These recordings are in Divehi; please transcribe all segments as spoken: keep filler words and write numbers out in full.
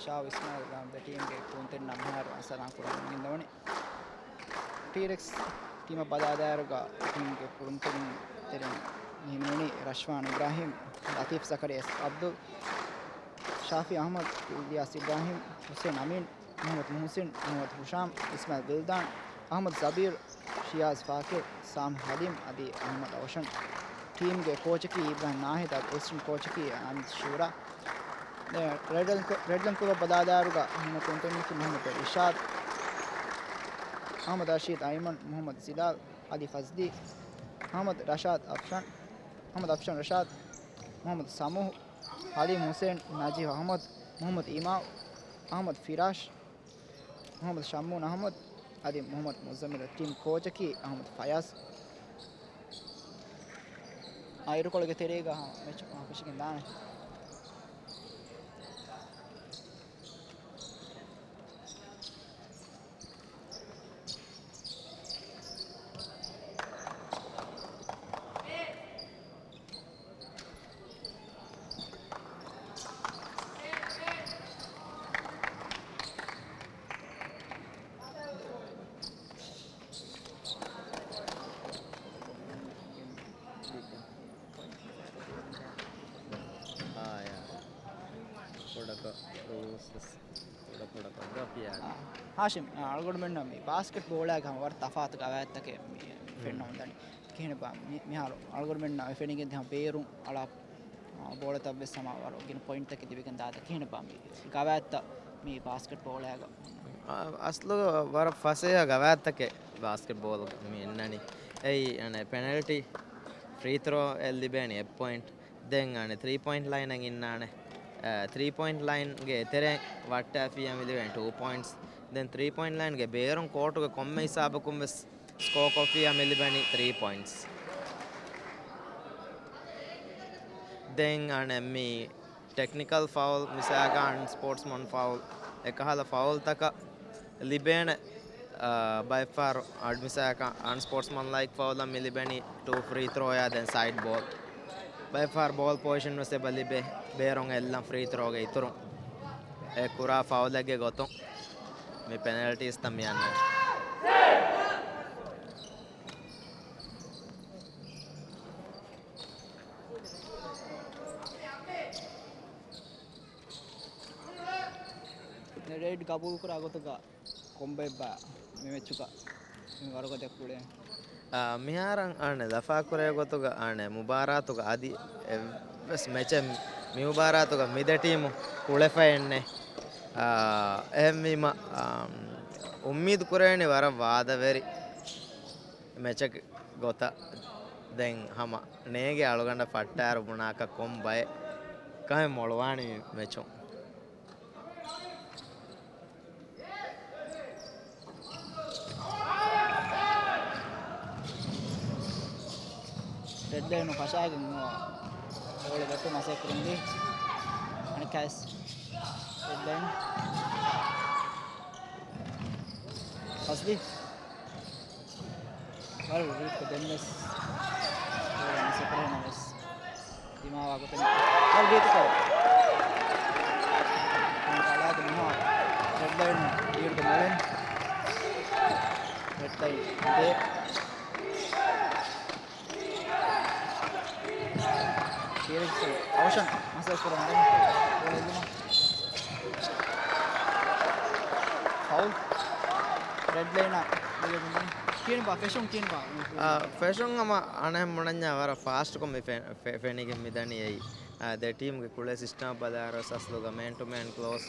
ޝާ އިސްމާއިލް ދެ ޓީމްގެ ކުޅުންތެރިންނާ މިހާރު އަންސަލާން ކުރަމުން ގެންދަވަނީ. ޓީރެކްސް ޓީމަށް ބަލާލާއިރުގަ ޓީމްގެ ކުޅުންތެރިން ތެރެއިން ހިމެނުނީ ރަޝްވާން އިބްރާހިމް، ލަތީފް ޒަކަރިޔާ އަބްދުލް، ޝާފީ އަޙްމަދު، އިލްޔާސް އިބްރާހިމް، ހުސެން އަމީން، މުޙައްމަދު މުޙުސިން، މުޙައްމަދު ހުޝާމް، އިސްމާއިލް ވިލްދާން، އަޙްމަދު ޒަބީރު، ޝިޔާޒް ފާކިރު، ސާމް ޙަލީމް އަދި އަޙްމަދު އަވަށަން. ޓީމްގެ ކޯޗަކީ އިބްރާހިމް ނާހިދް އަދި އެސިސްޓެންޓް ކޯޗަކީ އަން ޝޫރާ. ރެޑް އެންޑް، ރެޑް އެންޑް ކުލަބް ބަލާލާއިރުގަ ހިމެނޭ ކުޅުންތެރިންނަކީ މުޙައްމަދު އިރްޝާދު، އަޙްމަދު ރަޝީދު އައިމަން، މުޙައްމަދު ޒިލާލް، އަލީ ފަޒްލީ، އަޙްމަދު ރަޝާދު އަފްޝާން، އަޙްމަދު އަފްޝާން ރަޝާދު، މުޙައްމަދު ސަމޫހު، ޙަލީމް ޙުސެން، ނަޖީބް އަޙްމަދު، މުޙައްމަދު އިމާމް، އަޙްމަދު ފިރާޝް، މުޙައްމަދު ޝައްމޫން އަޙްމަދު އަދި މުޙައްމަދު މުޒައްމިލު. ޓީމް ކޯޗަކީ އަޙްމަދު ފަޔާޒް. އާ، އިރުކޮޅުގެ ތެރޭގަ މެޗު ފެށިގެން ދާނެ. އާ، ޔާ. ކުޑަކޮށް ރޫލްސް ކުޑަކުޑަކޮށް ގަފިޔާ. އާ، ހާޝިމް، އާ، އަޅުގަނޑުމެންނަށް މި ބާސްކެޓް ބޯޅައިގަ ވަރަށް ތަފާތު ގަވާއިދުތަކެއް މި ފެންނަ އުނދަނީ. ކިހިނެއްބާ މި-، މިހާރު އަޅުގަނޑުމެންނަށް ފެނިގެން ދިހަ ބޭރުން އަޅާ، އާ، ބޯޅަތައް ވެސް ހަމަ ވަރަށް ގިނަ ޕޮއިންޓްތަކެއް ލިބިގެން ދާތަ ކިހިނެއްބާ މި ގަވާއިދުތައް މި ބާސްކެޓް ބޯޅައިގަ؟ އަ-، އަސްލު ވަރަށް ފަސޭހަ ގަވާއިދުތަކެއް ބާސްކެޓް ބޯޅަ މި އިންނަނީ. އެއީ، އަނެ، ޕެނަލްޓީ، ފްރީ ތްރޯ އެއް ލިބޭނީ އެއް ޕޮއިންޓް. ދެން އަނެ ތްރީ ޕޮއިންޓް ލައިނަށް އިންނާނެ. އަ، ތްރީ ޕޮއިންޓް ލައިންގެ އެތެރެއިން ވައްޓާފިއްޔާ މި ލިބޭނެ ޓޫ ޕޮއިންޓްސް. ދެން ތްރީ ޕޮއިންޓް ލައިންގެ ބޭރުން ކޯޓުގެ ކޮންމެ ހިސާބަކުން ވެސް ސްކޯ ކޮށްފިއްޔާ މި ލިބެނީ ތްރީ ޕޮއިންޓްސް. ދެން އަނެ މި ޓެކްނިކަލް ފައުލް، މިސާލަކަށް އަންސްޕޯޓްސްމަން ފައުލް، އެކަހަލަ ފައުލްތަކަށް ލިބޭނެ، އާ، ބައެއްފަހަރު އަޑް މިސާލަކަށް އަންސްޕޯޓްސްމަން ލައިކް ފައުލަށް މި ލިބެނީ ޓޫ ފްރީ ތްރޯއާ ދެން ސައިޑް ބޯލް. ބައެއްފަހަރު ބޯލް ޕޮޒިޝަން ވެސް އެބަ ލިބޭ، ބޭރުން އެއްލަން ފްރީ ތްރޯގެ އިތުރުން. އެ ކުރާ ފައުލެއްގެ ގޮތުން މި ޕެނަލްޓީސްތައް މި އަންނަނީ. ރެޑް ގަބޫލުކުރާ ގޮތުގަ ކޮންބައެއްބާ މި މެޗުގަ މި ވަރުގަދަ ކުޅޭ؟ އާ، މިހާރަށް އާނެ ލަފާކުރޭ ގޮތުގަ އާނެ މުބާރާތުގަ އަދި އެއްވެސް މެޗެއް މި މުބާރާތުގަ މި ދެ ޓީމު ކުޅެފައެއްނެ. އާ، އެހެންވީމަ، އާ، އުއްމީދު ކުރޭނީ ވަރަށް ވާދަވެރި މެޗެއް ގޮތަށް. ދެން ހަމަ ނޭނގެ އަޅުގަނޑަށް ފައްޓާއިރު ބުނާކަށް ކޮން ބައެއް ކަމެއް މޮޅުވާނީ މި މެޗުން. ރެޑް ލައިނު ފަށާގެން އިންނަވާ. ބޯޅަ ގަތުމަށް މަސައްކަތް ކުރަންވީ. އަނެއްކާވެސް ރެޑް ލައިން. ފަޒްލީ. ވަރަށް ވީކް ދެންވެސް ބޯޅަ މިސް އެކުރެހެން ވެސް ދިމާވާ ގޮތެއް ވަރަށް ވީކް ކޮށް. އަޅާގެ މިހާ ރެޑް ލައިން ލީޑްގެ މޮޅެން. ރެޑް ލައިން ދޭ. ޓީރެކްސް އަވަށަން މަސައްކަތް ކުރަން ދެން ބޯޅަ އެއްލުމަށް. ފައުލް. ރެޑް ލައިނަށް ބޮލެ ގެންދަނީ. ކިހިނެއްބާ ފެށުން ކިހިނެއްބާ؟ އާ، ފެށުން ހަމަ އަނެއް މުނަންޏާ ވަރަށް ފާސްޓްކޮށް މި ފެ-، ފެ-، ފެނިގެން މިދަނީ އެއީ. އާ، ދެ ޓީމްގެ ކުޅޭ ސިސްޓަމަށް ބަލާއިރު އަސްލުގަ މޭން ޓު މޭން ކްލޯސް،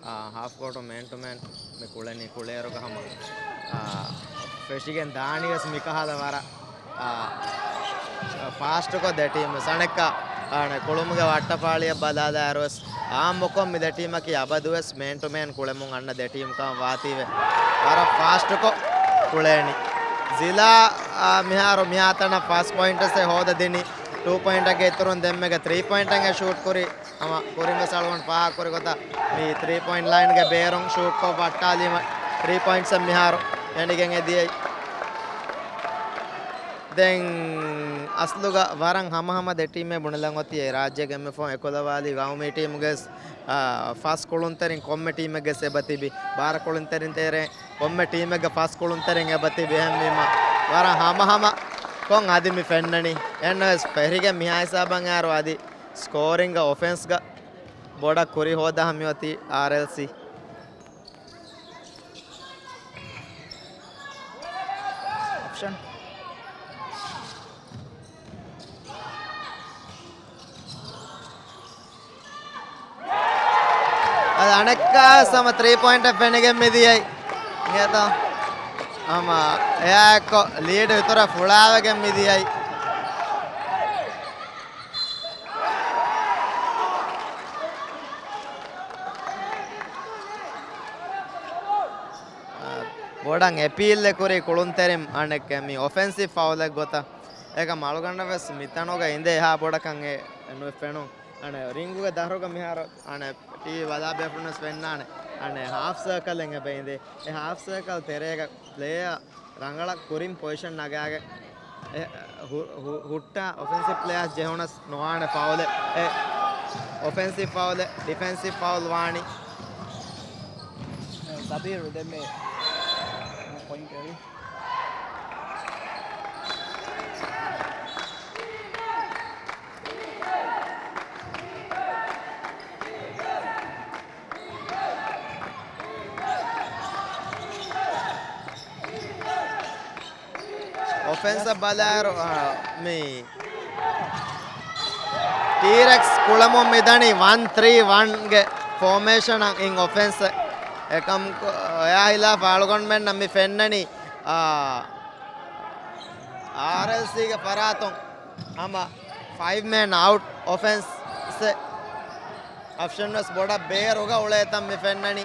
އާ، ހާފް ކޯޓު މޭން ޓު މޭން މި ކުޅެނީ ކުޅޭއިރުގަ ހަމަ، އާ، ފެށިގެން ދާނީ ވެސް މިކަހަލަ ވަރަށް، އާ، ފާސްޓްކޮށް ދެ ޓީމް ވެސް. އަނެއްކާ، އާ، ކުޅުމުގެ ވައްޓަފާޅިއަށް ބަލާލާއިރު ވެސް އާއްމުކޮށް މި ދެ ޓީމަކީ އަބަދުވެސް މޭން ޓު މޭން ކުޅެމުން އަންނަ ދެ ޓީމް ކަމަށް ވާތީވެ ވަރަށް ފާސްޓްކޮށް ކުޅޭނީ. ޒިލާ، އާ، މިހާރު މިހާތަނަށް ފަސް ޕޮއިންޓް ވެސް ހޯދަދިނީ. ޓޫ ޕޮއިންޓަށް އިތުރުން ދެންމެގަ ތްރީ ޕޮއިންޓެއް ޝޫޓް ކުރި. ހަމަ ކުރިން ވެސް އަޅުގަނޑު ފާހަގަކުރި ގޮތަށް މި ތްރީ ޕޮއިންޓް ލައިންގެ ބޭރުން ޝޫޓްކޮށް ވައްޓާލީމަ ތްރީ ޕޮއިންޓްސް މިހާރު ފެނިގެން އެދިޔައީ. ދެން އަސްލުގަ ވަރަށް ހަމަހަމަ ދެ ޓީމެއް ބުނެލަން އޮތީ އެ ރާއްޖޭގެ އެމްއެފް އެކޮލަވާލި ގައުމީ ޓީމުގެ، އާ، ފަސް ކުޅުންތެރިން ކޮންމެ ޓީމެއްގެ އެބަ ތިބި. ބާރަ ކުޅުންތެރިން ތެރޭ ކޮންމެ ޓީމެއްގެ ފަސް ކުޅުންތެރިން އެބަ ތިބި. އެހެންވީމަ ވަރަށް ހަމަހަމަ ކޮން އަދި މި ފެންނަނީ. އެހެންނަމަވެސް ފެހެރިގެ މިހާ ހިސާބަށް އައިއިރު އަދި ސްކޯރިންގ އޮފެންސްގަ ބޮޑަށް ކުރި ހޯދާ ހަމަ މިއޮތީ އާރްއެލްސީ. އޮޕްޝަން. އަދި އަނެއްކާ ސަމަ ތްރީ ޕޮއިންޓެއް ފެނިގެން މިދިޔައީ. އިނގޭތޯ؟ ހަމަ އެއާއެއްކޮށް ލީޑު އިތުރަށް ފުޅާވެގެން މިދިޔައީ. ބޮޑަށް އެޕީލްއެއް ކުރި ކުޅުންތެރިން އަނެއްކެ މި އޮފެންސިވް ފައުލެއް ގޮތަށް. އެކަމް އަޅުގަނޑަށް ވެސް މިތަނުގަ އިނދެ އެހާ ބޮޑަކަށް އެ ނުފެނުން. އަނެ ރިންގުގެ ދަށުގަ މިހާރު އަނެ ޓީވީ ބަލާ ބޭފުޅުން ވެސް ފެންނާނެ. އަނެ ހާފް ސަރކަލެއް އެބަ އިނދެ. އެ ހާފް ސަރކަލް ތެރޭގަ ޕްލޭޔާ ރަނގަޅަށް ކުރިން ޕޮޒިޝަން ނަގާގެ އެ، ހު-، ހު-، ހުއްޓާ އޮފެންސިވް ޕްލޭޔާސް ޖެހުނަސް ނުވާނެ ފައުލެއް. އެ އޮފެންސިވް ފައުލެއް، ޑިފެންސިވް ފައުލް ވާނީ. ސަބީރު ދެންމެ ޕޮއިންޓް އެރި. އޮފެންސަށް ބަލާއިރު، އާ، މި ޓީރެކްސް ކުޅަމުން މިދަނީ ވަން ތްރީ ވަންގެ ފޯމޭޝަނަށް އިން އޮފެންސް. އެކަމް އެއާ ހިލާފަށް އަޅުގަނޑުމެންނަށް މި ފެންނަނީ، އާ، އާރްއެލްސީގެ ފަރާތުން ހަމަ ފައިވް މޭން އައުޓް އޮފެންސް އޮޕްޝަން ވެސް ބޮޑަށް ބޭރުގަ އުޅޭތަން މި ފެންނަނީ.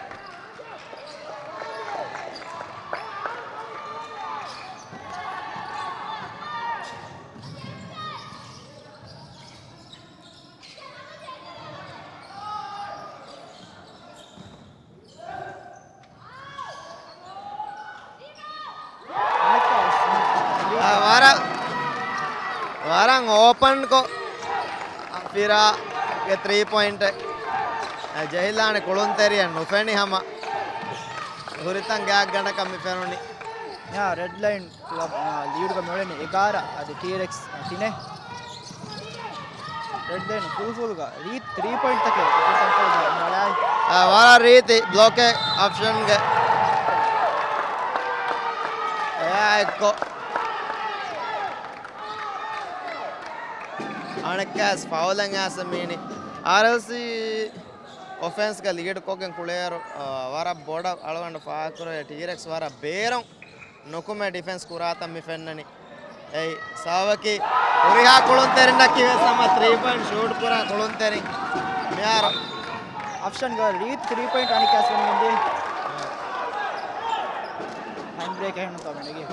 އަނެއްކާވެސް އާ، ވަރަށް، ވަރަށް އޯޕަންކޮށް، އާ، ފިރާގެ ތްރީ ޕޮއިންޓެއް، އާ، ޖެހިލާނެ ކުޅުންތެރިއަށް ނުފެނި ހަމަ ހުރިތަން ގާތްގަނޑަކަށް މި ފެނުނީ. އާ، ރެޑް ލައިން ކްލަބް، އާ، ލީޑުގަ މިއުޅެނީ އެގާރަ އަދި ޓީރެކްސް، އާ، ތިނެއް. ރެޑް ލައިން ފުލް ފުލްގަ ރީތި ތްރީ ޕޮއިންޓްތަކެއް އޮފެންސް އަންކަލްގަ މިއަޅާއި. އާ، ވަރަށް ރީތި ބްލޮކެއް އޮޕްޝަންގެ. އެއާ އެއްކޮށް އަނެއްކާސް ފައުލެއް އައިސް މީނި. އާރްއެލްސީ އޮފެންސްގަ ލީޑް ކޮށްގެން ކުޅޭއިރު، އާ، ވަރަށް ބޮޑަށް އަޅުގަނޑު ފާހަގަކުރޭ ޓީރެކްސް ވަރަށް ބޭރުން ނުކުމެ ޑިފެންސް ކުރާތަން މި ފެންނަނީ. އެއީ ސަބަބަކީ ހުރިހާ ކުޅުންތެރިންނަކީ ވެސް ހަމަ ތްރީ ޕޮއިންޓް ޝޫޓް ކުރާ ކުޅުންތެރިން. މިހާރު އޮޕްޝަންގަ ރީތި ތްރީ ޕޮއިންޓް އަނިކާސް ވަނީ އިނދީ. ޓައިމް ބްރޭކް އެހެން ތޯ މިނެގި.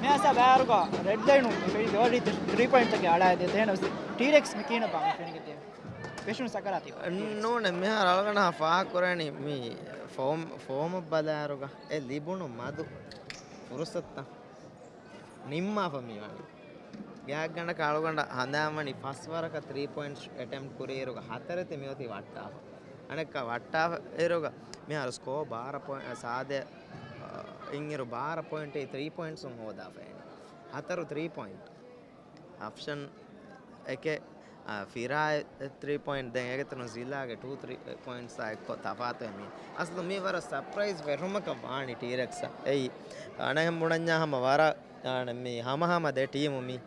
މިހާސާ ބާރުގަ ރެޑް ލައިނު މި ފެނި ދޯ ރީތި ތްރީ ޕޮއިންޓްތަކެއް އަޅާދޭ ތެހެނަސް ޓީރެކްސް މި ކިހިނެއް ބާ މި ފެނިގެ ތޭ. ފެށުން ސަކަރާތީ. ނޫނެ މިހާރު އަޅުގަނޑަށް ފާހަގަކުރަނީ މި ފޯމް، ފޯމަށް ބަލާއިރުގަ އެ ލިބުނު މަދު ފުރުސަތުތައް ނިންމާފަ މި ވަނީ. ގާތްގަނޑަކަށް އަޅުގަނޑަށް ހަނދާންވަނީ ފަސް ވަރަކަށް ތްރީ ޕޮއިންޓް އެޓެމްޕްޓް ކުރިއިރުގަ ހަތަރެތި މިއޮތީ ވައްޓާފަ. އަނެއްކާ ވައްޓާފަ އިރުގަ މިހާރު ސްކޯ ބާރަ ޕޮއިންޓް، ސާދަ، އިންއިރު ބާރަ ޕޮއިންޓެއް ތްރީ ޕޮއިންޓްސުން ހޯދާފައިން. ހަތަރު ތްރީ ޕޮއިންޓް. އޮޕްޝަން އެކެއް، އާ، ފިރާ ތްރީ ޕޮއިންޓް، ދެން އޭގެ އިތުރުން ޒިލާގެ ޓޫ ތްރީ ޕޮއިންޓްސް އާ އެއްކޮށް ތަފާތުވެ މީ. އަސްލު މީ ވަރަށް ސަޕްރައިޒް ފެށުމަކަށް ވާނީ ޓީރެކްސްއަށް. އެއީ، އަނެއްހެން ބުނަންޏާ ހަމަ ވަރަށް، އާނަ، މީ ހަމަހަމަ ދެ ޓީމު މީ.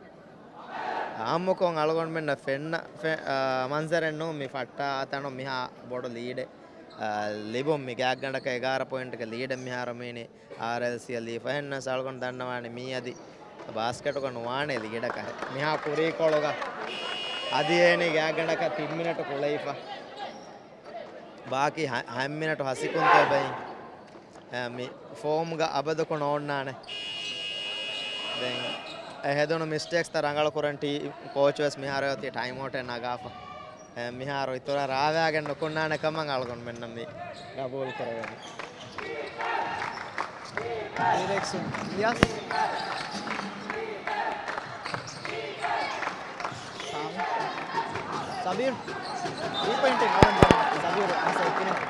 އާއްމުކޮށް އަޅުގަނޑުމެންނަށް ފެންނަ، ފެ-، އާ، މަންޒަރެއް ނޫން މި ފައްޓާ ތަނުން މިހާ ބޮޑު ލީޑެއް، އާ، ލިބުން މި ގާތްގަނޑަކަށް އެގާރަ ޕޮއިންޓްގެ ލީޑެއް މިހާރު މީނީ. އާރްއެލްސީއަށް ލީފަ. އެހެންނަމަވެސް އަޅުގަނޑު ދަންނަވާނީ މީ އަދި ބާސްކެޓުގަ ނުވާނެ ލީޑަކަށް. މިހާ ކުރީކޮޅުގަ އަދި އޭނީ ގާތްގަނޑަކަށް ތިން މިނެޓު ކުޅެވިފަ. ބާކީ ހަ-، ހަތް މިނެޓު ހަސިކުންތޯ ބައި. އެ، މި ފޯމްގަ އަބަދަކު ނޯންނާނެ. ދެން އެ ހެދުނު މިސްޓޭކްސްތައް ރަނގަޅު ކުރަން ޓީ ކޯޗު ވެސް މިހާރު އޮތީ ޓައިމް އައުޓެއް ނަގާފަ. އެ، މިހާރު އިތުރަށް ރާވާގެން ނުކުންނާނެ ކަމަށް އަޅުގަނޑުމެންނަށް މި ގަބޫލު ކުރެވެނީ. ޑިރެކްޝަން އިލްޔާސް. ސަބީރު ތްރީ ޕޮއިންޓެއް އަޅަން ދެން ސަބީރު އަންސަރު ކިރިން.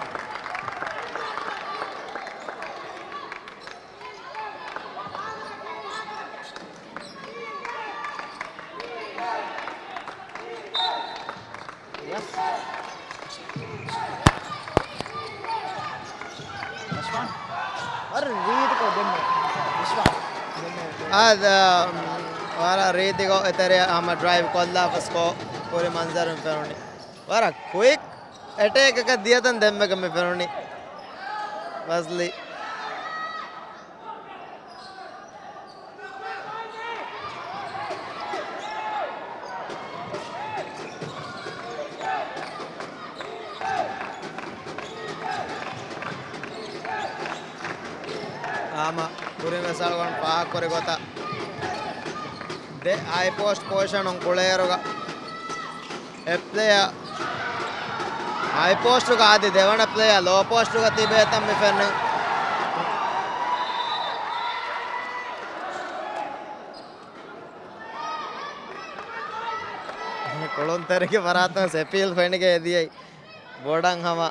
ޔަސް. ރަޝްފާން. ވަރަށް ރީތިކޮށް ދެންމެ. ރަޝްފާން. ދެންމެ. އާދަ، ވަރަށް ރީތިކޮށް އެތެރެއަށް ހަމަ ޑްރައިވް ކޮށްލާފަ ސްކޯ ކުރި މަންޒަރު ފެނުނީ. ވަރަށް ކުއިކް އެޓޭކަކަށް ދިޔަތަން ދެންމެގަ މި ފެނުނީ. ވަޒްލީ. ހަމަ ކުރިން ވެސް އަޅުގަނޑު ފާހަގަކުރި ގޮތަށް ދެ ހައި ޕޯސްޓް ޕޮޒިޝަނުން ކުޅޭއިރުގަ އެއް ޕްލޭޔާ ހައި ޕޯސްޓުގަ އަދި ދެވަނަ ޕްލޭޔާ ލޯ ޕޯސްޓުގަ ތިބޭތަން މި ފެންނަން. ކުޅުންތެރިގެ ފަރާތުން ސެޕީލް ފެނިގެ އެދިޔައީ. ބޮޑަށް ހަމަ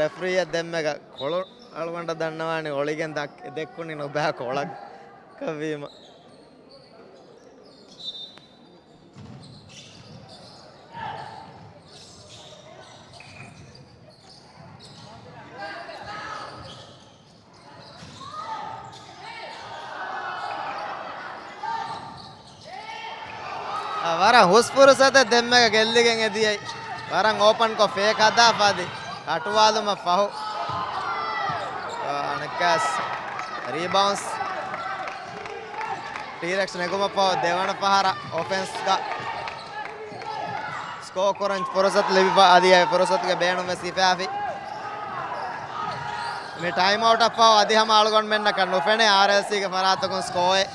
ރެފްރީއަށް ދެންމެގަ ކޮޅު އަޅުގަނޑަށް ދަންނަވާނެ އޮޅިގެން ދައްކަ-، ދެއްކުނީ ނުބައި ކޮޅަކަށްވީމަ. އާ، ވަރަށް ހުސް ފުރުސަތެއް ދެންމެގަ ގެއްލިގެން އެދިޔައީ. ވަރަށް އޯޕަންކޮށް ފޭކް ހަދާފަ އަދި ކަޓުވާލުމަށް ފަހު. އާ، އަނެއްކާސް ރީބައުންސް. ޓީރެކްސް ނެގުމަށްފަހު ދެވަނަ ފަހަރަށް އޮފެންސްގަ ސްކޯ ކުރަން ފުރުސަތު ލިބިފަ އަދި އެ ފުރުސަތުގެ ބޭނުން ވެސް ހިފާފި. މި ޓައިމް އައުޓަށްފަހު އަދި ހަމަ އަޅުގަނޑުމެންނަކަށް ނުފެނޭ އާރްއެލްސީގެ ފަރާތަކުން ސްކޯއެއް.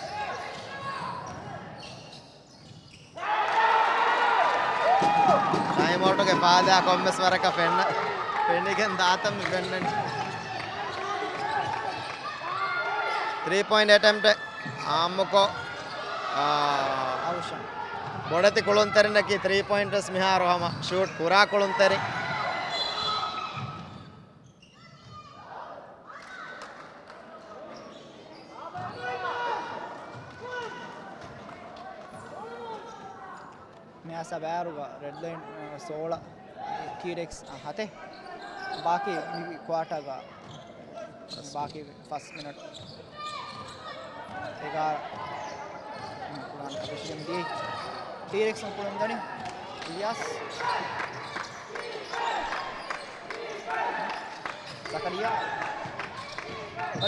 ޓައިމް އައުޓުގެ ފާދަ ކޮންމެސް ވަރަކަށް ފެންނަ، ފެނިގެން ދާތަން މި ފެންނަނީ. ތްރީ ޕޮއިންޓް އެޓެމްޕްޓެއް އާއްމުކޮށް، އާ، އައުޝަން. ބޮޑެތި ކުޅުންތެރިންނަކީ ތްރީ ޕޮއިންޓް ވެސް މިހާރު ހަމަ ޝޫޓް ކުރާ ކުޅުންތެރިން. މިއަސް ބާރުގަ ރެޑް ލައިން، އަ، ސޯޅަ، ޓީރެކްސް، އަ، ހަތެއް. ބާކީ މި ކުއާޓާގަ ބާކީ ފަސް މިނެޓް އެގާރަ ކުޅަން ކަށަށް ދިޔައީ. ޓީރެކްސް ކުޅަން ދަނީ އިލްޔާސް. ޒަކަރިޔާ.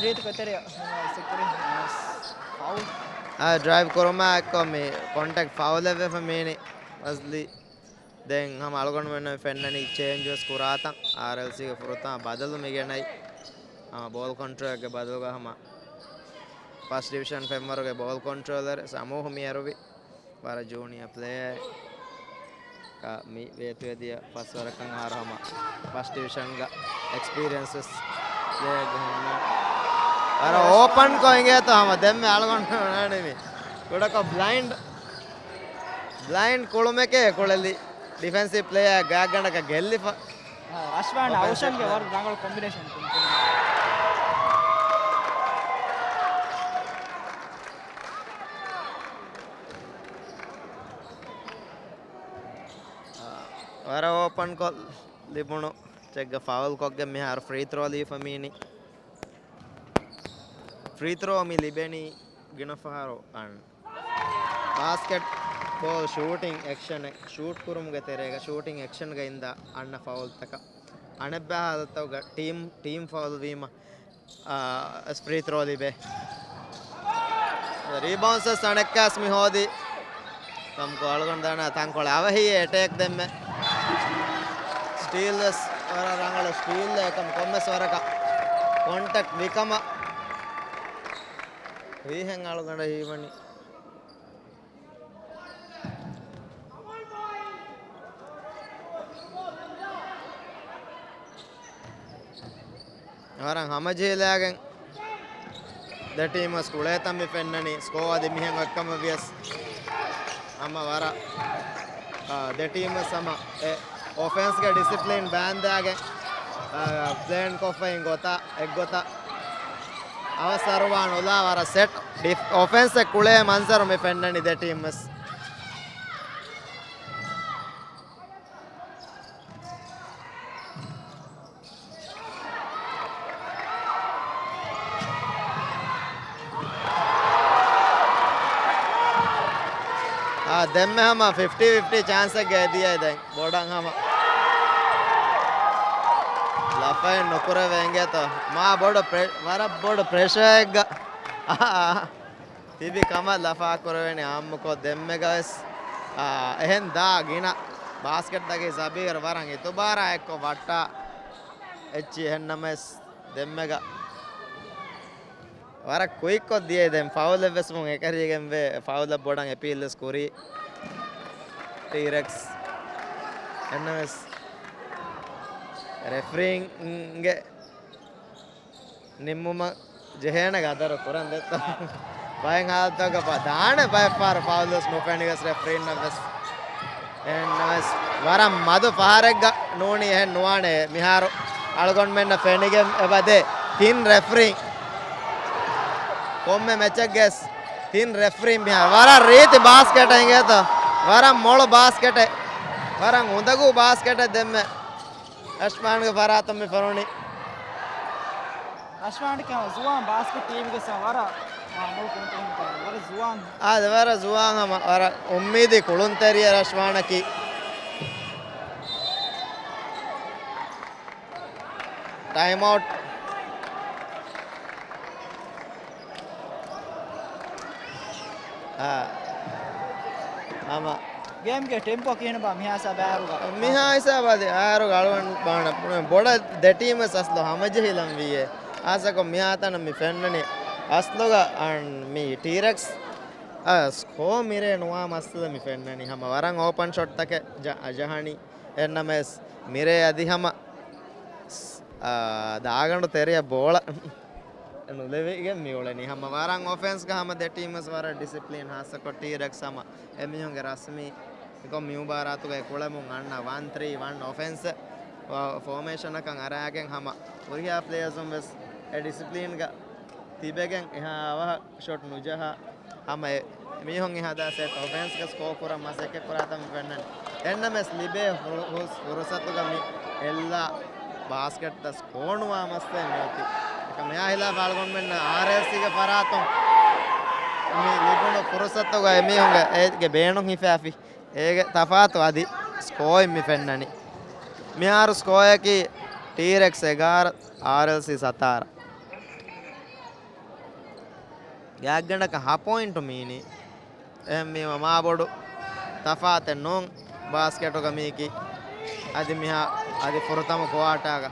ރީތިކޮށް ތެރެއަށް ސެކް ކުރި. ނައިސް. ފައުލް. އާ، ޑްރައިވް ކުރުމާ އެއްކޮށް މި ކޮންޓެކްޓް ފައުލެއް ވެފަ މީނި ވަޒްލީ. ދެން ހަމަ އަޅުގަނޑުމެންނަށް ފެންނަނީ ޗޭންޖް ވެސް ކުރާތަން. އާރްއެލްސީގެ ފުރަތަމަ ބަދަލު މިގެނައި. ހަމަ ބޯލް ކޮންޓްރޯލްގެ ބަދަލުގަ ހަމަ ފަސްޓް ޑިވިޝަން ފެންވަރުގެ ބޯލް ކޮންޓްރޯލަރ ސަމޫހު މި އެރުވި. ވަރަށް ޖޫނިއަ ޕްލޭޔަރ މި ވޭތުވެދިޔަ ފަސް ވަރަކަށް އަހަރު ހަމަ ފަސްޓް ޑިވިޝަންގަ އެކްސްޕީރިއަންސް ވެސް ޕްލޭޔަރ ހުންނަ. ވަރަށް އޯޕަން ކޮށް އިނގޭތޯ ހަމަ ދެންމެ އަޅުގަނޑު ނާނެ މި ކުޑަކޮށް ބްލައިންޑް، ބްލައިންޑް ކުޅުމެކޭ ކުޅެލި ޑިފެންސިވް ޕްލޭޔަރ ގާތްގަނޑަކަށް ގެއްލިފަ. ރަޝްވާން އޮފެންސް އައުޝަންގެ ޕްލޭޔަރ. ވަރަށް ރަނގަޅު ކޮމްބިނޭޝަން ކުން. ވަރަށް އޯޕަންކޮށް ލިބުނު ޗެއްގަ ފައުލް ކޮށްގެން މިހާރު ފްރީ ތްރޯ ލީފަ މީނި. ފްރީ ތްރޯ މި ލިބެނީ ގިނަ ފަހަރު އަން ބާސްކެޓް ބޯލް ޝޫޓިން އެކްޝަނެއް، ޝޫޓް ކުރުމުގެ ތެރޭގަ ޝޫޓިން އެކްޝަންގަ އިންދާ އަންނަ ފައުލްތަކަށް. އަނެއްބައި ހާލަތުގަ ޓީމް، ޓީމް ފައުލް ވީމަ، އާ، ފްރީ ތްރޯ ލިބޭ. ރީބައުންޑްސް އަނެއްކާސް މި ހޯދީ. ކަމްކޮ އަޅުގަނޑު ދަނާ ތަންކޮޅެއް އަވަހީ އެޓޭކް ދެންމެ. ސްޓީލް ވެސް ވަރަށް ރަނގަޅު ސްޓީލް އެކަމް ކޮންމެސް ވަރަކަށް ކޮންޓެކްޓް ވިކަމަށް ވީހެން އަޅުގަނޑަށް ހީވަނީ. ވަރަށް ހަމަޖެހިލާގެން ދެ ޓީމް ވެސް ކުޅޭތަން މި ފެންނަނީ. ސްކޯ އަދި މިހެން އޮތްކަމަށް ވިޔަސް ހަމަ ވަރަށް އާ، ދެ ޓީމް ވެސް ހަމަ އެ އޮފެންސްގެ ޑިސިޕްލިން ބާންދާގެން، އާ، ޕްލޭން ކޮށްފައި ގޮތަށް އެއްގޮތަށް އަވަސް އަރުވާން އޮލާ ވަރަށް ސެޓް ޑިފް-، އޮފެންސެއް ކުޅޭ މަންޒަރު މި ފެންނަނީ ދެ ޓީމް ވެސް. އާ، ދެންމެ ހަމަ ފިފްޓީ ފިފްޓީ ޗާންސެއްގަ އެދިޔައި ދެން ބޮޑަށް ހަމަ ލަފައެއް ނުކުރެވޭ އިނގޭތޯ. މާ ބޮޑު ޕްރެ-، ވަރަށް ބޮޑު ޕްރެޝަރެއްގަ. އާ، އާ. ތިބި ކަމަށް ލަފާ ކުރެވެނީ އާއްމުކޮށް ދެންމެގަވެސް، އާ، އެހެން ދާ ގިނަ ބާސްކެޓްތަކީ ސަބީރު ވަރަށް އިތުބާރާ އެއްކޮށް ވައްޓާ އެއްޗި. އެހެންނަމަވެސް ދެންމެގަ ވަރަށް ކުއިކްކޮށް ދިޔައީ. ދެން ފައުލެއް ވެސް މުން އެކަށީގެންވޭ. ފައުލަށް ބޮޑަށް އެޕީލް ވެސް ކުރީ ޓީރެކްސް. އެހެންނަމަވެސް ރެފްރީންގެ ނިންމުމަށް ޖެހޭނެ ގަދަރު ކުރަން ދެއްތޯ. ބައެއް ހާލަތުތަކަށް ދާނެ ބައެއް ފަހަރު ފައުލު ވެސް ނުފެނި ވެސް ރެފްރީންނަށް ވެސް. އެހެންނަމަވެސް ވަރަށް މަދު ފަހަރެއްގަ ނޫނީ އެހެން ނުވާނެ. މިހާރު އަޅުގަނޑުމެންނަށް ފެނިގެން އެބަދޭ ތިން ރެފްރީން. ކޮންމެ މެޗެއްގެސް ތިން ރެފްރީން މިހާރު. ވަރަށް ރީތި ބާސްކެޓެއް އިނގޭތޯ. ވަރަށް މޮޅު ބާސްކެޓެއް. ވަރަށް އުނދަގޫ ބާސްކެޓެއް ދެންމެ ރަޝްމާންގެ ފަރާތުން މި ފެނުނީ. ރަޝްމާން ކަމަށް ޒުވާން ބާސްކެޓް ޓީމްގެ ސަ ވަރަށް، އާ، މޮޅު ކުޅުންތެރިން ވަރަށް ޒުވާން. އާ، ވަރަށް ޒުވާން ހަމަ، ވަރަށް އުއްމީދީ ކުޅުންތެރިއެއް ރަޝްމާނަކީ. ޓައިމް އައުޓް. އާ. ހަމަ. ގޭމްގެ ޓެމްޕޯ ކިހިނެއްބާ މިހާ ހިސާބަށް އައިރުގަ؟ މިހާ ހިސާބަށް އައިރުގަ އަޅުގަނޑު ބާނަ ބޮޑަށް ދެ ޓީމް ވެސް އަސްލު ހަމަޖެހިލަން ވީއޭ. ހާއްސަކޮށް މިހާތަނަށް މި ފެންނަނީ އަސްލުގަ އަން މި ޓީރެކްސް، އާ، ސްކޯ މިރޭ ނުވާ މައްސަލަ މި ފެންނަނީ. ހަމަ ވަރަށް އޯޕަން ޝޮޓްތަކެއް ޖަ-، ޖަހަނީ. އެހެންނަމަވެސް މިރޭ އަދި ހަމަ ސް-، އާ، ދާގަނޑު ތެރެއަށް ބޯޅަ ނުލެވިގެން މި އުޅެނީ. ހަމަ ވަރަށް އޮފެންސްގަ ހަމަ ދެ ޓީމް ވެސް ވަރަށް ޑިސިޕްލިން، ހާއްސަކޮށް ޓީރެކްސް ހަމަ އެމީހުންގެ ރަސްމީ ކޮށް މި މުބާރާތުގައި ކުޅެމުން އަންނަ ވަން ތްރީ ވަން އޮފެންސް ފޯމޭޝަނަކަށް އަރާގެން ހަމަ ހުރިހާ ޕްލޭޔަރުން ވެސް އެ ޑިސިޕްލިންގަ ތިބެގެން އެހާ އަވަހަށް ޝޮޓް ނުޖަހާ ހަމަ އެ މީހުން އެ ހަދާ ސެޓް އޮފެންސްގެ ސްކޯ ކުރަން މަސައްކަތް ކުރާތަން ފެންނަން. އެންނަމެސް ލިބޭ ފުރު-، ހުސް ފުރުސަތުގަ މި އެއްލާ ބާސްކެޓްތައް ސްކޯ ނުވާ މައްސަލައެއް މިއޮތީ. އެކަމް އެއާ ހިލާފަށް އަޅުގަނޑުމެންނަށް އާރްއެލްސީގެ ފަރާތުން މި ލިބުނު ފުރުސަތުގަ އެމީހުންގެ އޭގެ ބޭނުން ހިފާފި. އޭގެ ތަފާތު އަދި ސްކޯއިން މި ފެންނަނީ. މިހާރު ސްކޯއަކީ ޓީރެކްސް އެގާރަ، އާރްއެލްސީ ސަތާރަ. ގާތްގަނޑަކަށް ހަ ޕޮއިންޓު މީނީ. އެހެންވީމަ މާ ބޮޑު ތަފާތެއް ނޫން ބާސްކެޓުގަ މީކީ. އަދި މިހާ އަދި ފުރަތަމަ ކުއާޓާގަ.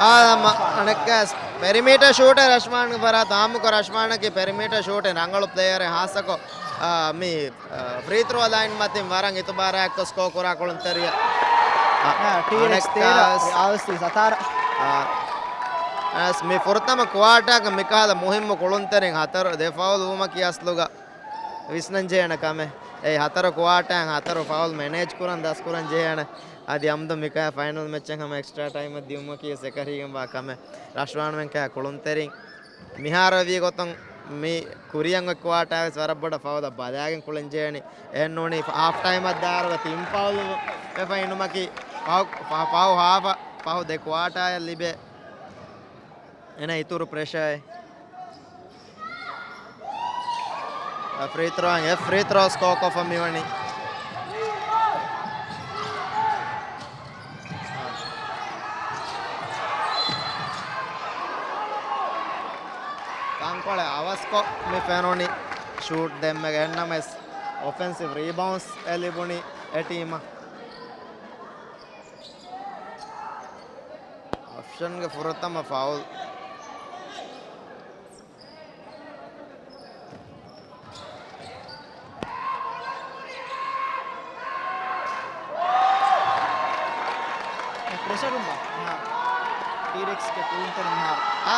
އާ، މަ-، އަނެއްކާސް ޕެރިމީޓަރ ޝޫޓަރ ރަޝްމާންގެ ފަރާތު އާއްމުކޮށް ރަޝްމާނަކީ ޕެރިމީޓަރ ޝޫޓިން ރަނގަޅު ޕްލޭޔަރެއް ހާއްސަކޮށް، އާ، މި، އާ، ފްރީ ތްރޯ ލައިން މަތިން ވަރަށް އިތުބާރާއެއްކޮށް ސްކޯ ކުރާ ކުޅުންތެރިޔާ. އާ، ޓީރެކްސް ތޭރަ، އަނެއްކާސް، އާރްއެލްސީ ސަތާރަ. އާ، އަސް މި ފުރަތަމަ ކުއާޓާގަ މިކަހަލަ މުހިއްމު ކުޅުންތެރިން ހަތަރު ދެ ފައުލް ވުމަކީ އަސްލުގަ ވިސްނަން ޖެހޭނެ ކަމެއް. އެ ހަތަރު ކުއާޓާއިން ހަތަރު ފައުލް މެނޭޖް ކުރަން ދަސް ކުރަން ޖެހޭނެ. އަދި އަމްދު މިކަހަލަ ފައިނަލް މެޗެއް ހަމަ އެކްސްޓްރާ ޓައިމަށް ދިއުމަކީ ވެސް އެކަށީގެންވާ ކަމެއް. ރަޝްވާން މެން ކަހަލަ ކުޅުންތެރިން މިހާރު ވީ ގޮތުން މި ކުރިއަށް އޮތް ކުއާޓާ ވެސް ވަރަށް ބޮޑަށް ފައުލަށް ބަލާގެން ކުޅެން ޖެހޭނެ. އެހެން ނޫނީ ހާފް ޓައިމަށް ދާއިރުގަ ތިން ފައުލް ވެފަ އިނުމަކީ ފަހު، ފަ-، ފަހު ހާފަށް ފަހު ދެ ކުއާޓާއެއް ލިބޭ. އޭނަ އިތުރު ޕްރެޝަރެއް. ފްރީ ތްރޯއިން، އެ ފްރީ ތްރޯ ސްކޯ ކޮށްފަ މިވަނީ. ތަންކޮޅެއް އަވަސްކޮށް މި ފެނުނީ ޝޫޓް ދެންމެގެ އެންނަމެސް އޮފެންސިވް ރީބައުންސް އެ ލިބުނީ އެ ޓީމަށް. އޮފްޝަންގެ ފުރަތަމަ ފައުލް. ޕްރެޝަރުން ބާ ޓީރެކްސްގެ ކުޅުންތެރިން މިހާރު. އާ،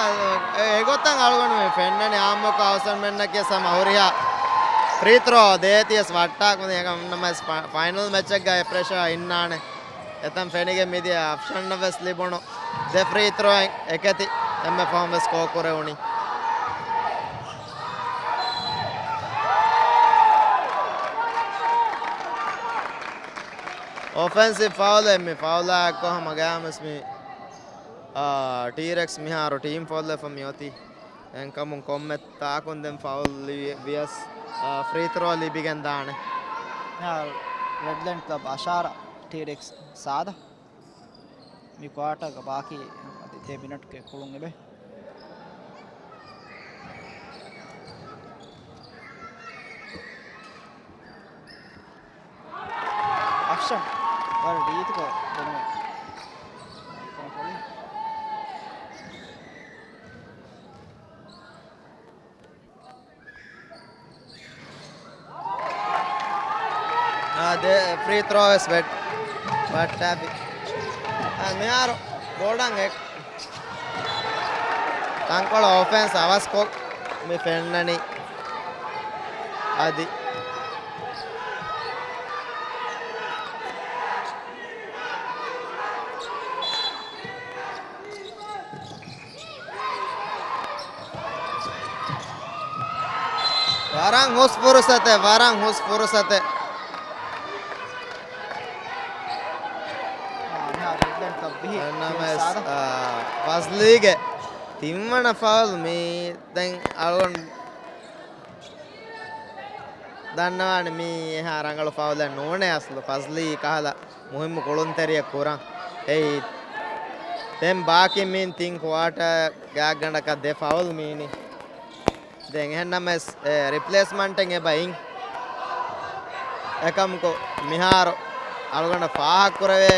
އެ، އެގޮތަށް އަޅުގަނޑު މި ފެންނަނީ އާއްމުކޮށް އަފްޝަންމެންނަކީ ސަމަ ހުރިހާ ފްރީ ތްރޯ ދޭތީވެސް ވައްޓާކުން އެކަމަށް ފަ-، ފައިނަލް މެޗެއްގަ އެ ޕްރެޝަރ އިންނާނެ. އެތަން ފެނިގެން މިދިޔަ އަފްޝަންނަށް ވެސް ލިބުނު ދެ ފްރީ ތްރޯއިން އެކަތި އެންމެ ފަހުން ވެސް ސްކޯ ކުރެވުނީ. އޮފެންސިވް ފައުލެއް މި ފައުލާއެއްކޮށް ހަމަ ގަޔާމެސް މި، އާ، ޓީރެކްސް މިހާރު ޓީމް ފައުލް ވެފަ މިއޮތީ. އެހެންކަމުން ކޮންމެ ތާކުން ދެން ފައުލް ލިބި-، ވިޔަސް، އާ، ފްރީ ތްރޯ ލިބިގެން ދާނެ. މިހާރު ރެޑްލައިން ކްލަބް އަށާރަ ޓީރެކްސް ސާދަ. މި ކުއާޓަރގެ ބާކީ އަދި ދެ މިނެޓްގެ ކުޅުން އެބަ. އަފްޝަން ވަރަށް ރީތިކޮށް ދެންމެ. އާ، ދެ ފްރީ ތްރޯ ވެސް ވެ-، ވައްޓާފި. އާ، މިހާރު ބޯޑަށް އެ-، ތަންކޮޅެއް އޮފެންސް އަވަސްކޮށް މި ފެންނަނީ. އަދި ވަރަށް ހުސް ފުރުސަތެއް، ވަރަށް ހުސް ފުރުސަތެއް. އާ، މިހާރު ރެޑް ކާޑް ވިހި ނަމަވެސް، ސާދަ. އާ، ފަޒްލީގެ ތިންވަނަ ފައުލް މީ. ދެން އަޅުގަނޑު ދަންނަވާނެ މީ އެހާ ރަނގަޅު ފައުލެއް ނޫނޭ އަސްލު. ފަޒްލީ ކަހަލަ މުހިއްމު ކުޅުންތެރިއެއް ކުރަން. އެއީ، ދެން ބާކީ މިން ތިން ކުއާޓަރ ގާތްގަނޑަކަށް ދެ ފައުލް މީނީ. ދެން އެހެންނަމަވެސް، އެ، ރިޕްލޭސްމަންޓެއް އެބަ އިން. އެކަމަކު މިހާރު އަޅުގަނޑަށް ފާހަގަކުރެވޭ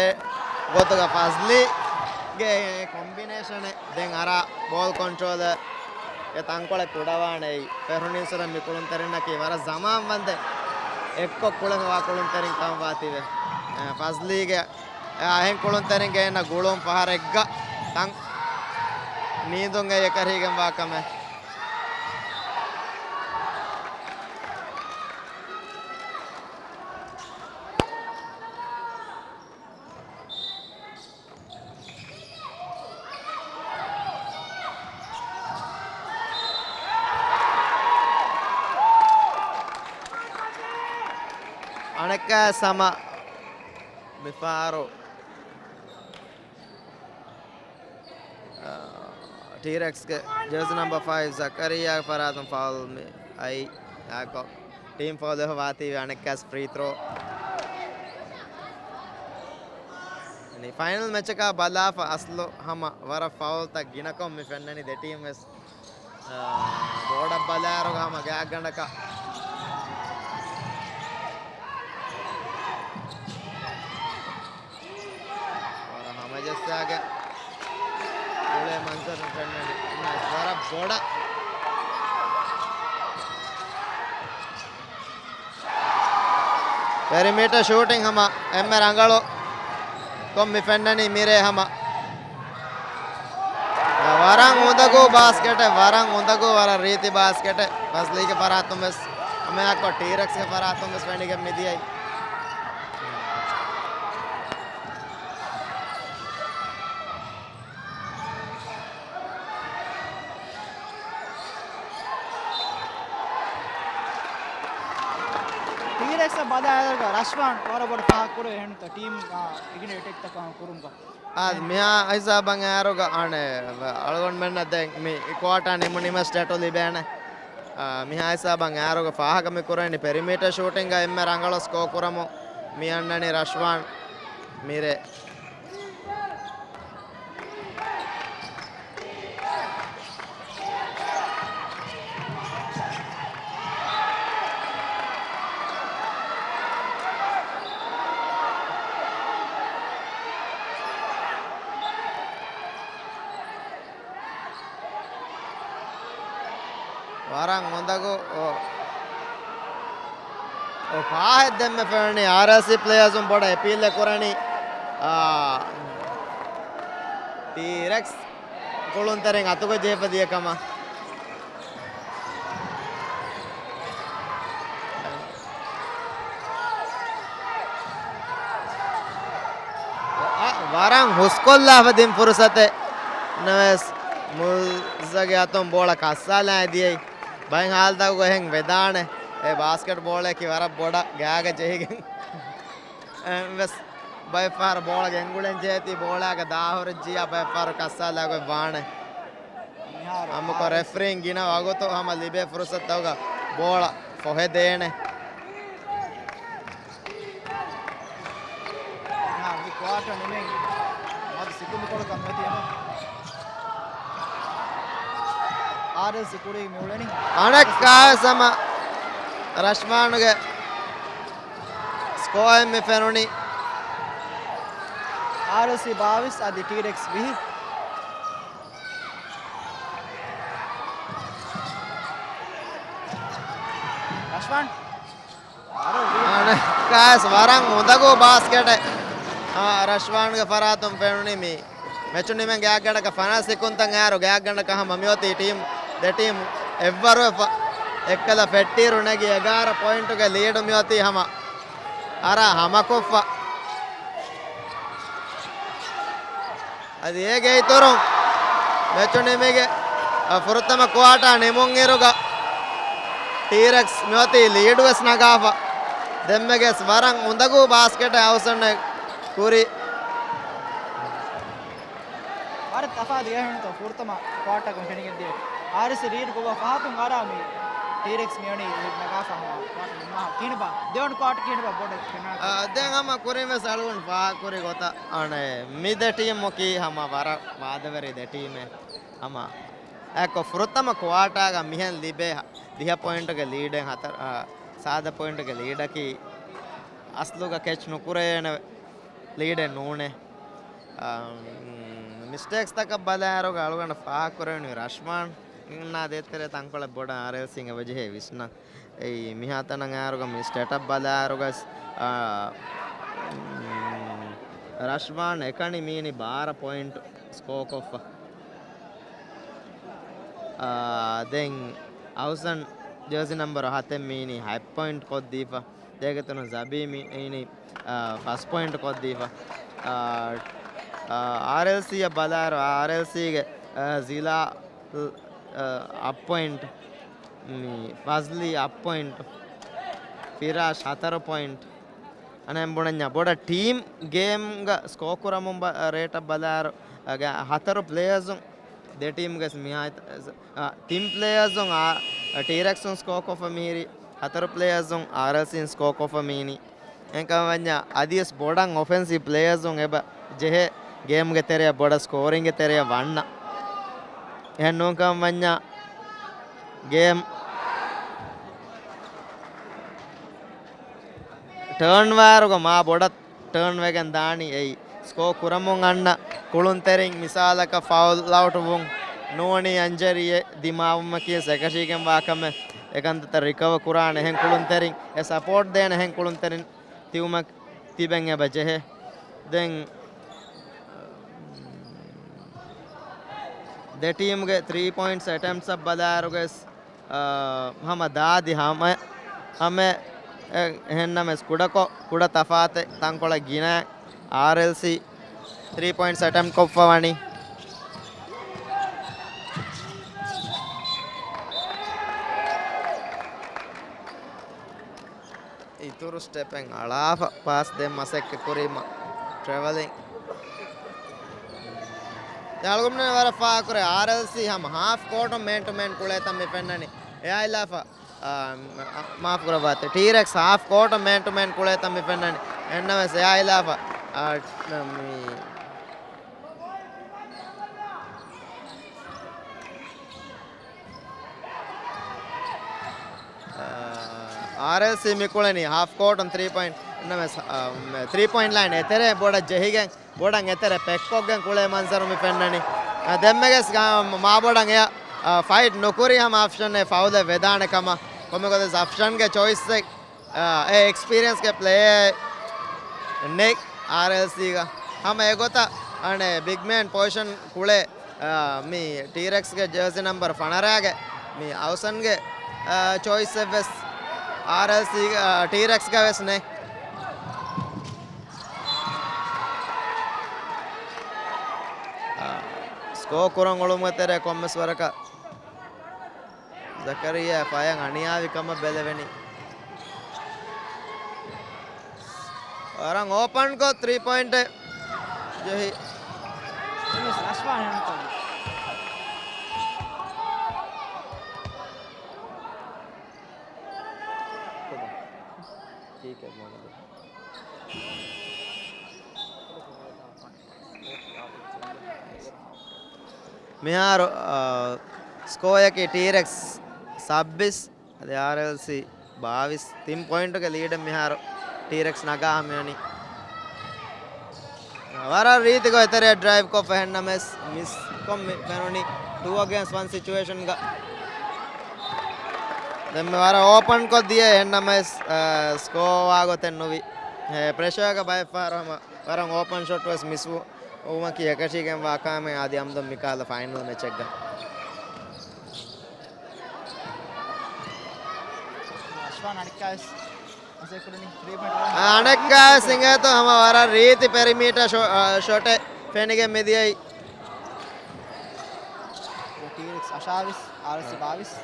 ގޮތުގަ ފަޒްލީގެ ކޮމްބިނޭޝަނެއް ދެން އަރާ ބޯލް ކޮންޓްރޯލަރ ގެ ތަންކޮޅެއް ކުޑަވާނެ. އެއީ ފެށުނީއްސުރެ މި ކުޅުންތެރިންނަކީ ވަރަށް ޒަމާންވަންދެން އެއްކޮށް ކުޅެފަވާ ކުޅުންތެރިން ކަމަށް ވާތީވެ. އެ، ފަޒްލީގެ އެ އަހެން ކުޅުންތެރިން ގެންނަ ގުޅުން ފަހަރެއްގަ ތަން ނީނދުން އެ އެކަށީގެންވާ ކަމެއް. އަނެއްކާ ސަމަ މިފަހަރު، އާ، ޓީރެކްސްގެ ޖާޒީ ނަމްބަ ފައިވް ޒަކަރިއްޔާގެ ފަރާތުން ފައުލް މި އައި އާކޮ ޓީމް ފައުލް ވެފަ ވާތީވެ އަނެއްކާސް ފްރީ ތްރޯ. އަނި ފައިނަލް މެޗަކާ ބަލާފަ އަސްލު ހަމަ ވަރަށް ފައުލްތައް ގިނަކޮށް މި ފެންނަނީ ދެ ޓީމް ވެސް. އާ، ބޯޑަށް ބަލާއިރުގަ ހަމަ ގާތްގަނޑަކަށް ވަރަށް ހަމަޖައްސާގެން ގުޅޭ މަންޒަރު ފެންނަނީ. ވަރަށް ބޮޑަށް ޕެރިމީޓަރ ޝޫޓިން ހަމަ އެންމެ ރަނގަޅު ކޮށް މި ފެންނަނީ މިރޭ ހަމަ. ވަރަށް އުނދަގޫ ބާސްކެޓެއް، ވަރަށް އުނދަގޫ، ވަރަށް ރީތި ބާސްކެޓެއް. ފަޒްލީގެ ފަރާތުން ވެސް ހަމައެއާއެކު ޓީރެކްސްގެ ފަރާތުން ވެސް ފެނިގެން މިދިޔައީ. ޓީރެކްސް ބަލާއިރުގަ ރަޝްވާން ވަރަށް ބޮޑަށް ފާހަގަކުރެވޭ އެހެންތަ ޓީމް، އާ، އިގިނޭ އެޓެކްތަކާ ކުރުމުގަ. އާ، މިހާ ހިސާބަށް އައިރުގަ އަނެއް އަޅުގަނޑުމެންނަށް ދެން މި ކުއާޓާ ނިމުނީމަ ސްޓޭޓު ލިބޭނެ. އާ، މިހާ ހިސާބަށް އައިރުގަ ފާހަގަ މި ކުރެވެނީ ޕެރިމީޓަރ ޝޫޓިންގަ އެންމެ ރަނގަޅު ސްކޯ ކުރަމުން މި އަންނަނީ ރަޝްވާން މިރޭ. އޮނދަގޫ، އޮ، އޮ، ފާހެއް ދެންމެ ފެނުނީ އާރްއެލްސީ ޕްލޭޔާޒުން ބޮޑަށް އެޕީލެއް ކުރަނީ، އާ، ޓީރެކްސް ކުޅުންތެރިން އަތުގަ ޖެހިފަ ދިޔަ ކަމަށް. އަ، ވަރަށް ހުސްކޮށްލާފަ ދިން ފުރުސަތެއް ނަމަވެސް، މުއްޒަގެ އަތުން ބޯޅަ ކައްސާލާ ދިޔައީ. ބައެއް ހާލަތަކުގަ އެހެން ވެދާނެ. އެ ބާސްކެޓް ބޯޅައަކީ ވަރަށް ބޮޑަށް ގާގަ ޖެހިގެން. އެ، ވެސް ބައެއް ފަހަރު ބޯޅަ ގެންގުޅެން ޖެހޭތީ، ބޯޅައިގަ ދާހުރެއްޖިއްޔާ ބައެއް ފަހަރު ކައްސާލާ ގޮތް ވާނެ. އަމުކޮށް ރެފްރީން ގިނަ ވަގުތު ހަމަ ލިބޭ ފުރުސަތުތަކުގަ ބޯޅަ ފޮހެދޭނެ. މި ކުއާޓަ ނިމެން މަދު ސިކުނޑިކޮޅަކަށް މިއޮތީ އެމަ. އާރްއެލްސީ ކުރީ މި އުޅެނީ. އަނެއްކާވެސް ހަމަ ރަޝްމާނުގެ ސްކޯއެއް މި ފެނުނީ. އާރްއެލްސީ ބާވީސް އަދި ޓީރެކްސް ވިހި. ރަޝްވާން. އަނެއްކާވެސް ވަރަށް އުނދަގޫ ބާސްކެޓެއް. އާ، ރަޝްވާންގެ ފަރާތުން ފެނުނީ މި މެޗު ނިމެން ގާތްގަނޑަކަށް ފަނަރަ ސިކުންތައް އައިރު ގާތްގަނޑަކަށް ހަމަ މިއޮތީ ޓީމް، ދެ ޓީމް އެއްވަރުވެފަ. އެއްކަލަ ފެއްޓިއިރު ނެގި އެގާރަ ޕޮއިންޓުގެ ލީޑު މިއޮތީ ހަމަ އަރާ ހަމަކޮށްފަ. އަދި އޭގެ އިތުރުން މެޗު ނިމިގެ، އަ، ފުރަތަމަ ކުއާޓާ ނިމުން އިރުގަ ޓީރެކްސް މިއޮތީ ލީޑުވެސް ނަގާފަ. ދެންމެގެސް ވަރަށް އުނދަގޫ ބާސްކެޓެއް އައުސަން ކުރި. ވަރަށް ތަފާތު ގެހެންތޯ ފުރަތަމަ ކުއާޓާގަ ފެނިގެން ދިޔަ. އާރްއެލްސީ ލީޑް ކޮށްފަ ފަހަތުން އަރާ މި ޓީރެކްސް މިއޮނީ ލީޑް ނަގާފަ ހަމަ ކުއާޓާ ނިންމާ. ކިހިނެއްބާ؟ ދެވަނަ ކުއާޓާ ކިހިނެއްބާ ބޮޑަށް ފެނާ؟ އާ، ދެން ހަމަ ކުރިން ވެސް އަޅުގަނޑު ފާހަގަކުރި ގޮތަށް އަނެއް މި ދެ ޓީމަކީ ހަމަ ވަރަށް ވާދަވެރި ދެ ޓީމެއް. ހަމަ އެކޮ ފުރަތަމަ ކުއާޓާގަ މިހެން ލިބޭ ދިހަ ޕޮއިންޓުގެ ލީޑެއް ހަތަރު، އާ، ސާދަ ޕޮއިންޓުގެ ލީޑަކީ އަސްލުގަ ކެޗް ނުކުރެވޭނެ ލީޑެއް ނޫނޭ. އާ، މިސްޓޭކްސްތަކަށް ބަލާއިރުގަ އަޅުގަނޑަށް ފާހަގަކުރެވެނީ ރަޝްމާން އިންނާ ދޭތެރޭ ތަންކޮޅެއް ބޮޑަށް އާރްއެލްސީން އެބަޖެހޭ ވިސްނަން. އެއީ މިހާތަނަށް އައިރުގަ މި ސްޓޭޓަށް ބަލާއިރުގަސް، އާ، ރަޝްމާން އެކަނި މީނި ބާރަ ޕޮއިންޓް ސްކޯ ކޮށްފަ. އާ، ދެން އަހުސަން ޖާޒި ނަންބަރު ހަތެއް މީނި ހަތް ޕޮއިންޓް ކޮށްދީފަ. ދޭގެތުނު ޒަބީ މީނި، އާ، ފަސް ޕޮއިންޓް ކޮށްދީފަ. އާ، އާ، އާރްއެލްސީއަށް ބަލާއިރު، އާރްއެލްސީގެ، އާ، ޒިލާ، އާ، އަށް ޕޮއިންޓް، މި ފަޒްލީ އަށް ޕޮއިންޓް، ފިރާޝް ހަތަރު ޕޮއިންޓް. އަނެއް ބުނަންޏާ ބޮޑަށް ޓީމް ގޭމްގަ ސްކޯ ކުރަމުން ބަ-، ރޭޓަށް ބަލާއިރު، އަ، ގ-، ހަތަރު ޕްލޭޔަރުން ދެ ޓީމްގެ މިހާތަ-، އަ، ތިން ޕްލޭޔަރުން އާ، ޓީރެކްސުން ސްކޯ ކޮށްފަ މިހިރީ، ހަތަރު ޕްލޭޔަރުން އާރްއެލްސީން ސްކޯ ކޮށްފަ މީނީ. އެހެންކަމަށް ވަންޏާ އަދިވެސް ބޮޑަށް އޮފެންސިވް ޕްލޭޔަރުން އެބަ ޖެހޭ ގޭމްގެ ތެރެއަށް ބޮޑަށް ސްކޯރިންގެ ތެރެއަށް ވަންނަ. އެހެން ނޫންކަމަށް ވަންޏާ ގޭމް ޓާން ވާއިރުގަ މާ ބޮޑަށް ޓާން ވެގެން ދާނީ އެއީ. ސްކޯ ކުރަމުން އަންނަ ކުޅުންތެރިން މިސާލަކަށް ފައުލް އައުޓް ވުން ނޫނީ އަންޖެރީއެއް ދިމާވުމަކީ އެކަށީގެންވާ ކަމެއް. އެކަންތައްތައް ރިކަވަ ކުރާނެ އެހެން ކުޅުންތެރިން، އެ ސަޕޯޓް ދޭނެ އެހެން ކުޅުންތެރިން ތިބުމަށް ތިބެން އެބަ ޖެހޭ. ދެން ދެ ޓީމްގެ ތްރީ ޕޮއިންޓްސް އެޓެމްޕްސް އަށް ބަލާއިރުގަސް، އާ، ހަމަ ދާދި ހަމަ، ހަމަ އެ-، އެހެންނަމެސް ކުޑަކޮށް، ކުޑަ ތަފާތެއް ތަންކޮޅެއް ގިނަ އާރްއެލްސީ ތްރީ ޕޮއިންޓްސް އެޓެމްޕް ކޮށްފަ ވަނީ. އިތުރު ސްޓެޕެއް އަޅާފަ ޕާސް ދޭން މަސައްކަތް ކުރީމަ ޓްރެވެލިން. އަޅުގަނޑުމެން ވަރަށް ފާހަގަކުރޭ އާރްއެލްސީ ހަމަ ހާފް ކޯޓުން މޭން ޓު މޭން ކުޅޭތަން މި ފެންނަނީ. އެއާ އިލާފަ، އާ، މާފު ކުރައްވާތި. ޓީރެކްސް ހާފް ކޯޓުން މޭން ޓު މޭން ކުޅޭތަން މި ފެންނަނީ. އެންނަމެސް އެއާ އިލާފަ، އާ، މި އާ، އާރްއެލްސީ މި ކުޅެނީ ހާފް ކޯޓުން ތްރީ ޕޮއިންޓް، ނަމަވެސް، އާ، ތްރީ ޕޮއިންޓް ލައިން އެތެރެ ބޮޑަށް ޖެހިގެން، ބޮޑަށް އެތެރެ ޕެކްކޮށްގެން ކުޅޭ މަންޒަރު މި ފެންނަނީ. އާ، ދެންމެގެސް، އާ، މާބޮޑަށް އެއަށް އާ، ފައިޓް ނުކުރި ހަމަ އަފްޝަން އެ ފައުލެއް ވެދާނެ ކަމަށް. ކޮންމެ ގޮތެއް އަފްޝަންގެ ޗޮއިސްއެއް، އާ، އެ އެކްސްޕީރިއަންސްގެ ޕްލޭއަރ ނެތް އާރްއެލްސީގަ. ހަމަ އެގޮތަށް އަނެއް ބިގް މޭން ޕޮޒިޝަން ކުޅޭ، އާ، މި ޓީރެކްސްގެ ޖާޒީ ނަމްބަރު ފަނަރައިގެ މި އަވްސަންގެ، އާ، ޗޮއިސްއެއް ވެސް އާރްއެލްސީ، އާ، ޓީރެކްސްގަ ވެސް ނެތް. އާ، ސްކޯ ކުރަން އުޅުމުގެ ތެރޭ ކޮންމެސް ވަރަކަށް ޒަކަރިއްޔާ ފަޔަށް އަނިޔާވި ކަމަށް ބެލެވެނީ. ވަރަށް އޯޕަންކޮށް ތްރީ ޕޮއިންޓެއް ޖެހި. ރަޝްވާން ހެންކޮށް. މިހާރު، އާ، ސްކޯއަކީ ޓީރެކްސް ސައްބީސް، އަދި އާރްއެލްސީ ބާވީސް. ތިން ޕޮއިންޓުގެ ލީޑެއް މިހާރު ޓީރެކްސް ނަގާ ހަމަ މިވަނީ. ވަރަށް ރީތިކޮށް އެތެރެއަށް ޑްރައިވްކޮށްފަ އެހެންނަމަވެސް މިސްކޮށް މި ފެނުނީ ޓޫ އަގޭންސްޓް ވަން ސިޗުއޭޝަންގަ. ދެން މި ވަރަށް އޯޕަންކޮށް ދިޔަ އެހެންނަމަވެސް، އާ، ސްކޯ ވާގޮތެއް ނުވި. އެ، ޕްރެޝަރގަ ބައެއްފަހަރު ހަމަ ވަރަށް އޯޕަން ޝޮޓް ވެސް މިސް ވު-، ވުމަކީ އެކަށީގެންވާ ކާމެއް އަދި އަމްދުން މިކާލަ ފައިނަލް މެޗެއްގަ. އަޝްވާން އަނެއްކާވެސް އަނެއްކާވެސް އިނގޭތޯ ހަމަ ވަރަށް ރީތި ޕެރިމީޓަ ޝޮ-، އާ، ޝޮޓެއް ފެނިގެން މިދިޔައީ. ޓީރެކްސް އަށާވީސް، އާރްއެލްސީ ބާވީސް.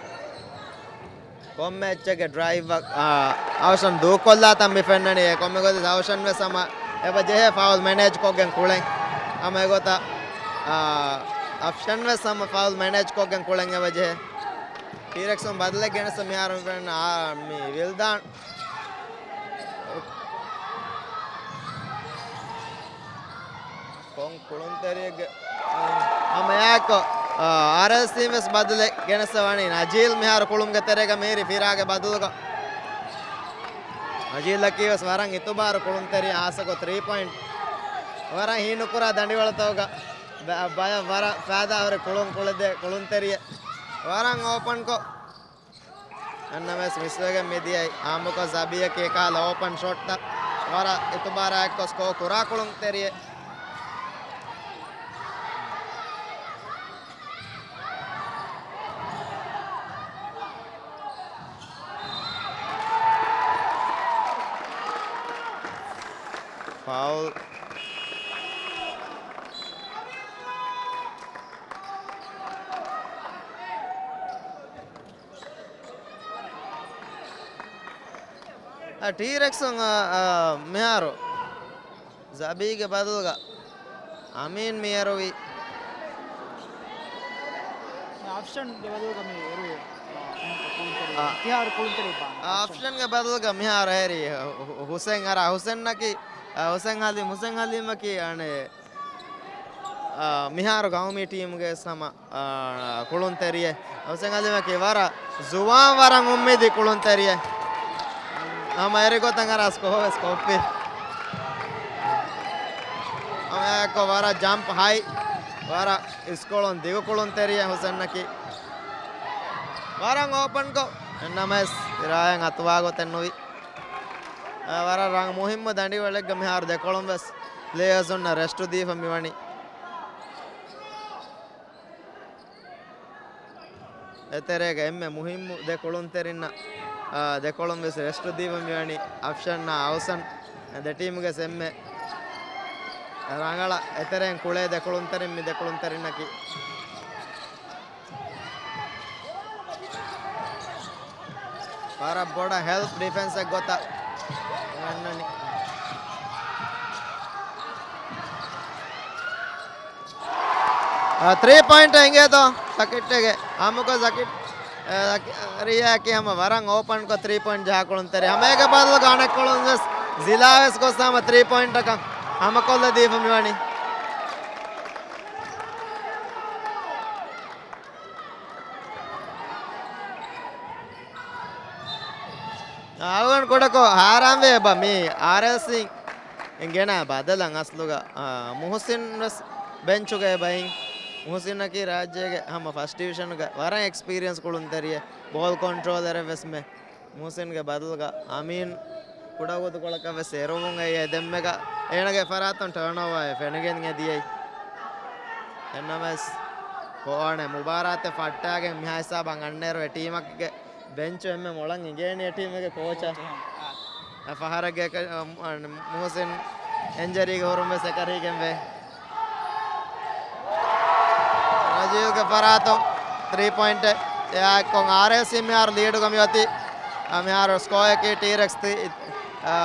ކޮންމެ އެއްޗެއްގެ ޑްރައިވްއަށް، އާ، އަވްޝަން ދޫކޮށްލާތަން މި ފެންނަނީ. ކޮންމެ ގޮތެއް އަވްޝަން ވެސް ހަމަ އެބަ ޖެހޭ ފައުލް މެނޭޖް ކޮށްގެން ކުޅެން. ހަމަ އެގޮތަށް، އާ، އަފްޝަން ވެސް ހަމަ ފައުލް މެނޭޖް ކޮށްގެން ކުޅެން އެބަ ޖެހޭ. ޓީރެކްސުން ބަދަލެއް ގެނެސް މިހާރު މި ފެންނަ، އާ، މި ވިލްދާން. ކޮން ކުޅުންތެރިއެއްގެ ހަމައެއާއެއްކޮށް، އާ، އާރްއެލްސީން ވެސް ބަދަލެއް ގެނެސް ވަނީ. ނަޖީލް މިހާރު ކުޅުމުގެ ތެރޭގަ މީރި ފިރާގެ ބަދަލުގަ. ނަޖީލަކީ ވެސް ވަރަށް އިތުބާރު ކުޅުންތެރި އާސަކޮށް ތްރީ ޕޮއިންޓް ވަރަށް ހީނުކުރާ ދަނޑިވަޅުތަކުގަ ބަ-، ބަޔަށް ވަރަށް ފައިދާހުރި ކުޅުން ކުޅެދޭ ކުޅުންތެރިއެއް. ވަރަށް އޯޕަންކޮށް އެންނަމެސް މިސްވެގެން މިދިޔައީ. އާއްމުކޮށް ޒަބީއަކީ އެކާލަ އޯޕަން ޝޮޓްތައް ވަރަށް އިތުބާރާއެއްކޮށް ސްކޯ ކުރާ ކުޅުންތެރިއެއް. ފައުލް. އަ، ޓީރެކްސުން، އަ، އަ، މިހާރު ޒަބީގެ ބަދަލުގަ އަމީން މި އެރުވީ. އަފްޝަންގެ ބަދަލުގަ މި އެރުވީ، އަ، ކުޅުންތެރި، އަ، އިތިހާދު ކުޅުންތެރި ބާ. އަ، އަފްޝަންގެ ބަދަލުގަ މިހާރު އެރި ހު-، ހު-، ހުސެން އަރާ ހުސެންއަކީ، އަ، ހުސެން ހަލީމް، ހުސެން ހަލީމަކީ އަނެއް، އަ، މިހާރު ގައުމީ ޓީމުގެ ހަމަ އާ، ކުޅުންތެރިއެއް. ހުސެން ހަލީމަކީ ވަރަށް ޒުވާން، ވަރަށް އުއްމީދީ ކުޅުންތެރިއެއް. ހަމަ އެރި ގޮތަށް އަރާ ސްކޯ ވެސް ކޮށްފި. ހަމައެއާއެއްކޮށް ވަރަށް ޖަމްޕް ހައި، ވަރަށް އިސްކޮޅުން ދިގު ކުޅުންތެރިއެއް ހުސެންއަކީ. ވަރަށް އޯޕަންކޮށް، އެންނަމަވެސް ފިރާއެއް އަތުވާގޮތެއް ނުވި. އާ، ވަރަށް ރަނގަޅު މުހިއްމު ދަނޑިވަޅެއްގަ މިހާރު ދެކޮޅުން ވެސް ޕްލޭޔާސް އޮންނަ ރެސްޓު ދީފަ މިވަނީ. އެތެރޭގަ އެންމެ މުހިއްމު ދެ ކުޅުންތެރިންނަށް، އާ، ދެކޮޅުން ވެސް ރެސްޓު ދީފަ މިވަނީ އަފްޝަންއާ އަވްސަން. ދެ ޓީމުގެ އެންމެ ރަނގަޅަށް އެތެރެއިން ކުޅޭ ދެ ކުޅުންތެރިން މި ދެ ކުޅުންތެރިންނަކީ. ވަރަށް ބޮޑަށް ހެލްޕް ޑިފެންސެއް ގޮތަށް ގަންނަނީ. އާ، ތްރީ ޕޮއިންޓް އިނގޭތޯ ޒަކިއްޓެގެ. އާއްމުކޮށް ޒަކިއް، އާ، ޒަކި-، ރިޔާއަކީ ހަމަ ވަރަށް އޯޕަންކޮށް ތްރީ ޕޮއިންޓް ޖަހާ ކުޅުންތެރި. ހަމައޭގެ ބަދަލުގަ އަނެއް ކުޅުން ވެސް ޒިލާ ވެސް ގޮސް ހަމަ ތްރީ ޕޮއިންޓަކަށް ހަމަކޮށްލަދީފަ މިވަނީ. އަޅުގަނޑު ކުޑަކޮށް ހާރާންވޭ އެބަ މި އާރްއެލްސީ ގެނަ ބަދަލަށް އަސްލުގަ، އާ، މުހުސިން ވެސް ބެންޗުގަ އެބައިން. މުހުސިނަކީ ރާއްޖޭގެ ހަމަ ފަސްޓް ޑިވިޝަނުގަ ވަރަށް އެކްސްޕީރިއަންސް ކުޅުންތެރިއެއް، ބޯލް ކޮންޓްރޯލަރެއް ވެސްމެ. މުހުސިންގެ ބަދަލުގަ އަމީން ކުޑަގޮތުކޮޅަކަށް ވެސް އެރުވުން އެއީ އެ ދެންމެގަ އޭނަގެ ފަރާތުން ޓާންއޯވާއެއް ފެނިގެން އެދިޔައީ. އެންނަމަވެސް ކޮވާނެ މުބާރާތެއް ފައްޓާގެން މިހާ ހިސާބަށް އަންނައިރު އެ ޓީމަކުގެ ބެންޗު އެންމެ މޮޅަށް އިނގޭނީ އެ ޓީމުގެ ކޯޗަށް. އެ ފަހަރެއްގެ އެކަ-، އަ، މު-، މުހުސިން އިންޖަރީގެ ހުރުން ވެސް އެކަރީގެން ވޭ. ރަޖީވްގެ ފަރާތުން ތްރީ ޕޮއިންޓެއް އެއާ އެއްކޮށް އާރްއޭސީ މިހާރު ލީޑުގަ މިއޮތީ. އަ، މިހާރު ސްކޯއަކީ ޓީރެކްސް ތި-، އާ،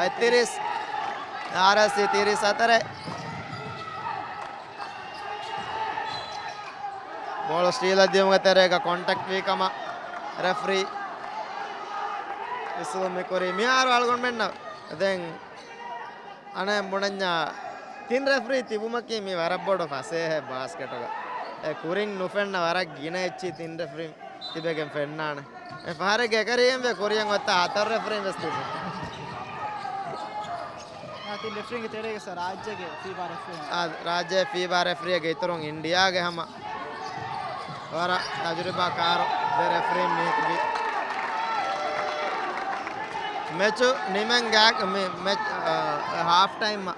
އެއްތިރީސް، އާރްއޭސީ ތިރީސް ހަތަރެއް. ބޯޅަ ސްޓީލަށް ދިޔުމުގެ ތެރޭގަ ކޮންޓެކްޓް ވީ ކަމަށް ރެފްރީ ވިސްނުން މި ކުރީ. މިހާރު އަޅުގަނޑުމެންނަށް ދެން އަނެއް ބުނަންޏާ ތިން ރެފްރީ ތިބުމަކީ މީ ވަރަށް ބޮޑު ފަސޭހައެއް ބާސްކެޓުގަ. އެ ކުރިން ނުފެންނަ ވަރަށް ގިނަ އެއްޗި ތިން ރެފްރީ ތިބެގެން ފެންނާނެ. އެ ފަހަރެއްގެ އެކަރީގެން ވޭ ކުރިއަށް އޮތްތާ ހަތަރު ރެފްރީން ވެސް ތިބި. ތިން ރެފްރީންގެ ތެރޭގަ ސަ ރާއްޖޭގެ ފީބާ ރެފްރީ. އާ، ރާއްޖޭ ފީބާ ރެފްރީގެ އިތުރުން އިންޑިއާގެ ހަމަ ވަރަށް ތަޖުރިބާކާރު ދެ ރެފްރީން މީހަކު ވީ. މެޗު ނިމެން ގާތް-، މި-، މެޗް، އާ، ހާފް ޓައިމް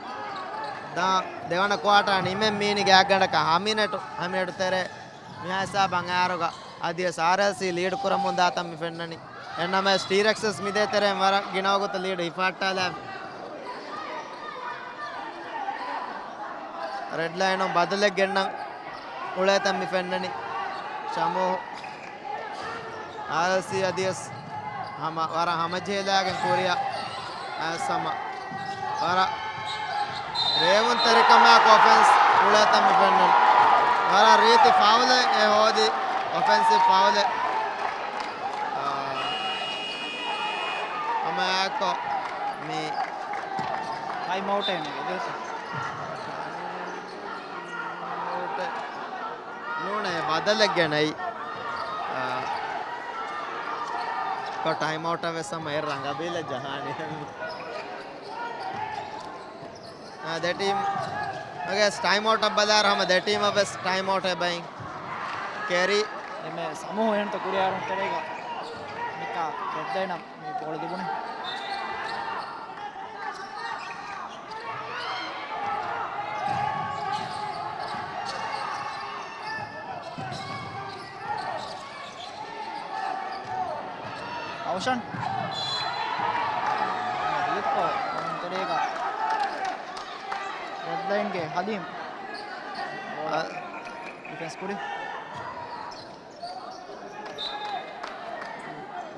ދާ ދެވަނަ ކުއާޓާ ނިމެން މީނި ގާތްގަނޑަކަށް ހަ މިނެޓު، ހަ މިނެޓު ތެރޭ މިހާ ހިސާބަށް އައިއިރުގަ އަދިވެސް އާރްއެލްސީ ލީޑް ކުރަމުން ދާތަން މި ފެންނަނީ. އެންނަމަވެސް ޓީރެކްސް ވެސް މިދޭތެރެއިން ވަރަށް ގިނަވަގުތު ލީޑް ހިފަހައްޓާލާފި. ރެޑް ލައިނުން ބަދަލެއް ގެންނަން އުޅޭތަން މި ފެންނަނީ. ޝަމޫ އާރްއެލްސީ އަދިވެސް ހަމަ ވަރަށް ހަމަޖެހިލާގެން ކުރިއަށް އައިސް ހަމަ ވަރަށް ރޭވުންތެރިކަމާއެކު އޮފެންސް އުޅޭތަން މި ފެންނަނީ. ވަރަށް ރީތި ފައުލެއް އެ ހޯދީ، އޮފެންސިވް ފައުލެއް. އާ، ހަމައެއާއެކު މި ޓައިމް އައުޓެއް ނޫނޭ، ބަދަލެއް ގެނައި. އާ، ކޮ ޓައިމް އައުޓަށް ވެސް ހަމަ އެ ރަނގަބީލަށް ޖަހާނީ. އާ، ދެ ޓީމް ގެ ޓައިމް އައުޓަށް ބަލާއިރު ހަމަ ދެ ޓީމަށް ވެސް ޓައިމް އައުޓް އެބައިން ކެރީ. އެމެ ސަމޫހު އެންތަ ކުރިއާރުން ތެރޭގަ މިކާ ކެއްދައިނަ މި ބޯޅަ ލިބުނީ. އަވަށަން. ރީތިކޮށް ތެރޭގަ ރެޑް ލައިންގެ ހަލީމް. އަ، ޑިފެންސް ކުރި.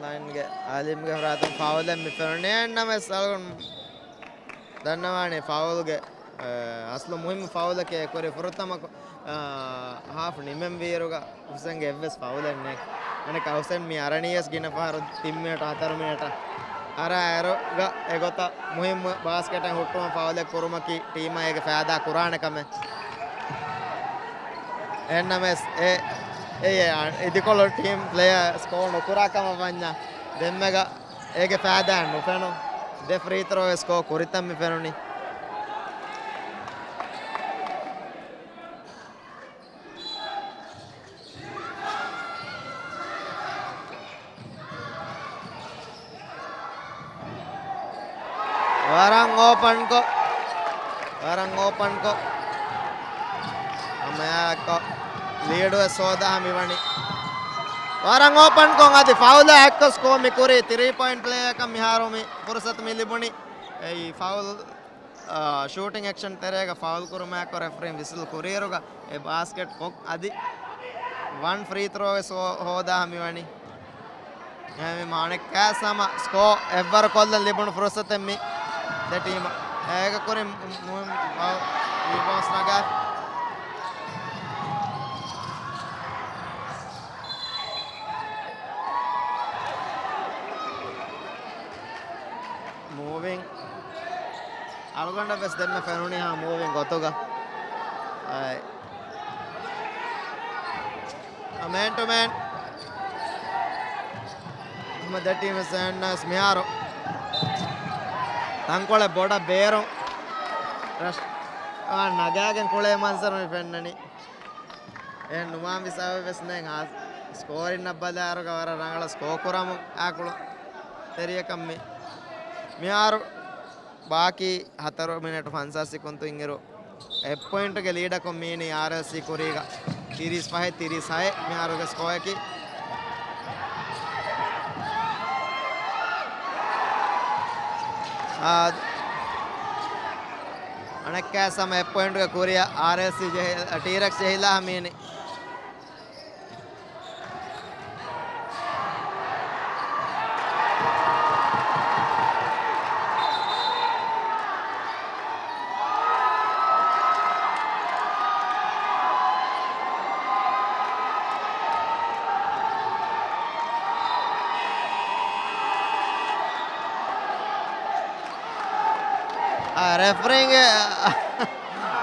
ލައިންގެ ހަލީމްގެ ފަރާތުން ފައުލެއް މި ފެނުނީ. އެންނަމެސް އަޅުގަނޑު ދަންނަވާނެ ފައުލްގެ، އަ، އަސްލު މުހިއްމު ފައުލަކޭ ކުރި ފުރަތަމަ، އަ، ހާފް ނިމެންވިއިރުގަ ހުސެންގެ އެއްވެސް ފައުލެއް ނެތް. އަނެއްކާ ހުސެން މި އަރަނީވެސް ގިނަ ފަހަރު ތިން މިނެޓް ހަތަރު މިނެޓަށް އަރާ އޭރުގަ އެގޮތަށް މުހިއްމު ބާސްކެޓެއް ހުއްޓުވަން ފައުލެއް ކުރުމަކީ ޓީމަށް އޭގެ ފައިދާ ކުރާނެ ކަމެއް. އެހެންނަމަވެސް އެ، އެ، އެ، އިދިކޮޅު ޓީމް ޕްލޭޔަރ ސްކޯ ނުކުރާ ކަމަށް ވަންޏާ ދެންމެގަ އޭގެ ފައިދާއެއް ނުފެނުނު. ދެ ފްރީ ތްރޯ ވެސް ސްކޯ ކުރިތަން މި ފެނުނީ. ވަރަށް އޯޕަންކޮށް، ވަރަށް އޯޕަންކޮށް. ހަމައެއާއެއްކޮށް ލީޑު ވެސް ހޯދާ މިވަނީ. ވަރަށް އޯޕަންކޮށް އަދި ފައުލެއް އެއްކޮށް ސްކޯ މި ކުރީ. ތިރީ ޕޮއިންޓް ޕްލޭއަކަށް މިހާރު މި ފުރުސަތު މި ލިބުނީ. އެއީ ފައުލް، އާ، ޝޫޓިން އެކްޝަން ތެރޭގަ ފައުލް ކުރުމާއެކު ރެފްރީން ވިސްލް ކުރިއިރުގަ އެ ބާސްކެޓް ކޮށް އަދި ވަން ފްރީ ތްރޯ ވެސް ހޯ-، ހޯދާ މިވަނީ. އެހެންވީމަ އަނެއްކާވެސް ހަމަ ސްކޯ އެއްވަރު ކޮށްލަން ލިބުނު ފުރުސަތެއް މި ދެ ޓީމަށް. އޭގެ ކުރިން މު-، މު-، ރީބައުންޑްސް ނަގާފި. މޫވިން. އަޅުގަނޑަށް ވެސް ދެންމެ ފެނުނީ ހަމަ މޫވިން ގޮތުގަ. އައި. މޭން ޓު މޭން. ހަމަ ދެ ޓީމް ވެސް އެހެންނަސް މިހާރު ތަންކޮޅެއް ބޮޑަށް ބޭރުން ރަޝް، އާ، ނަގާގެން ކުޅޭ މަންޒަރު މި ފެންނަނީ. އެހެން ނުވާން ހިސާބެއް ވެސް ނެތް. ސްކޯރިން އަށް ބަލާއިރުގަ ވަރަށް ރަނގަޅަށް ސްކޯ ކުރަމުން އާކުޅު ތެރިޔަކަށް މި މިހާރު ބާކީ ހަތަރު މިނެޓު ފަންސާސް ސެކުންތު އިންއިރު އެއް ޕޮއިންޓުގެ ލީޑަކުން މީނީ އާރްއެލްސީ ކުރީގަ. ތިރީސް ފަހެއް ތިރީސް ހައެއް މިހާރުގެ ސްކޯއަކީ. އާ، އަނެއްކާ ސަމަ އެއް ޕޮއިންޓުގެ ކުރިއަށް އާރްއެލްސީ ޖެހި-، ޓީރެކްސް ޖެހިލާ މީނީ. އާ، ރެފްރީންގެ،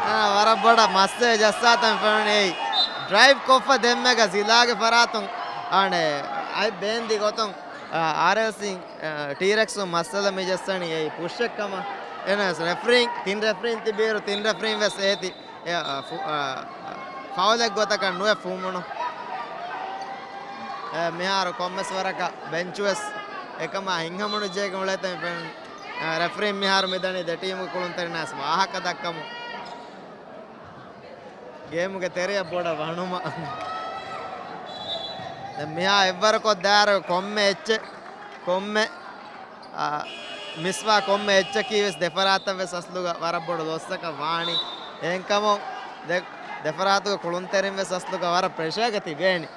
އާ، ވަރަށް ބޮޑަށް މައްސަލަ ޖައްސާތަން ފެނުނީ. އެއީ ޑްރައިވް ކޮށްފަ ދެންމެގަ ޒިލާގެ ފަރާތުން އާނެ އަތް ބޭންދި ގޮތުން، އާ، އާރްއެލްސީ، އާ، ޓީރެކްސުން މައްސަލަ މި ޖައްސަނީ އެއީ ޕުޝްއެއްކަމަށް. އެހެނަސް ރެފްރީން، ތިން ރެފްރީން ތިބިއިރު ތިން ރެފްރީން ވެސް އޭތި އެ، އަ، ފު-، އަ، ފައުލެއް ގޮތަކަށް ނުވެ ފުހުމުނު. އެ، މިހާރު ކޮންމެސް ވަރަކަށް ބެންޗު ވެސް އެކަމާ ހިތްހަމަނުޖެހިގެން އުޅޭތަން ފެން-، އަ، ރެފްރީން މިހާރު މިދަނީ ދެ ޓީމުގެ ކުޅުންތެރިންނާސް ވާހަކަ ދައްކަމުން. ގޭމުގެ ތެރެއަށް ބޮޑަށް ވަނުމަށް. ދެން މިހާ އެއްވަރުކޮށް ދާއިރު ކޮންމެ އެއްޗެއް، ކޮންމެ އާ، މިސްވާ ކޮންމެ އެއްޗަކީ ވެސް ދެފަރާތަށް ވެސް އަސްލުގަ ވަރަށް ބޮޑު ލޮއްސަކަށް ވާނީ. އެހެންކަމުން ދެ-، ދެފަރާތުގެ ކުޅުންތެރިން ވެސް އަސްލުގަ ވަރަށް ޕްރެޝާގަ ތިބޭނީ.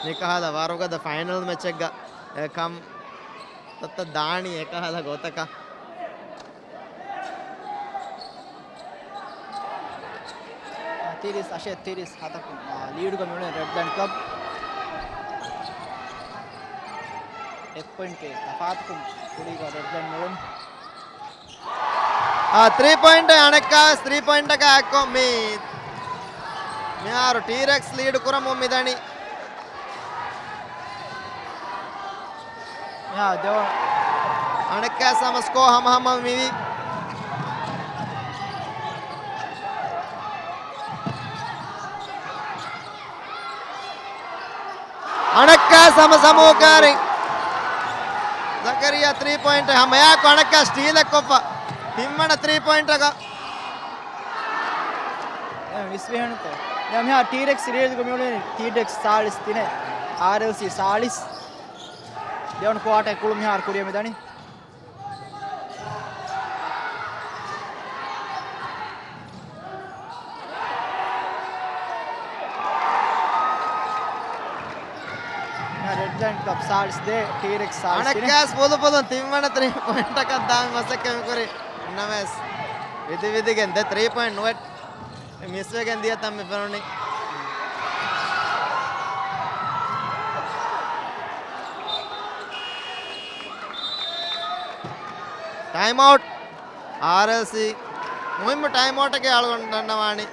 މިކަހަލަ ވަރުގަދަ ފައިނަލް މެޗެއްގަ، އެ، ކަން ތައްތައް ދާނީ އެކަހަލަ ގޮތަކަށް. ތިރީސް އަށެއް ތިރީސް ހަތަކުން، އާ، ލީޑުގަ މިއުޅެނީ ރެޑް ލައިން ކްލަބް. އެއް ޕޮއިންޓްގެ ތަފާތުކުން ކުރީގަ ރެޑް ލައިން މިއުޅެނީ. އާ، ތްރީ ޕޮއިންޓް އަނެއްކާވެސް ތްރީ ޕޮއިންޓަކާ އެއްކޮށް މި މިހާރު ޓީރެކްސް ލީޑު ކުރަމުން މިދަނީ. އަނެއްކާ ސަމަ ސްކޯ ހަމަހަމަ މިވީ. އަނެއްކާ ސަމަ ސަމޫކާރި. ޒަކަރިޔާ ތްރީ ޕޮއިންޓް ހަމަޔާކު އަނެއްކާ ސްޓީލެއް ކޮށްފަ. ތިންވަނަ ތްރީ ޕޮއިންޓަކަށް. އެ، ވިސް ވިހެނުތޯ. ދެން މިހާ ޓީރެކްސް ރީލްގަ މިއުޅެނީ ޓީރެކްސް ސާޅީސް ތިނެއް، އާރްއެލްސީ ސާޅީސް. ދެވަނަ ކުއާޓަރ ކުޅު މިހާރު ކުރިޔަށް މިދަނީ. ރެޑް ލައިން ކްލަބް ސާޅީސް ދޭ، ޓީރެކްސް ސާޅީސް ތިނެއް. އަނެއްކާސް ފުލުފުލުން ތިންވަނަ ތްރީ ޕޮއިންޓަކަށް ދާން މަސައްކަތް ކުރި. ނަމަވެސް ވިދި ވިދިގެން ދެ ތްރީ ޕޮއިންޓް ނުވެ މިސްވެގެން ދިޔަ ތަން މި ފެނުނީ. ޓައިމް އައުޓް. އާރްއެލްސީ މުހިއްމު ޓައިމް އައުޓެއްގެ އަޅުގަނޑު ދަންނަވާނީ.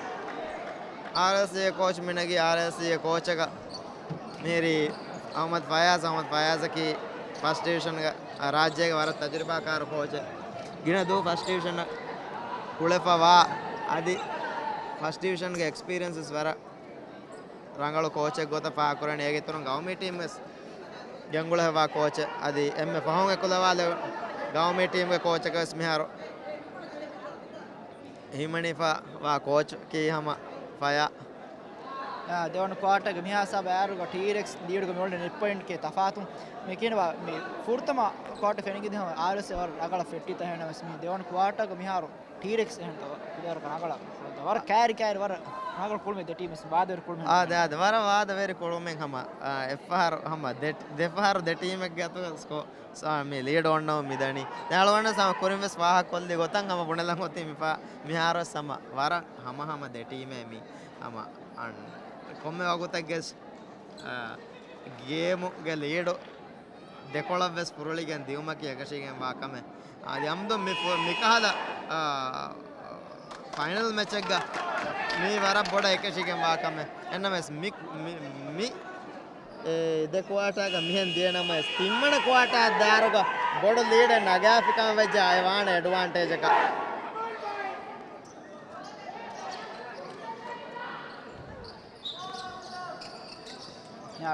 އާރްއެލްސީ ކޯޗް މިނަގީ އާރްއެލްސީ ކޯޗަކަށް މިހިރީ އަހުމަދު ފަޔާޒް. އަހުމަދު ފަޔާޒަކީ ފަސްޓް ޑިވިޝަންގެ ރާއްޖޭގެ ވަރަށް ތަޖުރިބާކާރު ކޯޗެއް. ގިނަ ދުވަހު ފަސްޓް ޑިވިޝަނަށް ކުޅެފަ ވާ އަދި ފަސްޓް ޑިވިޝަންގެ އެކްސްޕީރިއަންސް ވެސް ވަރަށް ރަނގަޅު ކޯޗެއް ގޮތަށް ފާހަގަކުރަނީ. އޭގެ އިތުރުން ގައުމީ ޓީމް ވެސް ގެންގުޅެފަ ވާ ކޯޗެއް. އަދި އެންމެ ފަހުން އެކުލަވާލެވުނު ގައުމީ ޓީމްގެ ކޯޗަކަށް ވެސް މިހާރު ހިމެނިފަ ވާ ކޯޗަކީ ހަމަ ފަޔާ. އާ، ދެވަނަ ކުއާޓަރގެ މިހާ ހިސާބަށް އައިރުގަ ޓީރެކްސް ލީޑުގަ މިއުޅެނީ އެއް ޕޮއިންޓްގެ ތަފާތުން. މި ކިޔަނީ ވާ މި ފުރަތަމަ ކުއާޓަރ ފެނިގެންދިޔަ ހަމަ އާރްއެލްސީ ވަރަށް ރަނގަޅަށް ފެއްޓިތަ ހެނަމެސް މި ދެވަނަ ކުއާޓަރގަ މިހާރު ޓީރެކްސް އެހެންތޯ ކުދަރަކަށް ރަނގަޅަށް ވަރަށް ކައިރި ކައިރި ވަރަށް ރަނގަޅު ކުޅުމެއް ދެ ޓީމް ވެސް ވާދަވެރި ކުޅުމެއް. އާ، ދެ، އާ، ދެ، ވަރަށް ވާދަވެރި ކުޅުމެއް ހަމަ، އާ، އެއްފަހަރު ހަމަ ދެ، ދެފަހަރު ދެ ޓީމެއްގެ އަތުގަ ސްކޯ، ސާ، މި ލީޑް އޮންނަމުން މިދަނީ. ދެ އަޅުގަނޑު ސާ ކުރިން ވެސް ފާހަގަކޮށްލި ގޮތަށް ހަމަ ބުނެލަން އޮތީ މިފަ-، މިހާރު ވެސް ހަމަ ވަރަށް ހަމަ ހަމަ ދެ ޓީމެއް މި ހަމަ އަން-، ކޮންމެ ވަގުތެއްގެ ސް-، އާ، ގޭމުގެ ލީޑު ދެކޮޅަށް ވެސް ފުރޮޅިގެން ދިއުމަކީ އެކަށީގެން ވާ ކަމެއް. އަދި އަމްދު މި ފު-، މިކަހަލަ، އާ، ފައިނަލް މެޗެއްގަ މީ ވަރަށް ބޮޑަށް އެކަށީގެން ވާ ކަމެއް. އެންނަމެސް މި، މި، މި، އެ، ދެ ކުއާޓާގަ މިހެން ދިޔަ ނަމަވެސް ތިންވަނަ ކުއާޓާ ދާއިރުގަ ބޮޑު ލީޑެއް ނަގާފިކަމަށް ވެއްޖެ އެ ވާނެ އެޑްވާންޓޭޖަކަށް.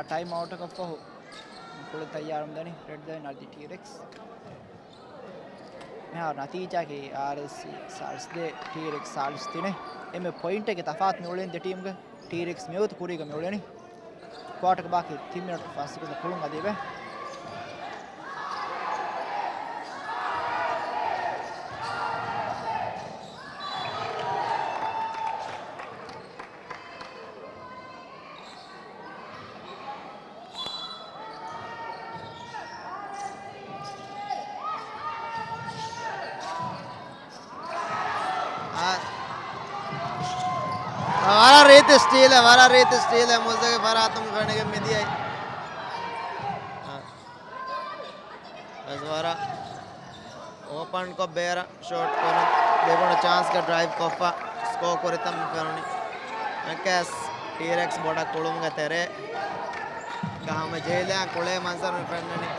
ޓައިމް އައުޓަކަށްފަހު ކުޅެން ތައްޔާރުން ދަނީ ރެޑް ލައިން އަދި ޓީރެކްސް. މިހާރު ނަތީޖާގައި އާރްއެލްސީ ސާޅީސް ދޭއް، ޓީރެކްސް ސާޅީސް ތިނެއް. އެންމެ ޕޮއިންޓެއްގެ ތަފާތު މިއުޅެނީ ދެ ޓީމްގެ. ޓީރެކްސް މިވަގުތު ކުރީގަ މިއުޅެނީ. ކުއާޓަރގެ ބާކީ ތިން މިނެޓް ފަސް ސެކަންޑް ކުޅުން އަދި އެބަ. އާ، ވަރަށް ރީތި ސްޓީލެއް، ވަރަށް ރީތި ސްޓީލެއް މުއްޒަގެ ފަރާތުން ފެނިގެން މިދިޔައީ. އާ، ވަރަށް އޯޕަންކޮށް ބޭރަށް ޝޯޓް ކުރަން ލިބުނު ޗާންސްގަ ޑްރައިވް ކޮށްފަ ސްކޯ ކުރިތަން ފެނުނީ. އެކަސް ޓީރެކްސް ބޮޑަށް ކުޅުމުގެ ތެރޭ ގަ ހަމަޖެހިލާ ކުޅޭ މަންޒަރު ފެންނަނީ.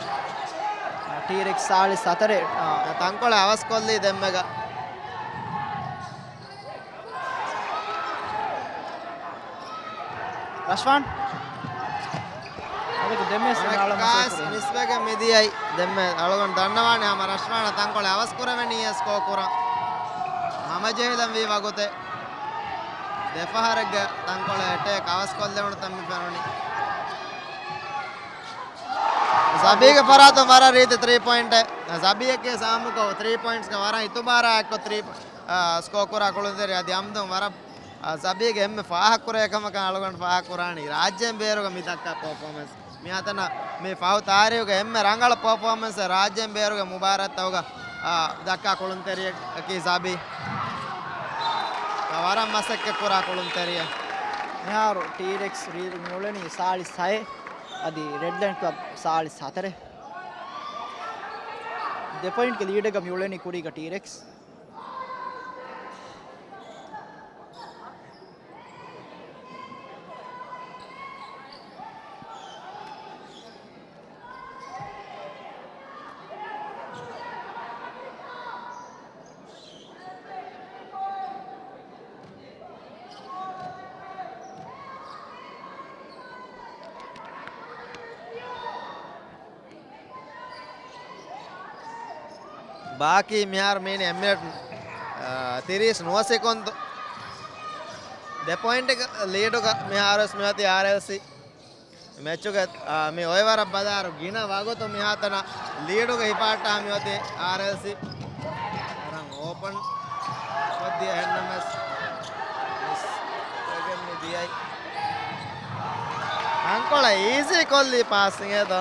ޓީރެކްސް ސާޅީސް ހަތަރެއް، އާ، ތަންކޮޅެއް އަވަސްކޮށްލީ ދެންމެގަ. ރަޝްފާން. އަދި ދެންމެ ސެމި އަޅަ މަސައްކަތް ކުރޭ. މިސްވެގެން މިދިޔައީ. ދެންމެ އަޅުގަނޑު ދަންނަވާނެ ހަމަ ރަޝްފާނަށް ތަންކޮޅެއް އަވަސް ކުރެވެނީ ސްކޯ ކުރަން. ހަމަޖެހިލަން ވީ ވަގުތެއް. ދެފަހަރެއްގެ ތަންކޮޅެއް އެޓޭކް އަވަސް ކޮށްލެވުނު ތަން މި ފެނުނީ. ޒަބީގެ ފަރާތުން ވަރަށް ރީތި ތްރީ ޕޮއިންޓެއް. ޒަބީއަކީ ސާމުކޮށް ތްރީ ޕޮއިންޓްސްގެ ވަރަށް އިތުބާރާ އެއްކޮށް ތްރީ، އާ، ސްކޯ ކުރާ ކުޅުންތެރި އަދި އަމްދުން ވަރަށް، އާ، ޒަބީގެ އެންމެ ފާހަގަކުރޭ ކަމަކަށް އަޅުގަނޑު ފާހަގަކުރާނީ ރާއްޖޭން ބޭރުގަ މި ދައްކާ ޕަރފޯމެންސް. މިހާތަނަށް މި ފަހު ތާރީހުގެ އެންމެ ރަނގަޅަ ޕަރފޯމެންސް ރާއްޖޭން ބޭރުގެ މުބާރާތްތަކުގަ، އާ، ދައްކާ ކުޅުންތެރިއަކީ ޒަބީ. ވަރަށް މަސައްކަތްކުރާ ކުޅުންތެރިއެއް. މިހާރު ޓީރެކްސް ރީ މިއުޅެނީ ސާޅީސް ހައެއް އަދި ރެޑް ލައިން ކްލަބް ސާޅީސް ހަތަރެއް. ދެ ޕޮއިންޓްގެ ލީޑެއްގަ މިއުޅެނީ ކުރީގަ ޓީރެކްސް. ބާކީ މިހާރު މީނި އެއް މިނެޓް، އާ، ތިރީސް ނުވަ ސެކަންޑް. ދެ ޕޮއިންޓްގެ ލީޑުގަ މިހާރުވެސް މިއޮތީ އާރްއެލްސީ. މެޗުގެ، އާ، މި އޮއިވަރަށް ބަލާއިރު ގިނަ ވަގުތު މިހާތަނަށް ލީޑުގަ ހިފާއްޓާ މިއޮތީ އާރްއެލްސީ. ވަރަށް އޯޕަން ކޮށްދިޔަ އެހެންނަމަވެސް މިސް ވެގެން މި ދިޔައީ. ތަންކޮޅަށް އީޒީ ކޮށްލީ ޕާސިން އޭތޯ.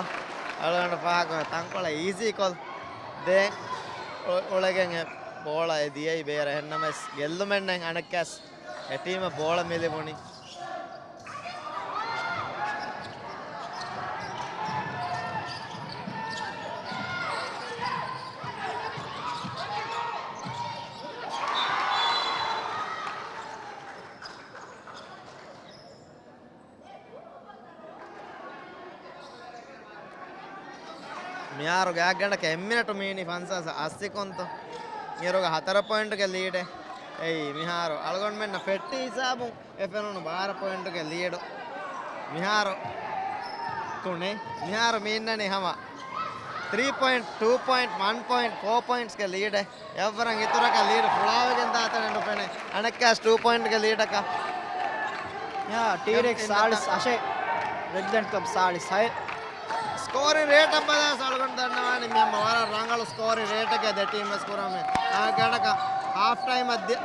އަޅުގަނޑު ފާހަގަކުރަން ތަންކޮޅަށް އީޒީ ކޮށް ދޭ އު-، އުޅެގެން އެ ބޯޅަ އެ ދިޔައީ ބޭރަށް. އެހެންނަމަވެސް ގެއްލުމެއް ނެތް އަނެއްކާސް. އެ ޓީމަށް ބޯޅަ މިލިބުނީ. މިހާރު ގާތްގަނޑަކަށް އެއް މިނެޓު މީނި ފަންސާސް އައްސިކޮންތޯ. އިރުގަ ހަތަރު ޕޮއިންޓުގެ ލީޑެއް. އެއީ މިހާރު އަޅުގަނޑުމެންނަށް ފެއްޓި ހިސާބުން އެ ފެނުނު ބާރަ ޕޮއިންޓުގެ ލީޑު. މިހާރު ތުނެ، މިހާރު މީންނަނީ ހަމަ ތްރީ ޕޮއިންޓް، ޓޫ ޕޮއިންޓް، ވަން ޕޮއިންޓް، ފޯ ޕޮއިންޓްސްގެ ލީޑެއް. އެއަށްވުރެން އިތުރަކަށް ލީޑު ފުޅާވެގެން ދާތަނެއް ނުފެނޭ. އަނެއްކާސް ޓޫ ޕޮއިންޓްގެ ލީޑަކަށް. މިހާ ޓީރެކްސް ސާޅީސް އަށެއް، ރެޑްލެންޑް ކްލަބް ސާޅީސް ހައެއް. ސްކޯރިން ރޭޓަށް ބަލާ އަޅުގަނޑު ދަންނަވާނީ މި ހަމަ ވަރަށް ރަނގަޅު ސްކޯރިން ރޭޓެއްގަ ދެ ޓީމް ވެސް ކުރަމޭ. އާ، ގަނޑަކަށް ހާފް ޓައިމަށް ދި-،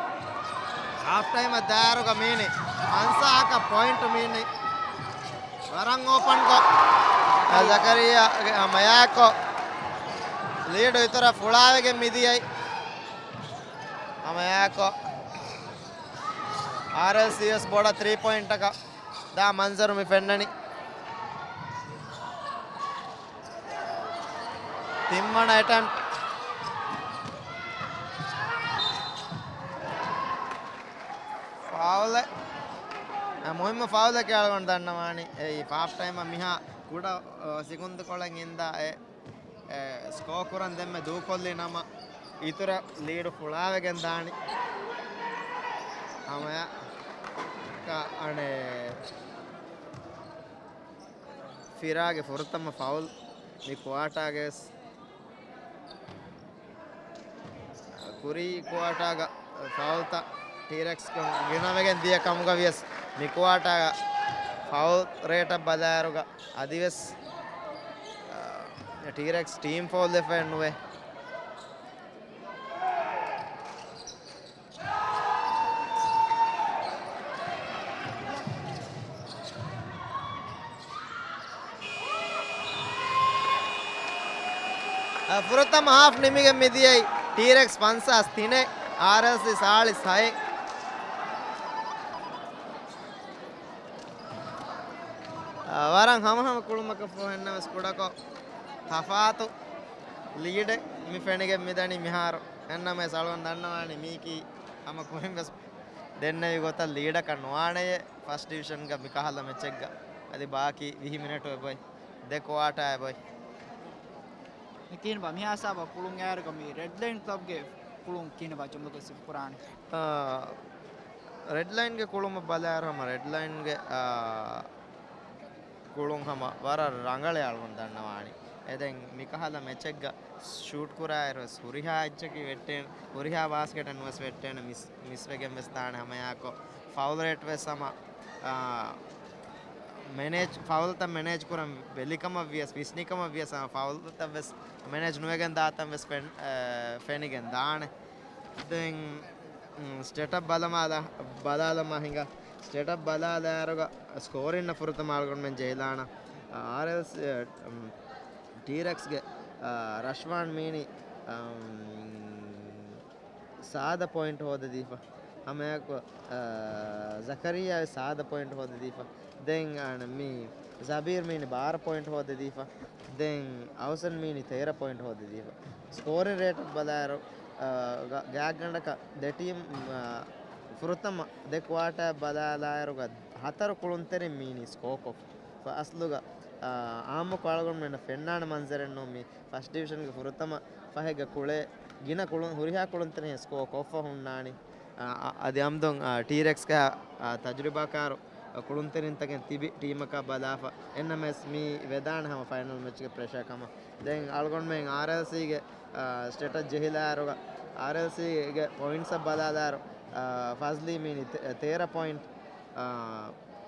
ހާފް ޓައިމަށް ދާއިރުގަ މީނި ފަންސާހަކަށް ޕޮއިންޓު މީނި. ވަރަށް އޯޕަންކޮށް، ޒަކަރިއްޔާ ހަމަޔާކޮށް، ލީޑު އިތުރަށް ފުޅާވެގެން މިދިޔައީ. ހަމަޔާކޮށް، އާރްއެލްސީ ވެސް ބޮޑަށް ތްރީ ޕޮއިންޓަކަށް ދާ މަންޒަރު މި ފެންނަނީ. ތިންވަނަ އެޓެމްޕްޓް. ފައުލެއް. އަ، މުހިއްމު ފައުލެކޭ އަޅުގަނޑު ދަންނަވާނީ. އެއީ ހާފް ޓައިމަށް މިހާ ކުޑަ، އަ، ސިކުންތުކޮޅެއް އިންދާ އެ، އެ، ސްކޯ ކުރަން ދެންމެ ދޫކޮށްލި ނަމަ، އިތުރަށް ލީޑު ފުޅާވެގެން ދާނީ. ހަމަޔަށް ކަ-، އަނެއް. ފިރާގެ ފުރަތަމަ ފައުލް މި ކުއާޓާގެ ވެސް. ކުރީ ކުއާޓާގަ ފައުލްތައް ޓީރެކްސްކޮށް ގިނަވެގެން ދިޔަ ކަމުގަ ވިޔަސް، މި ކުއާޓާގަ ފައުލް ރޭޓަށް ބަލާއިރުގަ އަދިވެސް، އާ، ޓީރެކްސް ޓީމް ފައުލް ދެފައެއް ނުވޭ. އަ، ފުރަތަމަ ހާފް ނިމިގެން މިދިޔައީ ޓީރެކްސް ފަންސާސް ތިނެއް، އާރްއެލްސީ ސާޅީސް ހައެއް. އަ، ވަރަށް ހަމަހަމަ ކުޅުމަކަށް ފަހު އެންނަމެސް ކުޑަކޮށް ތަފާތު ލީޑެއް މި ފެނިގެން މިދަނީ މިހާރު. އެންނަމެސް އަޅުގަނޑު ދަންނަވާނީ މީކީ ހަމަ ކުރިން ވެސް ދެންނެވި ގޮތަށް ލީޑަކަށް ނުވާނެޔޭ ފަސްޓް ޑިވިޝަންގަ މިކަހަލަ މެޗެއްގަ. އަދި ބާކީ ވިހި މިނެޓު އެބޮތް، ދެ ކުއާޓާ އެބޮތް. މި ކިހިނެއްބާ މިހާ ހިސާބަށް ކުޅުން އައިރުގަ މި ރެޑް ލައިން ކްލަބްގެ ކުޅުން ކިހިނެއްބާ ޖުމްލަކޮށް ސިފަކުރާނެ؟ އާ، ރެޑް ލައިންގެ ކުޅުމަށް ބަލާއިރު ހަމަ ރެޑް ލައިންގެ، އާ، ކުޅުން ހަމަ ވަރަށް ރަނގަޅޭ އަޅުގަނޑު ދަންނަވާނީ. އެ ދެން މިކަހަލަ މެޗެއްގަ ޝޫޓް ކުރާއިރު ވެސް ހުރިހާ އެއްޗަކީ ވެއްޓޭނެ، ހުރިހާ ބާސްކެޓެއް ނުވެސް ވެއްޓޭނެ، މިސް، މިސްވެގެން ވެސް ދާނެ ހަމައާކޮށް. ފައުލް ރޭޓް ވެސް ހަމަ، އާ، މެނޭޖް، ފައުލްތައް މެނޭޖް ކުރަން ބެލިކަމަށް ވިޔަސް، ވިސްނިކަމަށް ވިޔަސް، އާ، ފައުލްތައް ވެސް މެނޭޖް ނުވެގެން ދާތަން ވެސް ފެން، އާ، ފެނިގެން ދާނެ. ދެން، މް، ސްޓޭޓަށް ބަލަމާލަ، ބަލާލަމާ ހިނގާ. ސްޓޭޓަށް ބަލާލާއިރުގަ ސްކޯރިންނަށް ފުރަތަމަ އަޅުގަނޑުމެން ޖެހިލާނަ. އާރްއެލްސީ، އެ، މް، ޓީރެކްސްގެ، އާ، ރަޝްވާން މީނި، އަ، މް، ސާދަ ޕޮއިންޓް ހޯދަދީފަ. ހަމައެކު، އާ، ޒަކަރިއްޔާ ސާދަ ޕޮއިންޓް ހޯދަދީފަ. ދެން އަން މީ ޒަބީރް މީނި ބާރަ ޕޮއިންޓް ހޯދަދީފަ. ދެން އައުސަން މީނި ތޭރަ ޕޮއިންޓް ހޯދަދީފަ. ސްކޯރިން ރޭޓަށް ބަލާއިރު، އާ، ގ-، ގާތްގަނޑަކަށް ދެ ޓީމް، އާ، ފުރަތަމަ ދެ ކުއާޓާ ބަލާލާއިރުގަ ހަތަރު ކުޅުންތެރިން މީނީ ސްކޯކޮށް. ފަ-، އަސްލުގަ، އާ، އާއްމުކޮށް އަޅުގަނޑުމެންނަށް ފެންނާނެ މަންޒަރެއް ނޫން މީ. ފަސްޓް ޑިވިޝަންގެ ފުރަތަމަ ފަހެއްގެ ކުޅޭ ގިނަ ކުޅުން، ހުރިހާ ކުޅުންތެރިން ސްކޯ ކޮށްފަ ހުންނާނީ. އާ، އަ-، އަދި އަމްދުން، އާ، ޓީރެކްސްގެ، އާ، ތަޖުރިބާކާރު، އާ، ކުޅުންތެރިންތަކެއް ތިބި ޓީމަކާ ބަލާފަ. އެންނަމެސް މީ ވެދާނެ ހަމަ ފައިނަލް މެޗްގެ ޕްރެޝާ ކަމަށް. ދެން އަޅުގަނޑުމެން އާރްއެލްސީގެ، އާ، ސްޓޭޓަށް ޖެހިލާއިރުގަ، އާރްއެލްސީގެ ޕޮއިންޓްސަށް ބަލާލާއިރު، އާ، ފަޒްލީ މީނި ތެ-، ތޭރަ ޕޮއިންޓް. އާ،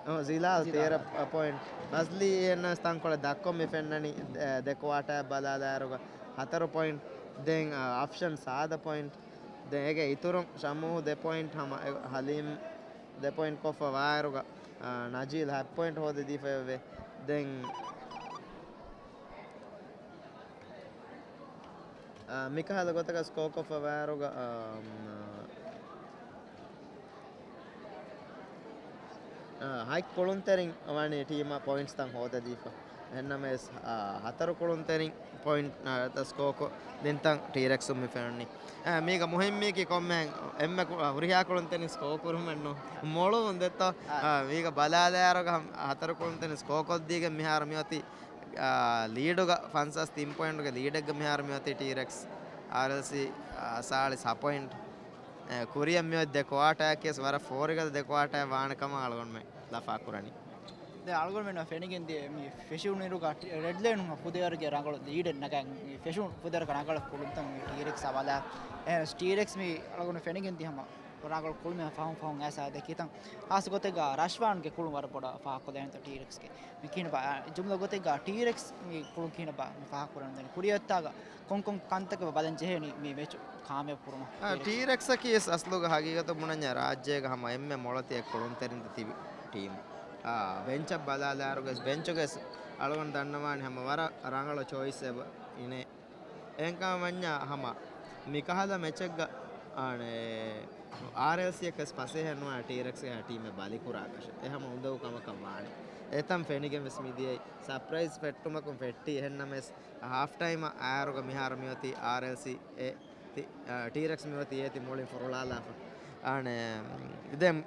އޮ، ޒިލާލް ޒިލާލް. ތޭރަ ޕޮއިންޓް. ނަޒްލީ އެންނަ ތަންކޮޅެއް ދަށްކޮށް މި ފެންނަނީ، އެ، ދެ ކުއާޓާ ބަލާލާއިރުގަ ހަތަރު ޕޮއިންޓް. ދެން، އާ، އަފްޝަން ސާދަ ޕޮއިންޓް. ދެން އޭގެ އިތުރުން ޝަމޫ ދެ ޕޮއިންޓް ހަމަ، އެ، ހަލީމް ދެ ޕޮއިންޓް ކޮށްފަ ވާއިރުގަ، އާ، ނަޖީލް ހަތް ޕޮއިންޓް ހޯދަދީފައެވެ. ދެން އާ، މިކަހަލަ ގޮތަކަށް ސްކޯ ކޮށްފަ ވާއިރުގަ، އާ، މް، އާ، ހަތް ކުޅުންތެރިން ވަނީ ޓީމަށް ޕޮއިންޓްސް ތަން ހޯދަދީފަ. އެހެންނަމަވެސް، އާ، ހަތަރު ކުޅުންތެރިން ޕޮއިންޓް، އާ، ތައް ސްކޯ ކޮށް ދިންތަން ޓީރެކްސުން މި ފެނުނީ. އާ، މީގަ މުހިއްމީކީ ކޮންމެ އެންމެ ކު-، އާ، ހުރިހާ ކުޅުންތެރިން ސްކޯ ކުރުމެއް ނޫން. މޮޅުވުން ދެއްތޯ؟ އާ. އާ، މީގަ ބަލާލާއިރުގަ ހަ-، ހަތަރު ކުޅުންތެރިން ސްކޯ ކޮށްދީގެން މިހާރު މިއޮތީ އާ، ލީޑުގަ ފަންސާސް ތިން ޕޮއިންޓުގެ ލީޑެއްގަ މިހާރު މިއޮތީ ޓީރެކްސް. އާރްއެލްސީ، އާ، ސާޅީސް ހަ ޕޮއިންޓް. އެ، ކުރިއަށް މިއޮތް ދެ ކުއާޓާއަކީ ވަރަށް ފޯރިގަދަ ދެ ކުއާޓާއެއް ވާނެ ކަމަށް އަޅުގަނޑުމެން ލަފާ ކުރަނީ. ދެން އަޅުގަނޑުމެންނަށް ފެނިގެން ދިޔަ މި ފެށުނުއިރުގަ ޓި-، ރެޑް ލައިނުން ފުދޭވަރުގެ ރަނގަޅު ލީޑެއް ނަގަން މި ފެށުނު ފުދޭވަރުގެ ރަނގަޅަށް ކުޅުންތައް މި ޓީރެކްސް އަވަލާ. އެ، ޓީރެކްސް މި އަޅުގަނޑު ފެނިގެން ދިޔަ ހަމަ ރަނގަޅު ކުޅުމެއް ފަހުން ފަހުން އައިސް ދެއްކިތަން. ހާއްސަ ގޮތެއްގަ ރަޝްވާންގެ ކުޅުން ވަރަށް ބޮޑަށް ފާހަގަކޮށްލަންތަ ޓީރެކްސްގެ. މި ކިހިނެއްބާ، އާ، ޖުމްލަ ގޮތެއްގަ ޓީރެކްސް މި ކުޅުން ކިހިނެއްބާ މި ފާހަގަކުރަން ދެނީ؟ ކުރިއަށްތާގަ ކޮންކޮން ކަންތަކެއް ބަލަން ޖެހޭނީ މި މެޗު ކާމިޔާބު ކުރުމަށް؟ އާ، ޓީރެކްސް. ޓީރެކްސްއަކީ ވެސް އަސްލުގަ ހަގީގަތު ބުނަންޏާ ރާއްޖޭގަ ހަމަ އެންމެ މޮޅަށް ތިޔަ ކުޅުންތެރިންތައް ތިބި ޓީމް. އާ، ބެންޗަށް ބަލާލާއިރުގަސް، ބެންޗުގަސް އަޅުގަނޑު ދަންނަވާނީ ހަމަ ވަރަށް ރަނގަޅު ޗޮއިސް އެބަ އިނޭ. އެހެންކަމަށް ވަންޏާ ހަމަ މިކަހަލަ މެޗެއްގަ، އާނެ، އާރްއެލްސީއަކަސް ފަސޭހަ ނުވާ ޓީރެކްސްގެ ޓީމެއް ބަލިކުރާކަށެއް. އެ ހަމަ އުނދަގޫ ކަމަކަށް ވާނެ. އެތަން ފެނިގެން ވެސް މިދިޔައީ. ސަޕްރައިޒް ފެއްޓުމަކުން ފެއްޓީ. އެހެންނަމަވެސް ހާފް ޓައިމަށް އައިރުގަ މިހާރު މިއޮތީ އާރްއެލްސީ އެ ތި-، އާ، ޓީރެކްސް މިއޮތީ އޭތި މުޅިން ފުރޮޅާލާފަ. އާނެ، ދެން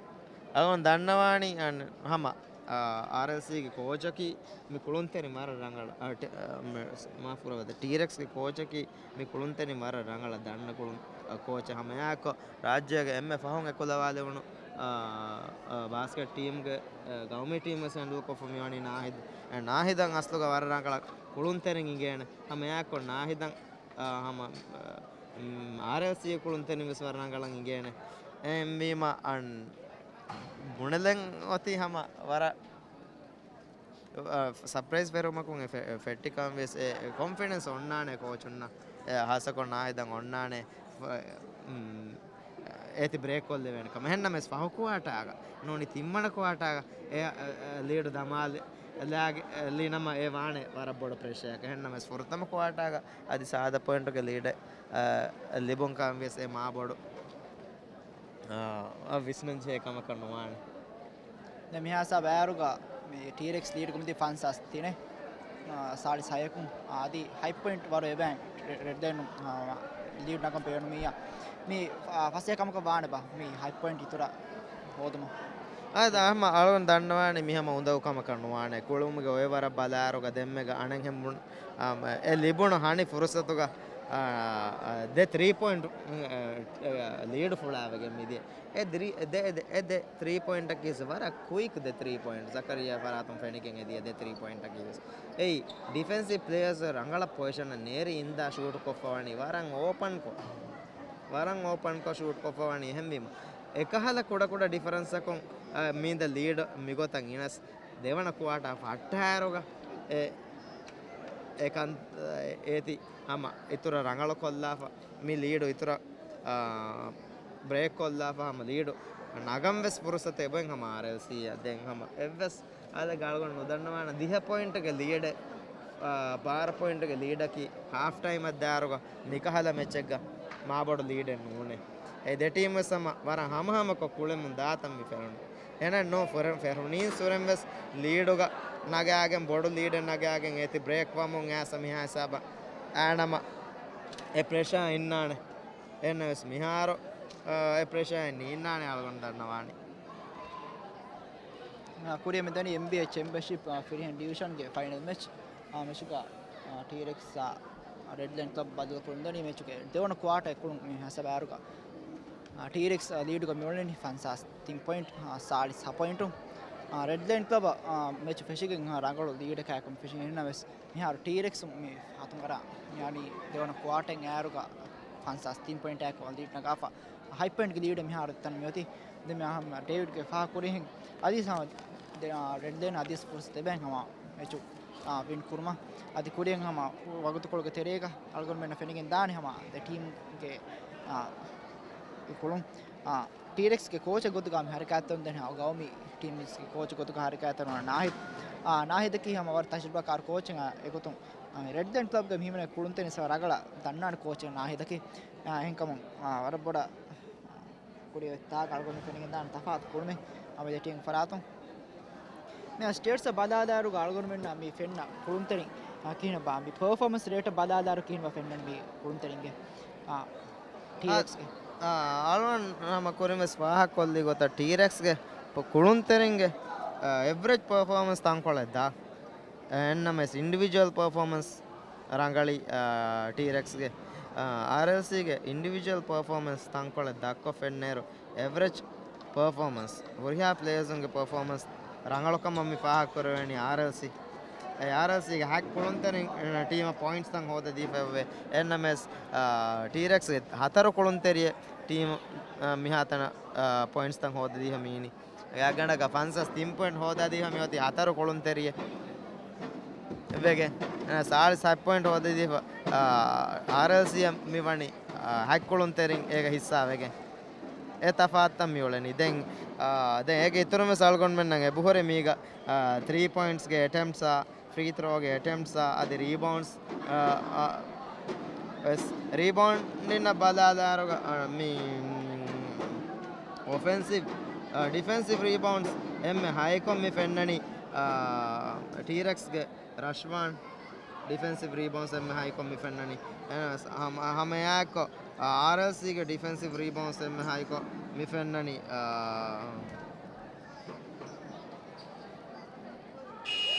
އަޅުގަނޑު ދަންނަވާނީ، އާން، ހަމަ، އާ، އާރްއެލްސީގެ ކޯޗަކީ މި ކުޅުންތެރިން ވަރަށް ރަނގަޅަށް، އާ، ޓެ-، އާ، މެ-، މާފުކުރައްވަތަ، ޓީރެކްސްގެ ކޯޗަކީ މި ކުޅުންތެރިން ވަރަށް ރަނގަޅަށް ދަންނަ ކުޅުން، އާ، ކޯޗެއް. ހަމައެއާއެކު ރާއްޖޭގެ އެންމެ ފަހުން އެކުލަވާލެވުނު އާ، އާ، ބާސްކެޓް ޓީމްގެ، އާ، ގައުމީ ޓީމް ވެސް ހެންޑްލް ކޮށްފަ މިވަނީ ނާހިދް. އެ، ނާހިދަށް އަސްލުގަ ވަރަށް ރަނގަޅަށް ކުޅުންތެރިން އިނގޭނެ. ހަމައެއާއެކު ނާހިދަށް، އާ، ހަމަ، އާ، އާރްއެލްސީ ކުޅުންތެރިން ވެސް ވަރަށް ރަނގަޅަށް އިނގޭނެ. އެހެންވީމަ އަން ބުނެލެން އޮތީ ހަމަ ވަރަށް ސަޕްރައިޒް ފެށުމަކުން އެ ފެ-، ފެއްޓިކަން ވެސް އެ ކޮންފިޑެންސް އޮންނާނެ ކޯޗުންނަށް. އެ ހާއްސަކޮށް ނާހިދަށް އޮންނާނެ ފ-، އުން، އޭތި ބްރޭކް ކޮށްލެވޭނެ ކަމަށް. އެހެންނަމަވެސް ފަހު ކުއާޓާގަ ނޫނީ ތިންވަނަ ކުއާޓާގަ އެ، އެ، އެ، ލީޑު ދަމާލި، ލާގި، އެ، ލީނަމަ އެ ވާނެ ވަރަށް ބޮޑު ޕްރެޝަރެއް. އެހެންނަމަވެސް ފުރަތަމަ ކުއާޓާގަ އަދި ސާދަ ޕޮއިންޓުގެ ލީޑެއް، އެ، ލިބުން ކަމަށް ވިޔަސް އެ މާ ބޮޑު އާ، އާ، ވިސްނަންޖެހޭ ކަމަކަށް ނުވާނެ. ދެން މިހާ ހިސާބަށް އައިރުގަ މި ޓީރެކްސް ލީޑް ކުރަމުންދީ ފަންސާސް ތިނެއް، އާ، ސާޅީސް ހައެކުން، އާ، އަދި ހަތް ޕޮއިންޓް ވަރު އެބައިން ރެ-، ރެޑްލައިނު، އާ، ލީޑް ނަގަން ބޭނުމިއްޔާ. މި، އާ، ފަސޭހަ ކަމަކަށް ވާނެބާ މި ހަތް ޕޮއިންޓް އިތުރަށް ހޯދުމަށް؟ އާދެ، އަހަމަ އަޅުގަނޑު ދަންނަވާނީ މި ހަމަ އުނދަގޫ ކަމަކަށް ނުވާނެ. ކުޅުމުގެ އޮއެ ވަރަށް ބަލާއިރުގަ ދެންމެގަ އަނެއްހެން ބުން-، އާ، އެ ލިބުނު ހަނި ފުރުސަތުގަ، އާ، އާ، ދެ ތްރީ ޕޮއިންޓް، އާ، އާ، ލީޑު ފުޅާވެގެން މިދިޔަ. އެ ދްރީ-، އެ ދެ، އެ ދެ، އެ ދެ ތްރީ ޕޮއިންޓަކީ ވަރަށް ކުއިކް ދެ ތްރީ ޕޮއިންޓް. ޒަކަރިޔާ ފަރާތުން ފެނިގެން އެދިޔަ ދެ ތްރީ ޕޮއިންޓަކީ ވެސް. އެއީ، ޑިފެންސިވް ޕްލޭޔަރސް ރަނގަޅަށް ޕޮޒިޝަނަށް ނޭރި އިންދާ ޝޫޓް ކޮށްފަވަނީ ވަރަށް އޯޕަންކޮށް. ވަރަށް އޯޕަންކޮށް ޝޫޓް ކޮށްފަވަނީ. އެހެންވީމަ، އެކަހަލަ ކުޑަކުޑަ ޑިފަރެންސަކުން، އަ، މީނދަ ލީޑް މިގޮތަށް އިނަސް ދެވަނަ ކުއާޓާ ފައްޓާއިރުގަ އެ، އެކަން، އޭތި ހަމަ އިތުރަށް ރަނގަޅު ކޮށްލާފަ، މި ލީޑު އިތުރަށް، އާ، ބްރޭކް ކޮށްލާފަ ހަމަ ލީޑު ނަގަން ވެސް ފުރުސަތެއް އެބައިން ހަމަ އާރްއެލްސީއަށް. ދެން ހަމަ އެއްވެސް އާދެ ގާޅުގަނޑު ނުދަންނަވާނެ ދިހަ ޕޮއިންޓުގެ ލީޑެއް، އާ، ބާރަ ޕޮއިންޓުގެ ލީޑަކީ ހާފް ޓައިމަށް ދާއިރުގަ މިކަހަލަ މެޗެއްގަ މާބޮޑު ލީޑެއް ނޫނޭ. އެ ދެ ޓީމް ވެސް ހަމަ ވަރަށް ހަމަހަމަކޮށް ކުޅެމުން ދާތަން މި ފެނުނު. އެހެނަސް ނޫން ފެރު-، ފެރުނީންސުރެން ވެސް ލީޑުގަ ނަގާގެން ބޮޑު ލީޑެއް ނަގާގެން އޭތި ބްރޭކް ވަމުން އައިސް މިހާ ހިސާބަށް އައިނަމަ އެ ޕްރެޝާ އިންނާނެ. އެހެނަސް ވެސް މިހާރު، އާ، އެ ޕްރެޝާ އެއް ނީންނާނެ އަޅުގަނޑު ދަންނަވާނީ. އާ، ކުރިއަށް މިދަނީ އެމްބީއޭ ޗެމްޕިއަންޝިޕް، އާ، ފިރިހެން ޑިވިޝަންގެ ފައިނަލް މެޗް. އާ، މެޗުގަ، އާ، ޓީރެކްސް، އާ، ރެޑްލައިން ކްލަބް ބަދަލުކުރަން ދަނީ. މެޗުގެ ދެވަނަ ކުއާޓަރ ކުޅުން މި ހިސާބަށް އައިރުގަ، އާ، ޓީރެކްސް، އާ، ލީޑުގަ މިއުޅެނީ ފަންސާސް ތިން ޕޮއިންޓް، އާ، ސާޅީސް ހަ ޕޮއިންޓު. އާ، ރެޑްލައިން ކްލަބަށް، އާ، މެޗު ފެށިގެން، އާ، ރަނގަޅު ލީޑަކާއެކު ފެށިގެން އިންނަ ވެސް މިހާރު ޓީރެކްސް މި ހަތުން ވަރަށް މިއަނީ ދެވަނަ ކުއާޓަރަށް އައިރުގަ ފަންސާސް ތިން ޕޮއިންޓާއެކު ލީޑް ނަގާފަ ހަތް ޕޮއިންޓްގެ ލީޑެއް މިހާރު ތަން މިއޮތީ. ދެން މި އަހަން ޑޭވިޑްގެ ފާހަގަކުރިހެން އަދިސް ހަމަ ދެ-، އާ، ރެޑްލައިން އަދިސް ފުރުސަތު ދެބޭން ހަމަ މެޗު، އާ، ވިން ކުރުމަށް. އަދި ކުރިއަށް ހަމަ ވަގުތުކޮޅުގެ ތެރޭގަ އަޅުގަނޑުމެންނަށް ފެނިގެން ދާނެ ހަމަ ދެ ޓީމްގެ، އާ، ކުޅުން. އާ، ޓީރެކްސްގެ ކޯޗެއް ގޮތުގަ މި ހަރަކާތްތަން ދެން ގައުމީ ޓީމްސްގެ ކޯޗެއް ގޮތުގަ ހަރަކާތްތަން ވަނީ ނާހިދް. އާ، ނާހިދަކީ ހަމަ ވަރަށް ތަޖުރިބާކާރު ކޯޗެއް. އާ، އެގޮތުން، އާ، ރެޑްލައިން ކްލަބްގެ މީހުންނަށް ކުޅުންތެރިން ވަރަށް ރަނގަޅަށް ދަންނާނެ ކޯޗެއް ނާހިދަކީ. އާ، އެހެންކަމުން، އާ، ވަރަށް ބޮޑަށް ކުރިއަށް ތާކަށް އަޅުގަނޑު ފެނިގެން ދާނެ ތަފާތު ކުޅުމެއް ހަމަ ދެ ޓީމް ފަރާތުން. މި ސްޓޭޓްސް ބަލާލާއިރުގަ އަޅުގަނޑުމެންނަށް މި ފެންނަ ކުޅުންތެރިން، އާ، ކިހިނެއް ބާ؟ މި ޕަރފޯމަންސް ރޭޓަށް ބަލާލާއިރު ކިހިނެއް ބާ ފެންނަނީ މި ކުޅުންތެރިންގެ، އާ، ޓީއެކްސްގެ؟ އާ، އަޅުގަނޑު ހަމަ ކުރިން ވެސް ފާހަގަކޮށްލި ގޮތަށް ޓީއެކްސްގެ ކުޅުންތެރިންގެ، އާ، އެވްރެޖް ޕަރފޯމަންސް ތަންކޮޅެއް ދާ. އެހެންނަމަވެސް އިންޑިވިޖުއަލް ޕަރފޯމަންސް ރަނގަޅީ، އާ، ޓީއެކްސްގެ. އާ، އާރްއެލްސީގެ އިންޑިވިޖުއަލް ޕަރފޯމަންސް ތަންކޮޅެއް ދައްކޮށް ފެންނައިރު، އެވްރެޖް ޕަރފޯމަންސް، ހުރިހާ ޕްލޭޔަރސުންގެ ޕަރފޯމަންސް ރަނގަޅުކަމަށް މި ފާހަގަކުރެވެނީ އާރްއެލްސީ. އެ އާރްއެލްސީގެ ހަތް ކުޅުންތެރިން، އެ، ޓީމަށް ޕޮއިންޓްސްތައް ހޯދަދީފައެވެ. އެހެންނަމަވެސް، އާ، ޓީއެކްސްގެ ހަތަރު ކުޅުންތެރިއެއް ޓީމު، އާ، މިހާތަނަށް، އާ، ޕޮއިންޓްސްތައް ހޯދަދީފަ މިއިނީ. ގާގަނޑަކަށް ފަންސާސް ތިން ޕޮއިންޓް ހޯދާދީފަ މިއޮތީ ހަތަރު ކުޅުންތެރިއެއް ވެގެން. އެ، ސާޅީސް ހަތް ޕޮއިންޓް ހޯދަދީފަ، އާ، އާރްއެލްސީއަށް މި ވަނީ، އާ، ހަތް ކުޅުންތެރިން އޭގަ ހިއްސާ ވެގެން. އެ ތަފާތުތައް މި އުޅެނީ. ދެން، އާ، ދެން އޭގެ އިތުރުން ވެސް އަޅުގަނޑުމެންނަށް އެބަހުރި މީގަ، އާ، ތްރީ ޕޮއިންޓްސްގެ އެޓެމްޕްސްއާ، ފްރީ ތްރޯގެ އެޓެމްޕްސްއާ އަދި ރީބައުންޑްސް، އާ، އާ، ވެސް ރީބައުންޑިންއަށް ބަލާލާއިރުގަ، އާ، މި، މި، އޮފެންސިވް، އާ، ޑިފެންސިވް ރީބައުންޑްސް އެންމެ ހައިކޮށް މި ފެންނަނީ، އާ، ޓީރެކްސްގެ ރަޝްވާން. ޑިފެންސިވް ރީބައުންޑްސް އެންމެ ހައިކޮށް މި ފެންނަނީ. އެ، ހަމަ-، ހަމައެއާއެއްކޮށް، އާ، އާރްއެލްސީގެ ޑިފެންސިވް ރީބައުންޑްސް އެންމެ ހައިކޮށް މި ފެންނަނީ، އާ،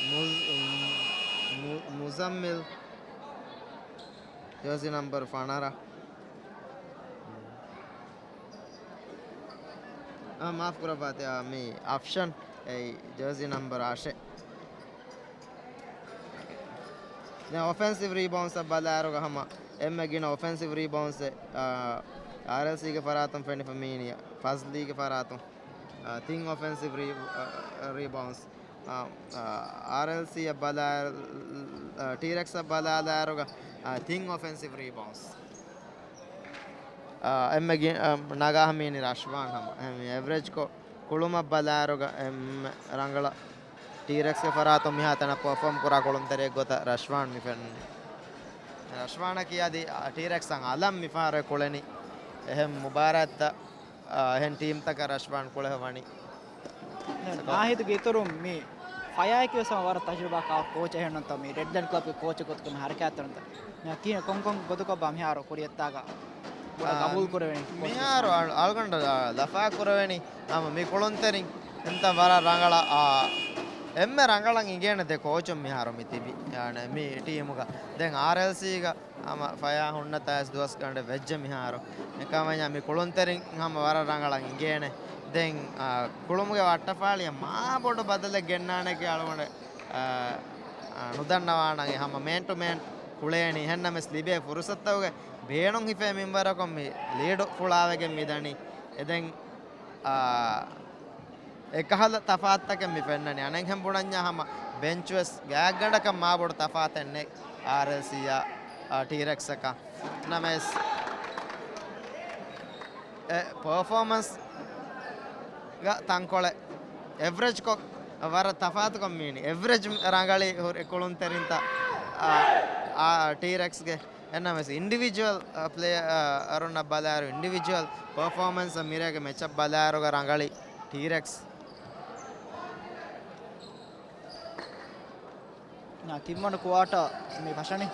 މުޒް-، މު-، މުޒައްމިލް، ޖާސީ ނަމްބަރު ފަނަރަ. އާ، މާފު ކުރައްވާތި، އާ، މީ އަފްޝަން، އެއީ ޖާޒީ ނަމްބަރު އަށެއް. ދެން އޮފެންސިވް ރީބައުންޑްސް އަށް ބަލާއިރުގަ ހަމަ އެންމެ ގިނަ އޮފެންސިވް ރީބައުންޑްސް، އާ، އާރްއެލްސީގެ ފަރާތުން ފެނިފަ މީނިޔަ ފަޒްލީގެ ފަރާތުން، އާ، ތިން އޮފެންސިވް ރީ-، އާ، ރީބައުންޑްސް. އާ، އާ، އާރްއެލްސީ އަށް ބަލާ-، އާ، ޓީރެކްސް އަށް ބަލާލާއިރުގަ، އާ، ތިން އޮފެންސިވް ރީބައުންޑްސް. އާ، އެންމެ ގި-، އާ، ނަގާ މީނި ރަޝްވާން ހަމަ. އެ-، އެވްރެޖްކޮށް ކުޅުމަށް ބަލާއިރުގަ އެންމެ ރަނގަޅަށް ޓީރެކްސްގެ ފަރާތުން މިހާތަނަށް ޕަރފޯމް ކުރާ ކުޅުންތެރިއެއް ގޮތަށް ރަޝްވާން މި ފެންނަނީ. ރަޝްވާނަކީ އަދި، އާ، ޓީރެކްސް އަށް އަލަށް މިފަހަރު ކުޅެނީ. އެހެން މުބާރާތްތައް، އާ، އެހެން ޓީމްތަކަށް ރަޝްވާން ކުޅެފަ ވަނީ. ނާހިދުގެ އިތުރުން މި ފަޔާއަކީ ވެސް ހަމަ ވަރަށް ތަޖުރިބާ ކޯޗެއް ހެންނަންތޯ، މި ރެޑް ލައިން ކްލަބްގެ ކޯޗެއް ގޮތުގަ ހަރަކާތްތެރިންތަ؟ ކިހިނެއް ކޮންކޮން ގޮތަކަށް ބާ މިހާރު ކުރިއަށްދާ ގޮތަށް ގަބޫލު ކުރެވެނީ؟ މިހާރު އަޅު-، އަޅުގަނޑު ލަފާ ކުރެވެނީ ހަމަ މި ކުޅުންތެރިން އެންތަ ވަރަށް ރަނގަޅަށް، އާ، އެންމެ ރަނގަޅަށް އިނގޭނެ ދެ ކޯޗުން މިހާރު މި ތިބި، އާ، މި ޓީމުގަ. ދެން އާރްއެލްސީގަ ހަމަ ފަޔާ ހުންނަތާ ވެސް ދުވަސް ގަނޑެއް ވެއްޖެ މިހާރު. އެކަމަށް މި ކުޅުންތެރިން ހަމަ ވަރަށް ރަނގަޅަށް އިނގޭނެ. ދެން، އާ، ކުޅުމުގެ ވައްޓަފާޅިއަށް މާ ބޮޑު ބަދަލެއް ގެންނާނެކޭ އަޅުގަނޑު، އާ، އާ، ނުދަންނަވާނަން. އެ ހަމަ މޭން ޓު މޭން ކުޅޭނީ. އެހެންނަމަވެސް ލިބޭ ފުރުސަތުގެ ބޭނުން ހިފޭ މިންވަރަކުން މި ލީޑު ފުޅާވެގެން މިދަނީ. އެ ދެން، އާ، އެކަހަލަ ތަފާތުތަކެއް މި ފެންނަނީ. އަނެއްހެން ބުނަންޏާ ހަމަ ބެންޗުވެސް ގާތްގަނޑަކަށް މާބޮޑު ތަފާތެއް ނެތް އާރްއެލްސީއާ، އާ، ޓީރެކްސްއަކަށް. ނަމަވެސް އެ ޕަރފޯމަންސްގަ ތަންކޮޅެއް އެވްރެޖްކޮށް ވަރަށް ތަފާތުކޮށް މީނި. އެވްރެޖް ރަނގަޅީ ހުރި ކުޅުންތެރިންތައް، އާ، އާ، ޓީރެކްސްގެ. އެންނަމަވެސް އިންޑިވިޖުއަލް، އަ، ޕްލޭ-، އަ، އަރުންނަށް ބަލާއިރު އިންޑިވިޖުއަލް ޕަރފޯމަންސް މިރޭގެ މެޗަށް ބަލާއިރުގަ ރަނގަޅި ޓީރެކްސް. ތިންވަނަ ކުއާޓަ މި ފަށަނީ.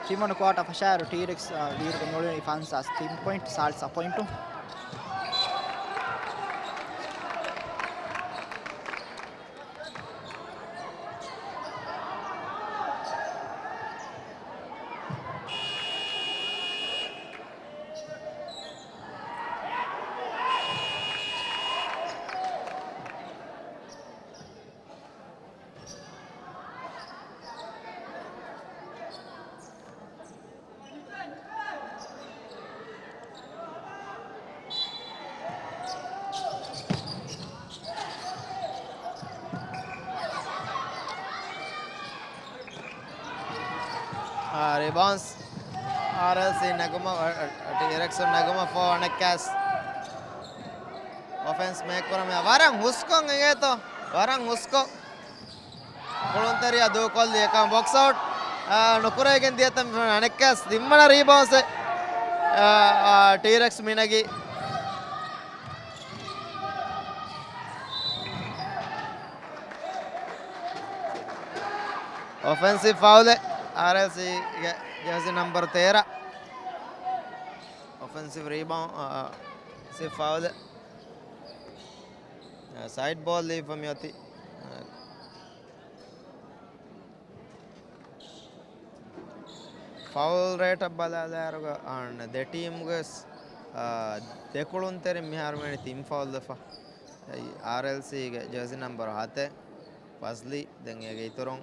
ތިންވަނަ ކުއާޓަ ފަށާއިރު ޓީރެކްސް، އަ، ލީޑުގަ މިއުޅެނީ ފަންސާސް ތިން ޕޮއިންޓް، ސާޅީސް ސަތް ޕޮއިންޓު. އާ، ރިބައުންޑްސް އާރްއެލްސީ ނެގުމަށް، އަ، އަ، ޓީރެކްސް ނެގުމަށް ފޯ އަނެއްކާސް އޮފެންސް މޭކް ކުރަމޭ. ވަރަށް ހުސްކޮށް އިނގޭތޯ، ވަރަށް ހުސްކޮށް. ކުޅުންތެރިޔާ ދޫކޮށްލީ އެކަމަށް ބޮކްސް އައުޓް، އާ، ނުކުރެވިގެން ދިޔަތަން އަނެއްކާސް ތިންވަނަ ރީބައުންޑްސް، އާ، އާ، ޓީރެކްސް މިނެގީ. އޮފެންސިވް ފައުލެއް، އާރްއެލްސީގެ ޖާޒީ ނަމްބަރު ތޭރަ. އޮފެންސިވް ރީބައުންޑް، އާ، އޮފެންސިވް ފައުލެއް. އާ، ސައިޑް ބޯލް ލީފަ މިއޮތީ. އާ، ފައުލް ރޭޓަށް ބަލާލާއިރުގަ، އާން، ދެ ޓީމުގެ، އާ، ދެ ކުޅުންތެރިން މިހާރު މިވަނީ ތިން ފައުލް ވެފަ. އެއީ، އާރްއެލްސީގެ ޖާޒީ ނަމްބަރު ހަތެއް، ފަޒްލީ، ދެން އޭގެ އިތުރުން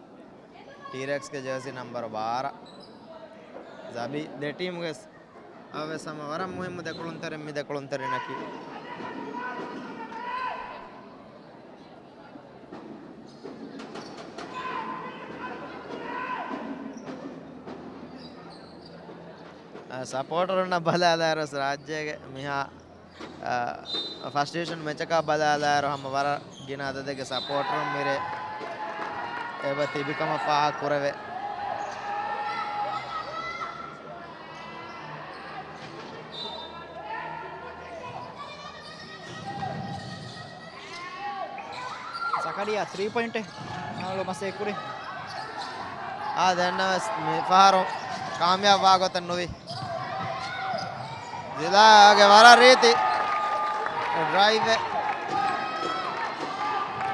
ޓީރެކްސްގެ ޖާޒީ ނަމްބަރު ބާރަ، ޒަބީ. ދެ ޓީމުގެ އަވެސް ހަމަ ވަރަށް މުހިއްމު ދެ ކުޅުންތެރިން މި ދެ ކުޅުންތެރިންނަކީ. އަ، ސަޕޯޓަރުންނަށް ބަލާލާއިރު ރާއްޖޭގެ މިހާ، އަ، ފަސްޓް ޑިވިޝަން މެޗަކާ ބަލާލާއިރު ހަމަ ވަރަށް ގިނަ އަދަދެއްގެ ސަޕޯޓަރުން މިރޭ އެބަ ތިބިކަމަށް ފާހަގަ ކުރެވޭ. ޒަކަރިޔާ ތްރީ ޕޮއިންޓެއް އަޅު މަސޭ ކުރި. އާ، ދެންނަވެސް މި ފަހަރު ކާމިޔާބު ވާ ގޮތެއް ނުވި. ޒިލާގެ ވަރަށް ރީތި ޑްރައިވެއް.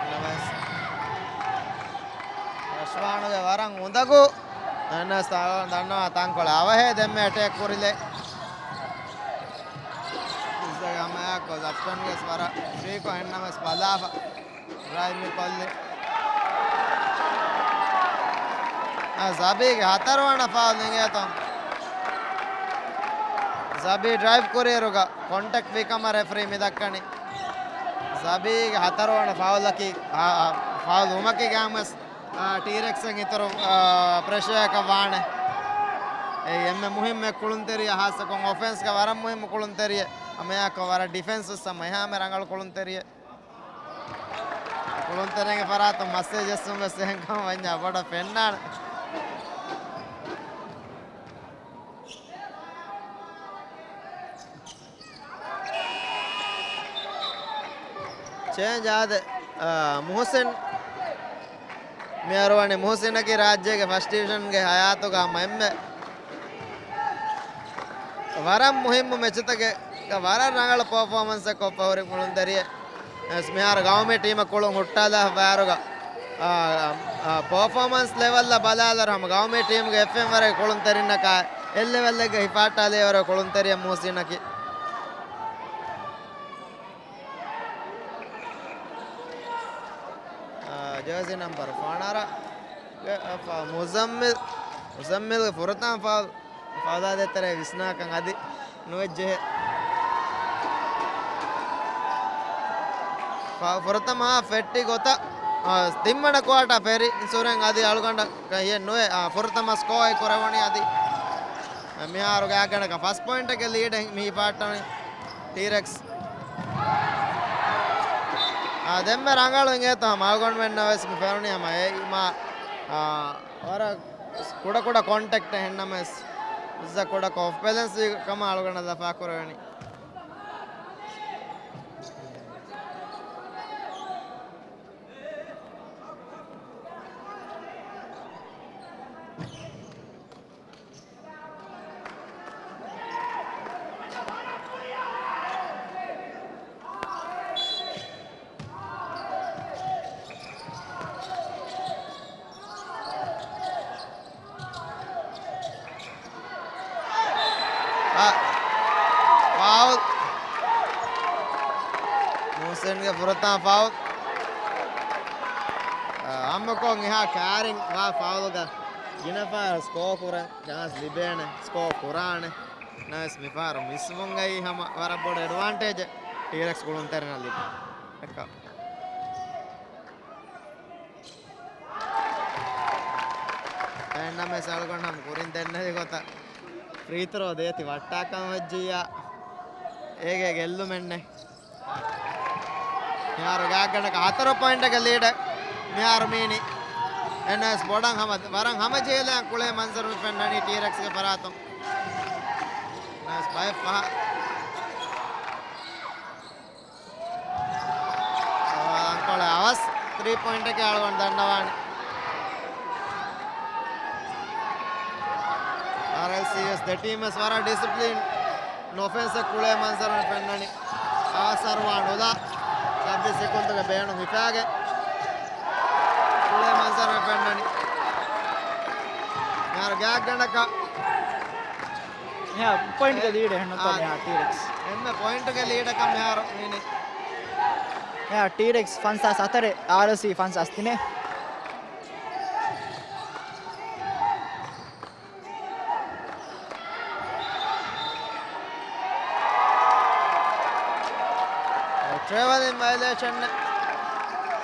ނަމަވެސް ރަޝްވާނުގެ ވަރަށް އުނދަގޫ އެންއެސް ދަންނަވާ ތަންކޮޅެއް އަވަހޭ ދެންމެ އެޓޭކް ކުރިލެއް. އިސް ހަމައެއާއެކު ޒަޕްޓަންގެސް ވަރަށް ފްރީކޮށް އެންނަމެސް ބަލާފަ. ޑްރައިވް މި ކޮށްލި. އާ، ޒަބީގެ ހަތަރުވަނަ ފައުލް އިނގޭތޯ. ޒަބީ ޑްރައިވް ކުރިއިރުގަ ކޮންޓެކްޓް ވީކަމަށް ރެފްރީ މި ދައްކަނީ. ޒަބީގެ ހަތަރުވަނަ ފައުލަކީ، އާ، އާ، ފައުލް ވުމަކީ ގާމްވެސް، އާ، ޓީރެކްސްއަށް އިތުރު، އާ، ޕްރެޝަރއަކަށް ވާނެ. އެއީ އެންމެ މުހިއްމު ކުޅުންތެރިޔާ، ހާއްސަކޮށް އޮފެންސްގަ ވަރަށް މުހިއްމު ކުޅުންތެރިޔެއް. ހަމައެއާއެކު ވަރަށް ޑިފެންސް ވެސް ހަމަ އެހާމެ ރަނގަޅު ކުޅުންތެރިޔެއް. ކުޅުންތެރިންގެ ފަރާތުން މައްސަލަ ޖެއްސުން ވެސް އެހެން ކަމަށް ވަންޏާ ބޮޑަށް ފެންނާނެ. ޗޭންޖް އާދެ، އާ، މުހުސިން. މިހާރު ވަނީ މުހުސިނަކީ ރާއްޖޭގެ ފަސްޓް ޑިވިޝަންގެ ހަޔާތުގަ ހަމަ އެންމެ ވަރަށް މުހިއްމު މެޗުތަކެއްގަ ވަރަށް ރަނގަޅު ޕަރފޯމަންސެއް ކޮށްފަ ހުރި ކުޅުންތެރިއެއް. ވެސް މިހާރު ގައުމީ ޓީމަށް ކުޅުން ހުއްޓާލާފަ ވާއިރުގަ، އާ، އާ، ޕަރފޯމަންސް ލެވަލްއަށް ބަލާލަރު ހަމަ ގައުމީ ޓީމުގެ އެފްއެމް ވަރަށް ކުޅުންތެރިންނަކާ އެއްލެވެލްއެއްގަ ހިފާއްޓާލެވޭ ވަރަށް ކުޅުންތެރިއެއް މުހުސިނަކީ. އާ، ޖާޒީ ނަމްބަރު ފަނަރަ، އާ، ފަ-، މުޒައްމިލް، މުޒައްމިލްގެ ފުރަތަމަ ފައުލް، ފައުލާ ދޭތެރޭ ވިސްނާކަން އަދި ނުވެއްޖެހޭ. ފަ-، ފުރަތަމަ ހާފް ފެއްޓި ގޮތަށް، އާ، ތިންވަނަ ކުއާޓާ ފެށި އިންސުރެން އަދި އަޅުގަނޑަކަށް ހިއެއް ނުވޭ، އާ، ފުރަތަމަ ސްކޯ އެއް ކުރެވުނީ އަދި މިހާރު ގާތްގަނޑަކަށް ފަސް ޕޮއިންޓެއްގެ ލީޑެއް މި ހިފާއްޓަވަނީ. ޓީރެކްސް. އާ، ދެންމެ ރަނގަޅު އިނގޭތޯ ހަމަ އަޅުގަނޑުމެންނަށް ވެސް މި ފެނުނީ ހަމަ އެ މާ، އާ، ވަރަށް ކުޑަ ކުޑަ ކޮންޓެކްޓް އެހެންނަމަވެސް އިސް ކުޑަކޮށް އޮފް ބެލެންސް ވީ ކަމަށް އަޅުގަނޑަށް ލަފާ ކުރެވެނީ. އާ، ފައުލް. މުހުސިންގެ ފުރަތަމަ ފައުލް. އާ، ހަމަކޮށް އެހާ ކާރިން ވާ ފައުލްގަ ގިނަ ފަހަރު ސްކޯ ކުރަން ޗާންސް ލިބޭނެ، ސްކޯ ކުރާނެ. ނަވެސް މިފަހަރު މިސްވުންގައި ހަމަ ވަރަށް ބޮޑު އެޑްވާންޓޭޖެއް ޓީރެކްސް ކުޅުންތެރިންނަށް ލިބި. އެކަ. އެހެންނަމެސް އަޅުގަނޑު ހަމަ ކުރިން ދެންނެވި ގޮތަށް ފްރީ ތްރޯ ދޭތި ވައްޓާކަން ވެއްޖިއްޔާ އޭގެ ގެއްލުމެއްނެއް. މިހާރު ގާތްގަނޑަކަށް ހަތަރު ޕޮއިންޓެއްގެ ލީޑެއް މިހާރު މީނީ. އެންއެސް ބޮޑަށް ހަމަ، ވަރަށް ހަމަޖެހިލާން ކުޅޭ މަންޒަރު މި ފެންނަނީ ޓީރެކްސްގެ ފަރާތުން. ނަވެސް ބައެއް ފަހަ. އަންކޮޅެއް އަވަސް ތްރީ ޕޮއިންޓަކީ އަޅުގަނޑު ދަންނަވާނެ. އާރްއެލްސީ ވެސް ދެ ޓީމް ވެސް ވަރަށް ޑިސިޕްލިން އޮފެންސް ކުޅޭ މަންޒަރު ފެންނަނީ. އަވަސް އަރުވާން އުލާ ސައްބީސް ސެކުންޑުގެ ބޭނުން ހިފާގެ ކުޅޭ މަންޒަރު ފެންނަނީ. މިހާރު ގާތްގަނޑަކަށް އެހާ ޕޮއިންޓްގެ ލީޑެއް ހެންނުތޯ އާ، މިހާ ޓީރެކްސް. އެންމެ ޕޮއިންޓުގެ ލީޑަކަށް މިހާރު މީނީ. އެހާ ޓީރެކްސް ފަންސާސް ހަތަރެއް، އާރްއެލްސީ ފަންސާސް ތިނެއް. ޓްރެވެލިން ވަޔަލޭޝަން.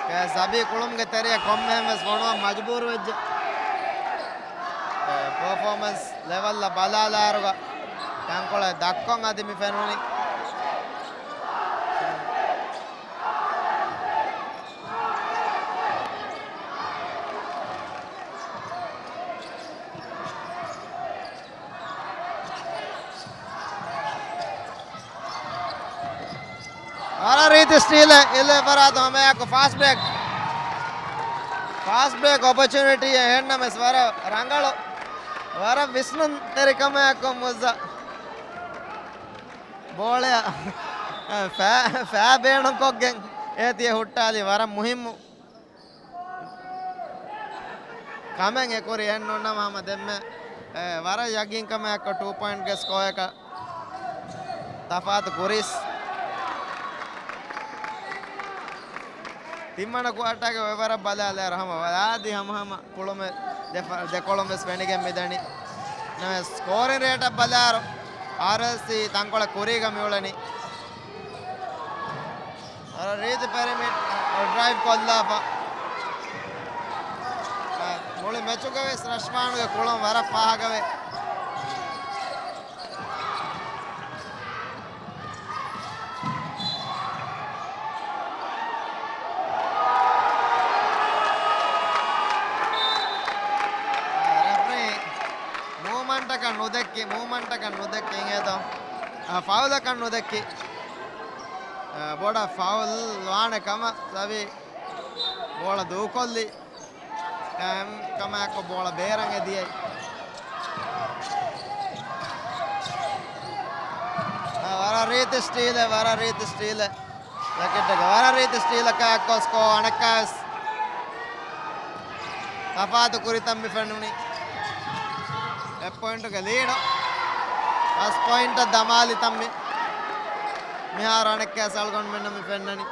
ކޭ ސަބީ ކުޅުމުގެ ތެރެއަށް ކޮންމެހެން ވެސް ފޮނުވަން މަޖުބޫރު ވެއްޖެ. އެ، ޕަރފޯމަންސް ލެވަލްއަށް ބަލާލާއިރުގަ ތަންކޮޅެއް ދައްކޮން އަދި މި ފެނުނީ. ވަރަށް ރީތި ސްޓީލެއް އިލްލެ ފަރާތު ހަމައެއާއެކު ފާސްޓް ބްރޭކް. ފާސްޓް ބްރޭކް އޮޕޮޗުނިޓީ އެހެންނަމެސް ވަރަށް ރަނގަޅު. ވަރަށް ވިސްނުންތެރިކަމާއެކު މުއްޒަ ބޯޅަޔަށް ފައި، ފައި ބޭނުންކޮށްގެން އޭތި ހުއްޓާލި ވަރަށް މުހިއްމު. ކަމެއް އެކުރި އެއްނޫންނަމަ ހަމަ ދެންމެ، އެ، ވަރަށް ޔަގީންކަމާއެކު ޓޫ ޕޮއިންޓްގެ ސްކޯއަކަށް ތަފާތު ކުރީސް. ތިންވަނަ ކުއާޓާގެ އޮތްވަރަށް ބަލާލާއިރު ހަމަ ވަރަށް އާދީ ހަމަހަމަ ކުޅުމެއް ދެފަ-، ދެކޮޅުން ވެސް ފެނިގެން މިދަނީ. ނަމަ ސްކޯރިން ރޭޓަށް ބަލާއިރު އާރްއެލްސީ ތަންކޮޅެއް ކުރީގަ މިއުޅެނީ. އަރަ ރީތި ޕެރިމީޓަރު ޑްރައިވް ކޮށްލާފަ. އަ، މުޅި މެޗުގަ ވެސް ރަޝްމާންގެ ކުޅުން ވަރަށް ފާހަގަވޭ. ރެފްރީ މޫވްމަންޓަކަށް ނުދެއްކި، މޫވްމަންޓަކަށް ނުދެއްކި އިނގޭތޯ. އަ، ފައުލަކަށް ނުދެއްކި. އަ، ބޮޑަށް ފައުލް ވާނެ ކަމަށް ސަވީ ބޯޅަ ދޫކޮށްލި. ކަމާއެކު ބޯޅަ ބޭރަށް އެ ދިޔައީ. އަ، ވަރަށް ރީތި ސްޓީލެއް، ވަރަށް ރީތި ސްޓީލެއް. ރެކެޓްގެ ވަރަށް ރީތި ސްޓީލަކާ އެއްކޮށް ސްކޯ އަނެއްކާވެސް ތަފާތު ކުރިތަން މި ފެނުނީ. އެއް ޕޮއިންޓުގެ ލީޑު. ފަސް ޕޮއިންޓަށް ދަމާލިތަން މި މިހާރު އަނެއްކާވެސް އަޅުގަނޑުމެންނަށް މި ފެންނަނީ.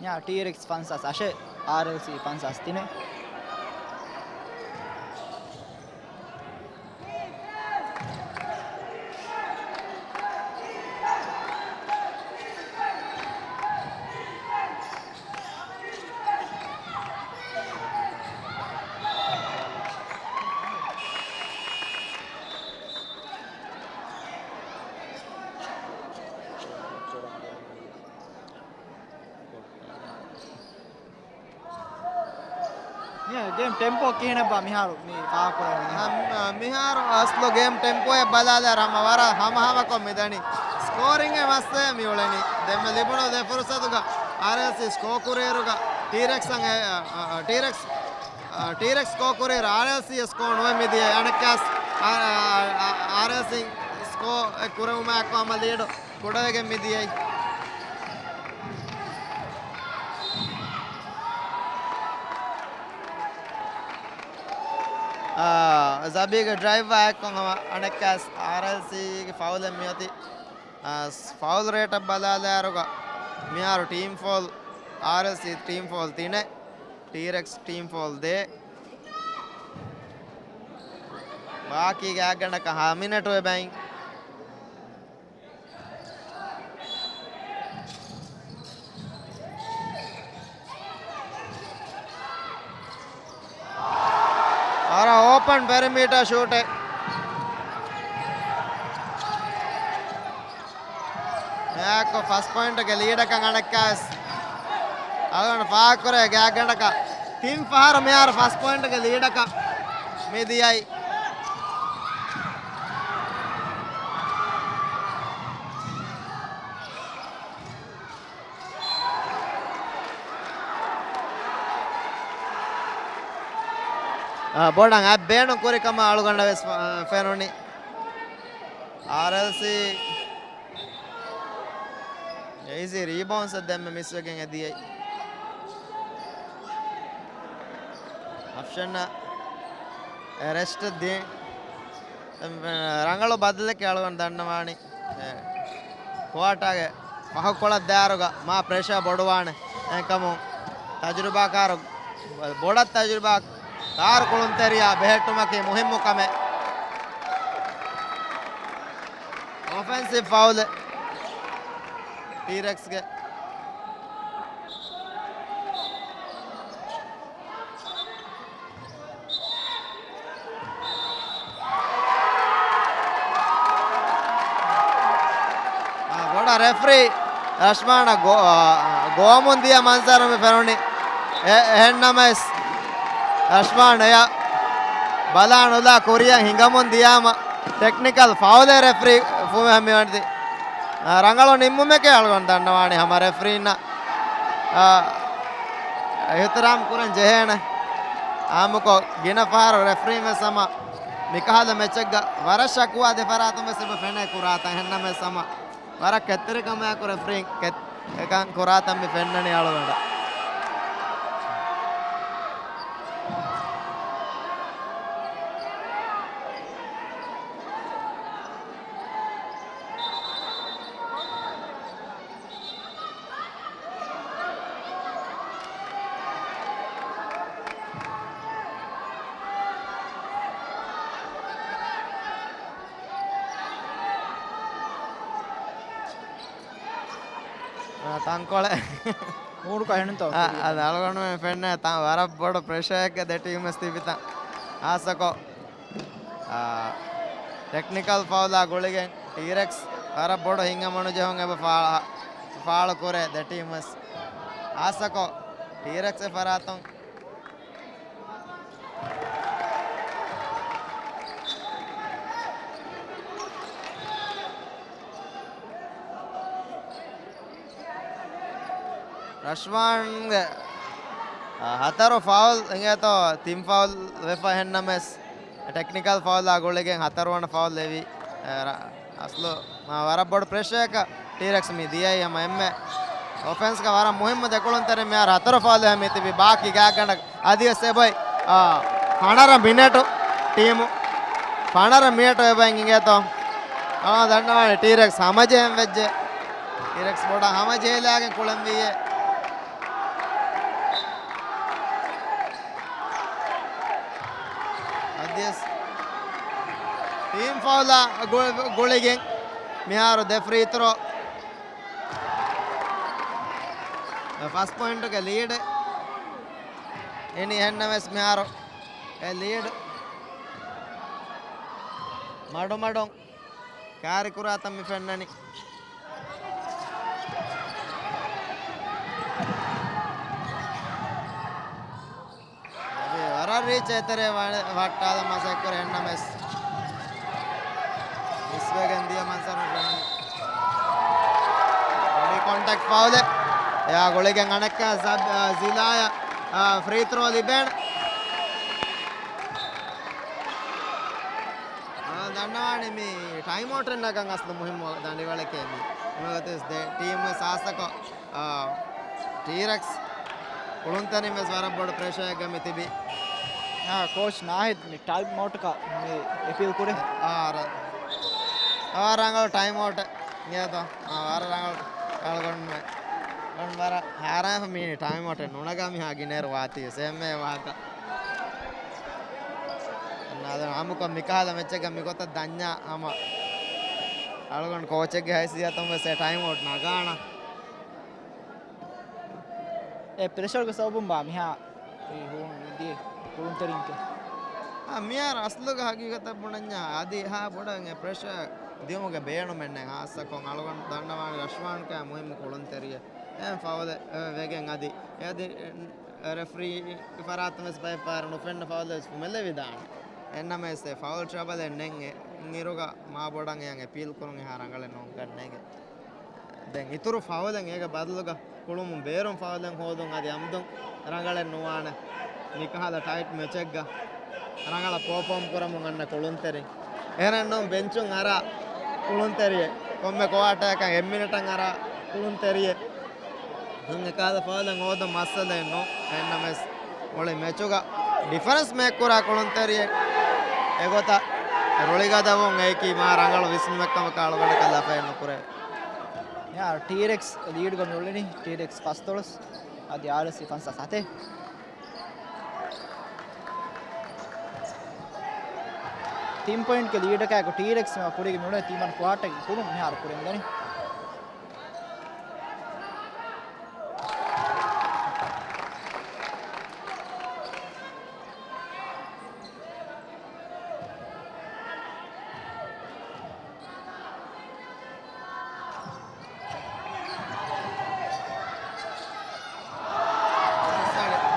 މިހާރު ޓީރެކްސް ފަންސާސް އަށެއް، އާރްއެލްސީ ފަންސާސް ތިނެއް. މި ގޭމް ޓެމްޕޯ ކިހިނެއްބާ މިހާރު މި ފާހަގަކުރެވެނީ؟ ހަމް-، މިހާރު އަސްލު ގޭމް ޓެމްޕޯއެއް ބަލާލާއިރު ހަމަ ވަރަށް ހަމަހަމަކޮށް މިދަނީ. ސްކޯރިންގެ މައްސަލައެއް މިއުޅެނީ. ދެންމެ ލިބުނު ދެ ފުރުސަތުގަ އާރްއެލްސީ ސްކޯ ކުރިއިރުގަ ޓީރެކްސް އަށް، އެ، އަ، އަ، ޓީރެކްސް، އަ، ޓީރެކްސް ސްކޯ ކުރިއިރު އާރްއެލްސީ ސްކޯ ނުވެ މިދިޔަ އަނެއްކާސް، އާ، އާ، އާ، އާރްއެލްސީ ސްކޯ އެ ކުރެވުމާއެކު ހަމަ ލީޑު ކުޑަވެގެން މިދިޔައީ. އާ، ޒަބީގެ ޑްރައިވާ އެއްކޮށް ހަމަ އަނެއްކާސް އާރްއެލްސީގެ ފައުލެއް މިއޮތީ. އާ، ފައުލް ރޭޓަށް ބަލާލާއިރުގަ މިހާރު ޓީމް ފޯލް، އާރްއެލްސީ ޓީމް ފޯލް ތިނެއް، ޓީރެކްސް ޓީމް ފޯލް ދޭއް. ބާކީ ގާތްގަނޑަކަށް ހަ މިނެޓު އެބައިން. ވަރަށް އޯޕަން ޕެރިމީޓަރ ޝޫޓެއް. މިއާއެކު ފަސް ޕޮއިންޓުގެ ލީޑަކަށް އަނެއްކާވެސް އަޅުގަނޑު ފާހަގަކުރޭ ގާތްގަނޑަކަށް. ތިން ފަހަރު މިހާރު ފަސް ޕޮއިންޓުގެ ލީޑަކަށް މި ދިޔައީ. އާ، ބޮޑަށް އަތް ބޭނުން ކުރި ކަމަށް އަޅުގަނޑަށް ވެސް، އާ، ފެނުނީ. އާރްއެލްސީ އީޒީ ރީބައުންޑްސް ދެންމެ މިސްވެގެން އެ ދިޔައީ. އަފްޝަންއަށް ރެސްޓް ދިން. ރަނގަޅު ބަދަލެއް އަޅުގަނޑު ދަންނަވާނީ. އެ، ކުއާޓާގެ ފަހުކޮޅަށް ދާއިރުގަ މާ ޕްރެޝަރ ބޮޑުވާނެ. އެކަމު ތަޖުރިބާކާރު، ބޮޑަށް ތަޖުރިބާކާރު ކުޅުންތެރިޔާ ބެހެއްޓުމަކީ މުހިއްމު ކަމެއް. އޮފެންސިވް ފައުލެއް ޓީރެކްސްގެ. އާ، ބޮޑަށް ރެފްރީ ރަޝްމާނަށް ގޯ-، އާ، ގޯމުން ދިޔަ މަންޒަރު މި ފެނުނީ. އެ-، އެހެންނަމަވެސް ރަޝްމާން އެޔަށް ބަލާ ނުލާ ކުރިއަށް ހިނގަމުން ދިޔާމަ ޓެކްނިކަލް ފައުލެއް ރެފްރީ ފުމެ މިވަންތި. އާ، ރަނގަޅު ނިންމުމެކޭ އަޅުގަނޑު ދަންނަވާނީ ހަމަ ރެފްރީންނަށް، އާ، އިޙްތިރާމް ކުރަން ޖެހޭނެ. އާއްމުކޮށް ގިނަ ފަހަރު ރެފްރީން ވެސް ހަމަ މިކަހަލަ މެޗެއްގަ ވަރަށް ޝަކުވާ ދެފަރާތުން ވެސް އެބަ ފެނޭ ކުރާތަން. އެހެންނަމަވެސް ހަމަ ވަރަށް ކެތްތެރިކަމާއެކު ރެފްރީން ކެތް-، އެކަން ކުރާތަން މި ފެންނަނީ އަޅުގަނޑަށް. ތަންކޮޅެއް. މޫޑުކޮށް ހެނުންތޯ؟ އަ، އަދި އަޅުގަނޑުމެން ފެންނަ ތާ ވަރަށް ބޮޑު ޕްރެޝަރެއްގަ ދެ ޓީމްވެސް ތިބިތަން. އާސަކޮށް، އާ، ޓެކްނިކަލް ފައުލާ ގުޅިގެން ޓީރެކްސް ވަރަށް ބޮޑު ހިތްހަމަނުޖެހުން އެބަ ފާޅު، ފާޅު ކުރޭ ދެ ޓީމްވެސް. އާސަކޮށް ޓީރެކްސް އެ ފަރާތުން ރަޝްވާންގެ، އާ، ހަތަރު ފައުލް އިނގޭތޯ، ތިން ފައުލް ވެފަ ހެންނަމެސް، ޓެކްނިކަލް ފައުލާ ގުޅިގެން ހަތަރުވަނަ ފައުލް އެވި. އަ، ރަ-، އަސްލު މާ ވަރަށް ބޮޑު ޕްރެޝަރަކަށް ޓީރެކްސް މި ދިޔައީ ހަމަ އެންމެ އޮފެންސްގަ ވަރަށް މުހިއްމު ދެ ކުޅުންތެރިން މިހާރު ހަތަރު ފައުލް ހަމަ ތިބި ބާކީ ގާތްގަނޑަށް އަދި ވެސް އެބައި، އާ، ފަނަރަ މިނެޓު ޓީމު. ފަނަރަ މިނެޓު އެބައި އިނގޭތޯ. އާ، ދަންނަވާނެ ޓީރެކްސް ހަމަޖެހެން ވެއްޖެ. ޓީރެކްސް ބޮޑަށް ހަމަޖެހިލާގެން ކުޅެންވީއޭ. އަދިވެސް ޓީމް ފައުލާ ގު-، ގުޅިގެން މިހާރު ދެ ފްރީ ތްރޯ. ފަސް ޕޮއިންޓުގެ ލީޑެއް. އިނީ އެހެންނަމަވެސް މިހާރު އެ ލީޑް މަޑުމަޑުން ކާރިކުރާތަން މި ފެންނަނީ. އަދި ވަރަށް ރީޗް އެތެރޭ ވަ-، ވައްޓާލަން މަސައްކަތް ކުރި އެންނަމެސް މިސްވެގެން ދިޔަ މަންޒަރު ފެނުނީ. ބޮޑީ ކޮންޓެކްޓް ފައުލެއް. އެއާ ގުޅިގެން އަނެއްކާ ޒަބް-، އާ، ޒިލާޔަށް، އާ، ފްރީ ތްރޯ ލިބޭނެ. އާ، ދަންނަވާނެ މި ޓައިމް އައުޓެއް ނަގަން އަސްލު މުހިއްމު ދަނޑިވަޅެކޭ މި. މިގޮތަސް ދެ ޓީމް ވެސް އާސަކޮށް، އާ، ޓީރެކްސް ކުޅުންތެރިން ވެސް ވަރަށް ބޮޑު ޕްރެޝަރެއްގަ މި ތިބި. އާ، ކޯޗް ނާހިދް މި ޓައިމް އައުޓަކަށް މި އެޕީލް ކުރޭ. އާ، ރަ-، އާ، ރަނގަޅު ޓައިމް އައުޓެއް ނިޔަތަ. އާ، ވަރަށް ރަނގަޅު އަޅުގަނޑުމެ. ގޮން ވަރަށް ހާރާފަ މީ ޓައިމް އައުޓެއް ނުނަގާ މިހާ ގިނޭރު ވާތީ ސެމޭ ވާހަކަ. އަންނާ އަދަން އާއްމުކޮށް މިކަހަލަ މެޗެއްގަ މިގޮތަށް ދަންޏާ ހަމަ އަޅުގަނޑު ކޯޗެއްގެ ހައިސިއްޔަތުން ވެސް އެ ޓައިމް އައުޓް ނަގާނަ. އެ ޕްރެޝަރުގެ ސަބަބުން ބާ މިހާ އެ ހޫނު ދިޔަ ކުޅުންތެރިންގެ. އާ، މިހާރު އަސްލުގަ ހަގީގަތަށް ބުނަންޏާ އަދި އެހާ ބޮޑަށް އެ ޕްރެޝަރ ދިޔުމުގެ ބޭނުމެއް ނެތް. ހާއްސަކޮށް އަޅުގަނޑު ދަންނަވާނެ ރަޝްވާންކައި މުހިއްމު ކުޅުންތެރިއެއް. އެހެން ފައުލެއް ވެގެން އަދި އެ އަދި ރެފްރީ ފަރާތުން ވެސް ބައެއް ފަހަރު ނުފެންނަ ފައުލެއް ވެސް ފުމެލެވިދާނެ. އެންނަމަވެސް އެ ފައުލް ޓްރަބަލެއް ނެތް އިރުގަ މާ ބޮޑަށް އެޔަށް އެޕީލް ކުރުން އެހާ ރަނގަޅެއް ނޯންގަންނޭގެ. ދެން އިތުރު ފައުލެއް އޭގެ ބަދަލުގަ ކުޅުމުން ބޭރުން ފައުލެއް ހޯދުން އަދި އަމްދުން ރަނގަޅެއް ނުވާނެ. މިކަހަލަ ޓައިޓް މެޗެއްގަ ރަނގަޅަށް ޕަރފޯމް ކުރަމުން އަންނަ ކުޅުންތެރިން. އެހެންނޫން ބެންޗުން އަރާ ކުޅުންތެރިއެއް. ކޮންމެ ކުއާޓަރަކަށް އެއް މިނިޓަށް އަރާ ކުޅުންތެރިއެއް. ދެން އެކަހަލަ ފައުލެއް ހޯދުން މައްސަލައެއް ނޫން. އެހެންނަމަވެސް މުޅި މެޗުގަ ޑިފަރެންސް މޭކް ކުރާ ކުޅުންތެރިއެއް އެގޮތަށް ރުޅިގަދަވުން އެއީކީ މާ ރަނގަޅު ވިސްނުމެއްކަމަކަށް އަޅުގަނޑަކަށް ލަފައެއް ނުކުރޭ. ޔާ، ޓީރެކްސް ލީޑްގަ މިއުޅެނީ. ޓީރެކްސް ފަސްދޮޅަސް އަދި އާރްއެސްސީ ފަންސާސް ސަތޭކަ. ތިން ޕޮއިންޓްގެ ލީޑަކާއެކު ޓީރެކްސް ކުރީގަ މިއުޅެނީ ތިން ޕޮއިންޓް ކުއާޓަރެއްގެ ކުރުން މިހާރު ކުރިން ދަނީ.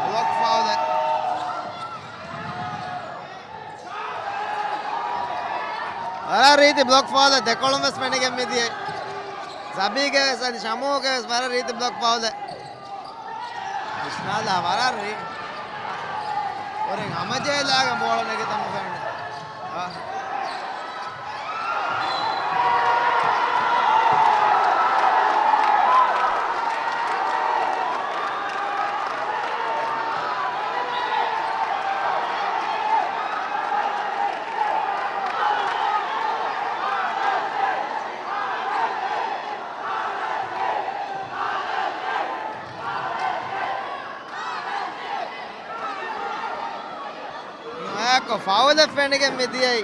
ބްލޮކް ފައުލެއް. ވަރަށް ރީތި ބްލޮކް ފައުލެއް ދެކޮޅުން ވެސް ފެނިގެން މިދިޔައީ. ޒަބީގެ ވެސް އަދި ޝަމޫގެ ވެސް ވަރަށް ރީތި ބްލޮކް ފައުލެއް. ވިސްނާލާ ވަރަށް ރީ-، ކުރިން ހަމަޖެހިލާގެން ބޯޅަ ނެގި ތަން ފެންނަ. އާ. ނުވާކޮށް ފައުލެއް ފެނިގެން މިދިޔައީ.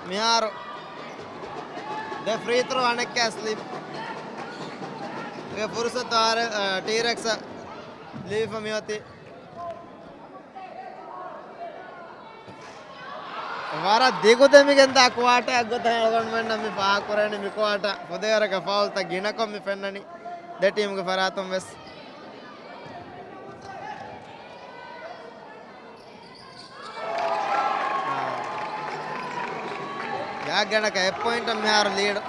މިހާރު ދެ ފްރީ ތްރޯ އަނެއްކާ ސްލިޕް. ގެ ފުރުސަތު އާރ، އަ، ޓީރެކްސް ލިބިފަ މިއޮތީ. ވަރަށް ދިގު ދެމިގެންދާ ކުއާޓައެއް ގޮތަށް އަޅުގަނޑުމެންނަށް މި ފާހަގަކުރެވެނީ. މި ކުއާޓަ ފުދޭވަރަކަށް ފައުލްތައް ގިނަކޮށް މި ފެންނަނީ ދެ ޓީމުގެ ފަރާތުން ވެސް. ގާތްގަނޑަކަށް އެއް ޕޮއިންޓަށް މިހާރު ލީޑު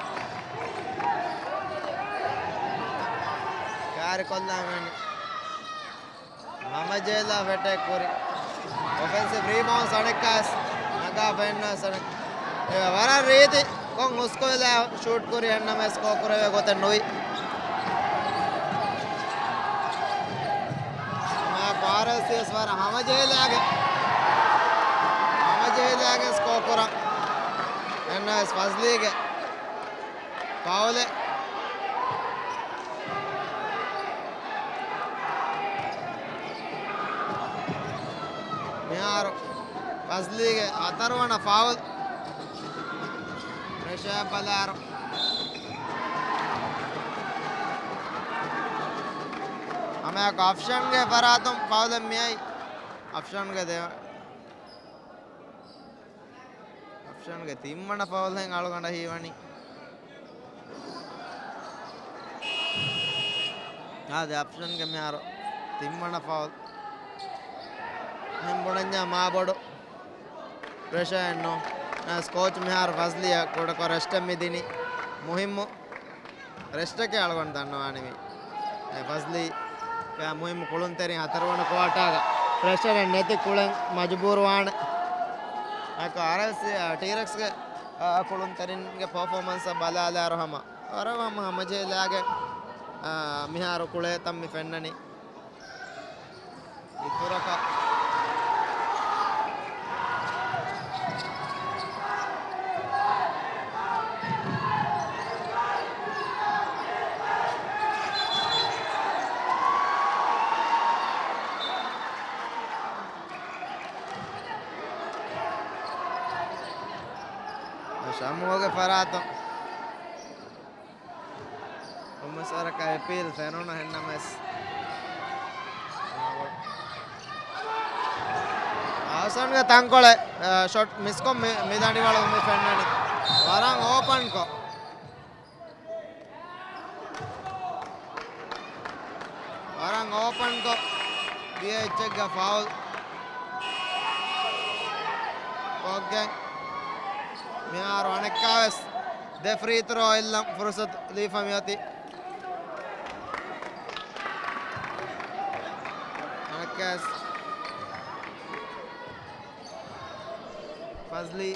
ކާރިކޮށްލާން ވެނީ. ހަމަޖެހިލާ އެޓޭކް ކުރި. އޮފެންސިވް ރީބައުންޑްސް އަނެއްކާވެސް ނަގާފަ އެއްނުވެސް އަނެއް-، އެ ވަރަށް ރީތި ކޮށް ހުސްކޮށްލާ ޝޫޓް ކުރި އެންނަމެސް ސްކޯ ކުރެވޭ ގޮތެއް ނުވި. މާ ކާރެސް ވެސް ވަރަށް ހަމަޖެހިލާގެ، ހަމަޖެހިލާގެ ސްކޯ ކުރަން. އެންނަމެސް ފަޒްލީގެ ފައުލެއް. މިހާރު ފަޒްލީގެ ހަތަރުވަނަ ފައުލް. ޕްރެޝަރ ބަލާރު. ހަމައެކު އަފްޝަންގެ ފަރާތުން ފައުލެއް މިއައީ. އަފްޝަންގެ ދެ-، އަފްޝަންގެ ތިންވަނަ ފައުލްހެން އަޅުގަނޑަށް ހީވަނީ. އާދެ، އަފްޝަންގެ މިހާރު ތިންވަނަ ފައުލް. އެހެން ބުނަންޏާ މާ ބޮޑު ޕްރެޝަރެއް ނޫން. އަ، ކޯޗް މިހާރު ފަޒްލީއަށް ކުޑަކޮށް ރެސްޓެއް މި ދިނީ. މުހިއްމު ރެސްޓެކޭ އަޅުގަނޑު ދަންނަވާނީ މީ. އެ ފަޒްލީ އެ މުހިއްމު ކުޅުންތެރިން ހަތަރުވަނަ ކުއާޓާގަ ޕްރެޝަރެއް ނެތި ކުޅެން މަޖުބޫރުވާނެ. އެކަ އާރްއެލްސީ، އަ، ޓީރެކްސްގެ، އަ، ކުޅުންތެރިންގެ ޕަރފޯމަންސް ބަލާލާއިރު ހަމަ ވަރަށް ހަމަ ހަމަޖެހިލާގެ، އަ، މިހާރު ކުޅޭތަން މި ފެންނަނީ. އިތުރަކަށް. ޝަމޫގެ ފަރާތުން. ކޮންމެސް ވަރަކަށް އެޕީލް ފެނުނު ހެންނަމެސް. އާސަންގެ ތަންކޮޅެއް، އާ، ޝޮޓް މިސްކޮށް މި، މި ދަނޑިވަޅު މި ފެންނަނީ. ވަރަށް އޯޕަންކޮށް. ވަރަށް އޯޕަންކޮށް ދިޔަ އެއްޗެއްގަ ފައުލް ކޮށްގެން މިހާރު އަނެއްކާވެސް ދެ ފްރީ ތްރޯ އެއްލަން ފުރުސަތު ލީފަ މިއޮތީ. އަނެއްކާވެސް ފަޒްލީ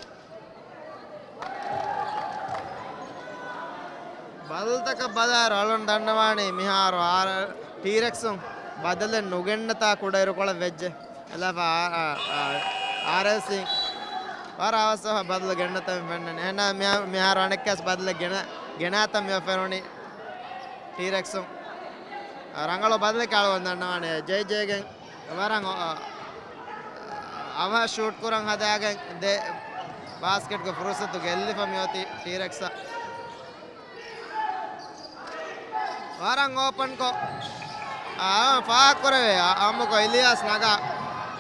ބަލުތަކަށް ބަލާއިރު އަޅުން ދަންނަވާނީ މިހާރު އާރ-، ޓީރެކްސުން ބަދަލެއް ނުގެންނަތާ ކުޑައިރުކޮޅެއް ވެއްޖެ. އެލަފަ އާ-، އާ-، އާ-، އާރްއެލްސީ ވަރަށް އަވަސްވެފަ ބަދަލު ގެންނަތާ މި ފެންނަނީ. އެހެންނަމަ މިހާ-، މިހާރު އަނެއްކާސް ބަދަލެއް ގެނަ-، ގެނާތަން މި ފެނުނީ ޓީރެކްސުން. އާ، ރަނގަޅު ބަދަލެއް އަޅުގަނޑު ދަންނަވާނީ ޖެއިޖޭގެން. ވަރަށް އަ-، އަވަހަށް ޝޫޓް ކުރަން ހަދާގެން ދެ ބާސްކެޓްގެ ފުރުސަތު ގެއްލިފަ މިއޮތީ ޓީރެކްސަށް. ވަރަށް އޯޕަންކޮށް، އާ، ފާހަގަކުރެވޭ. އާ، އާއްމުކޮށް އިލިޔާސް ނަގާ،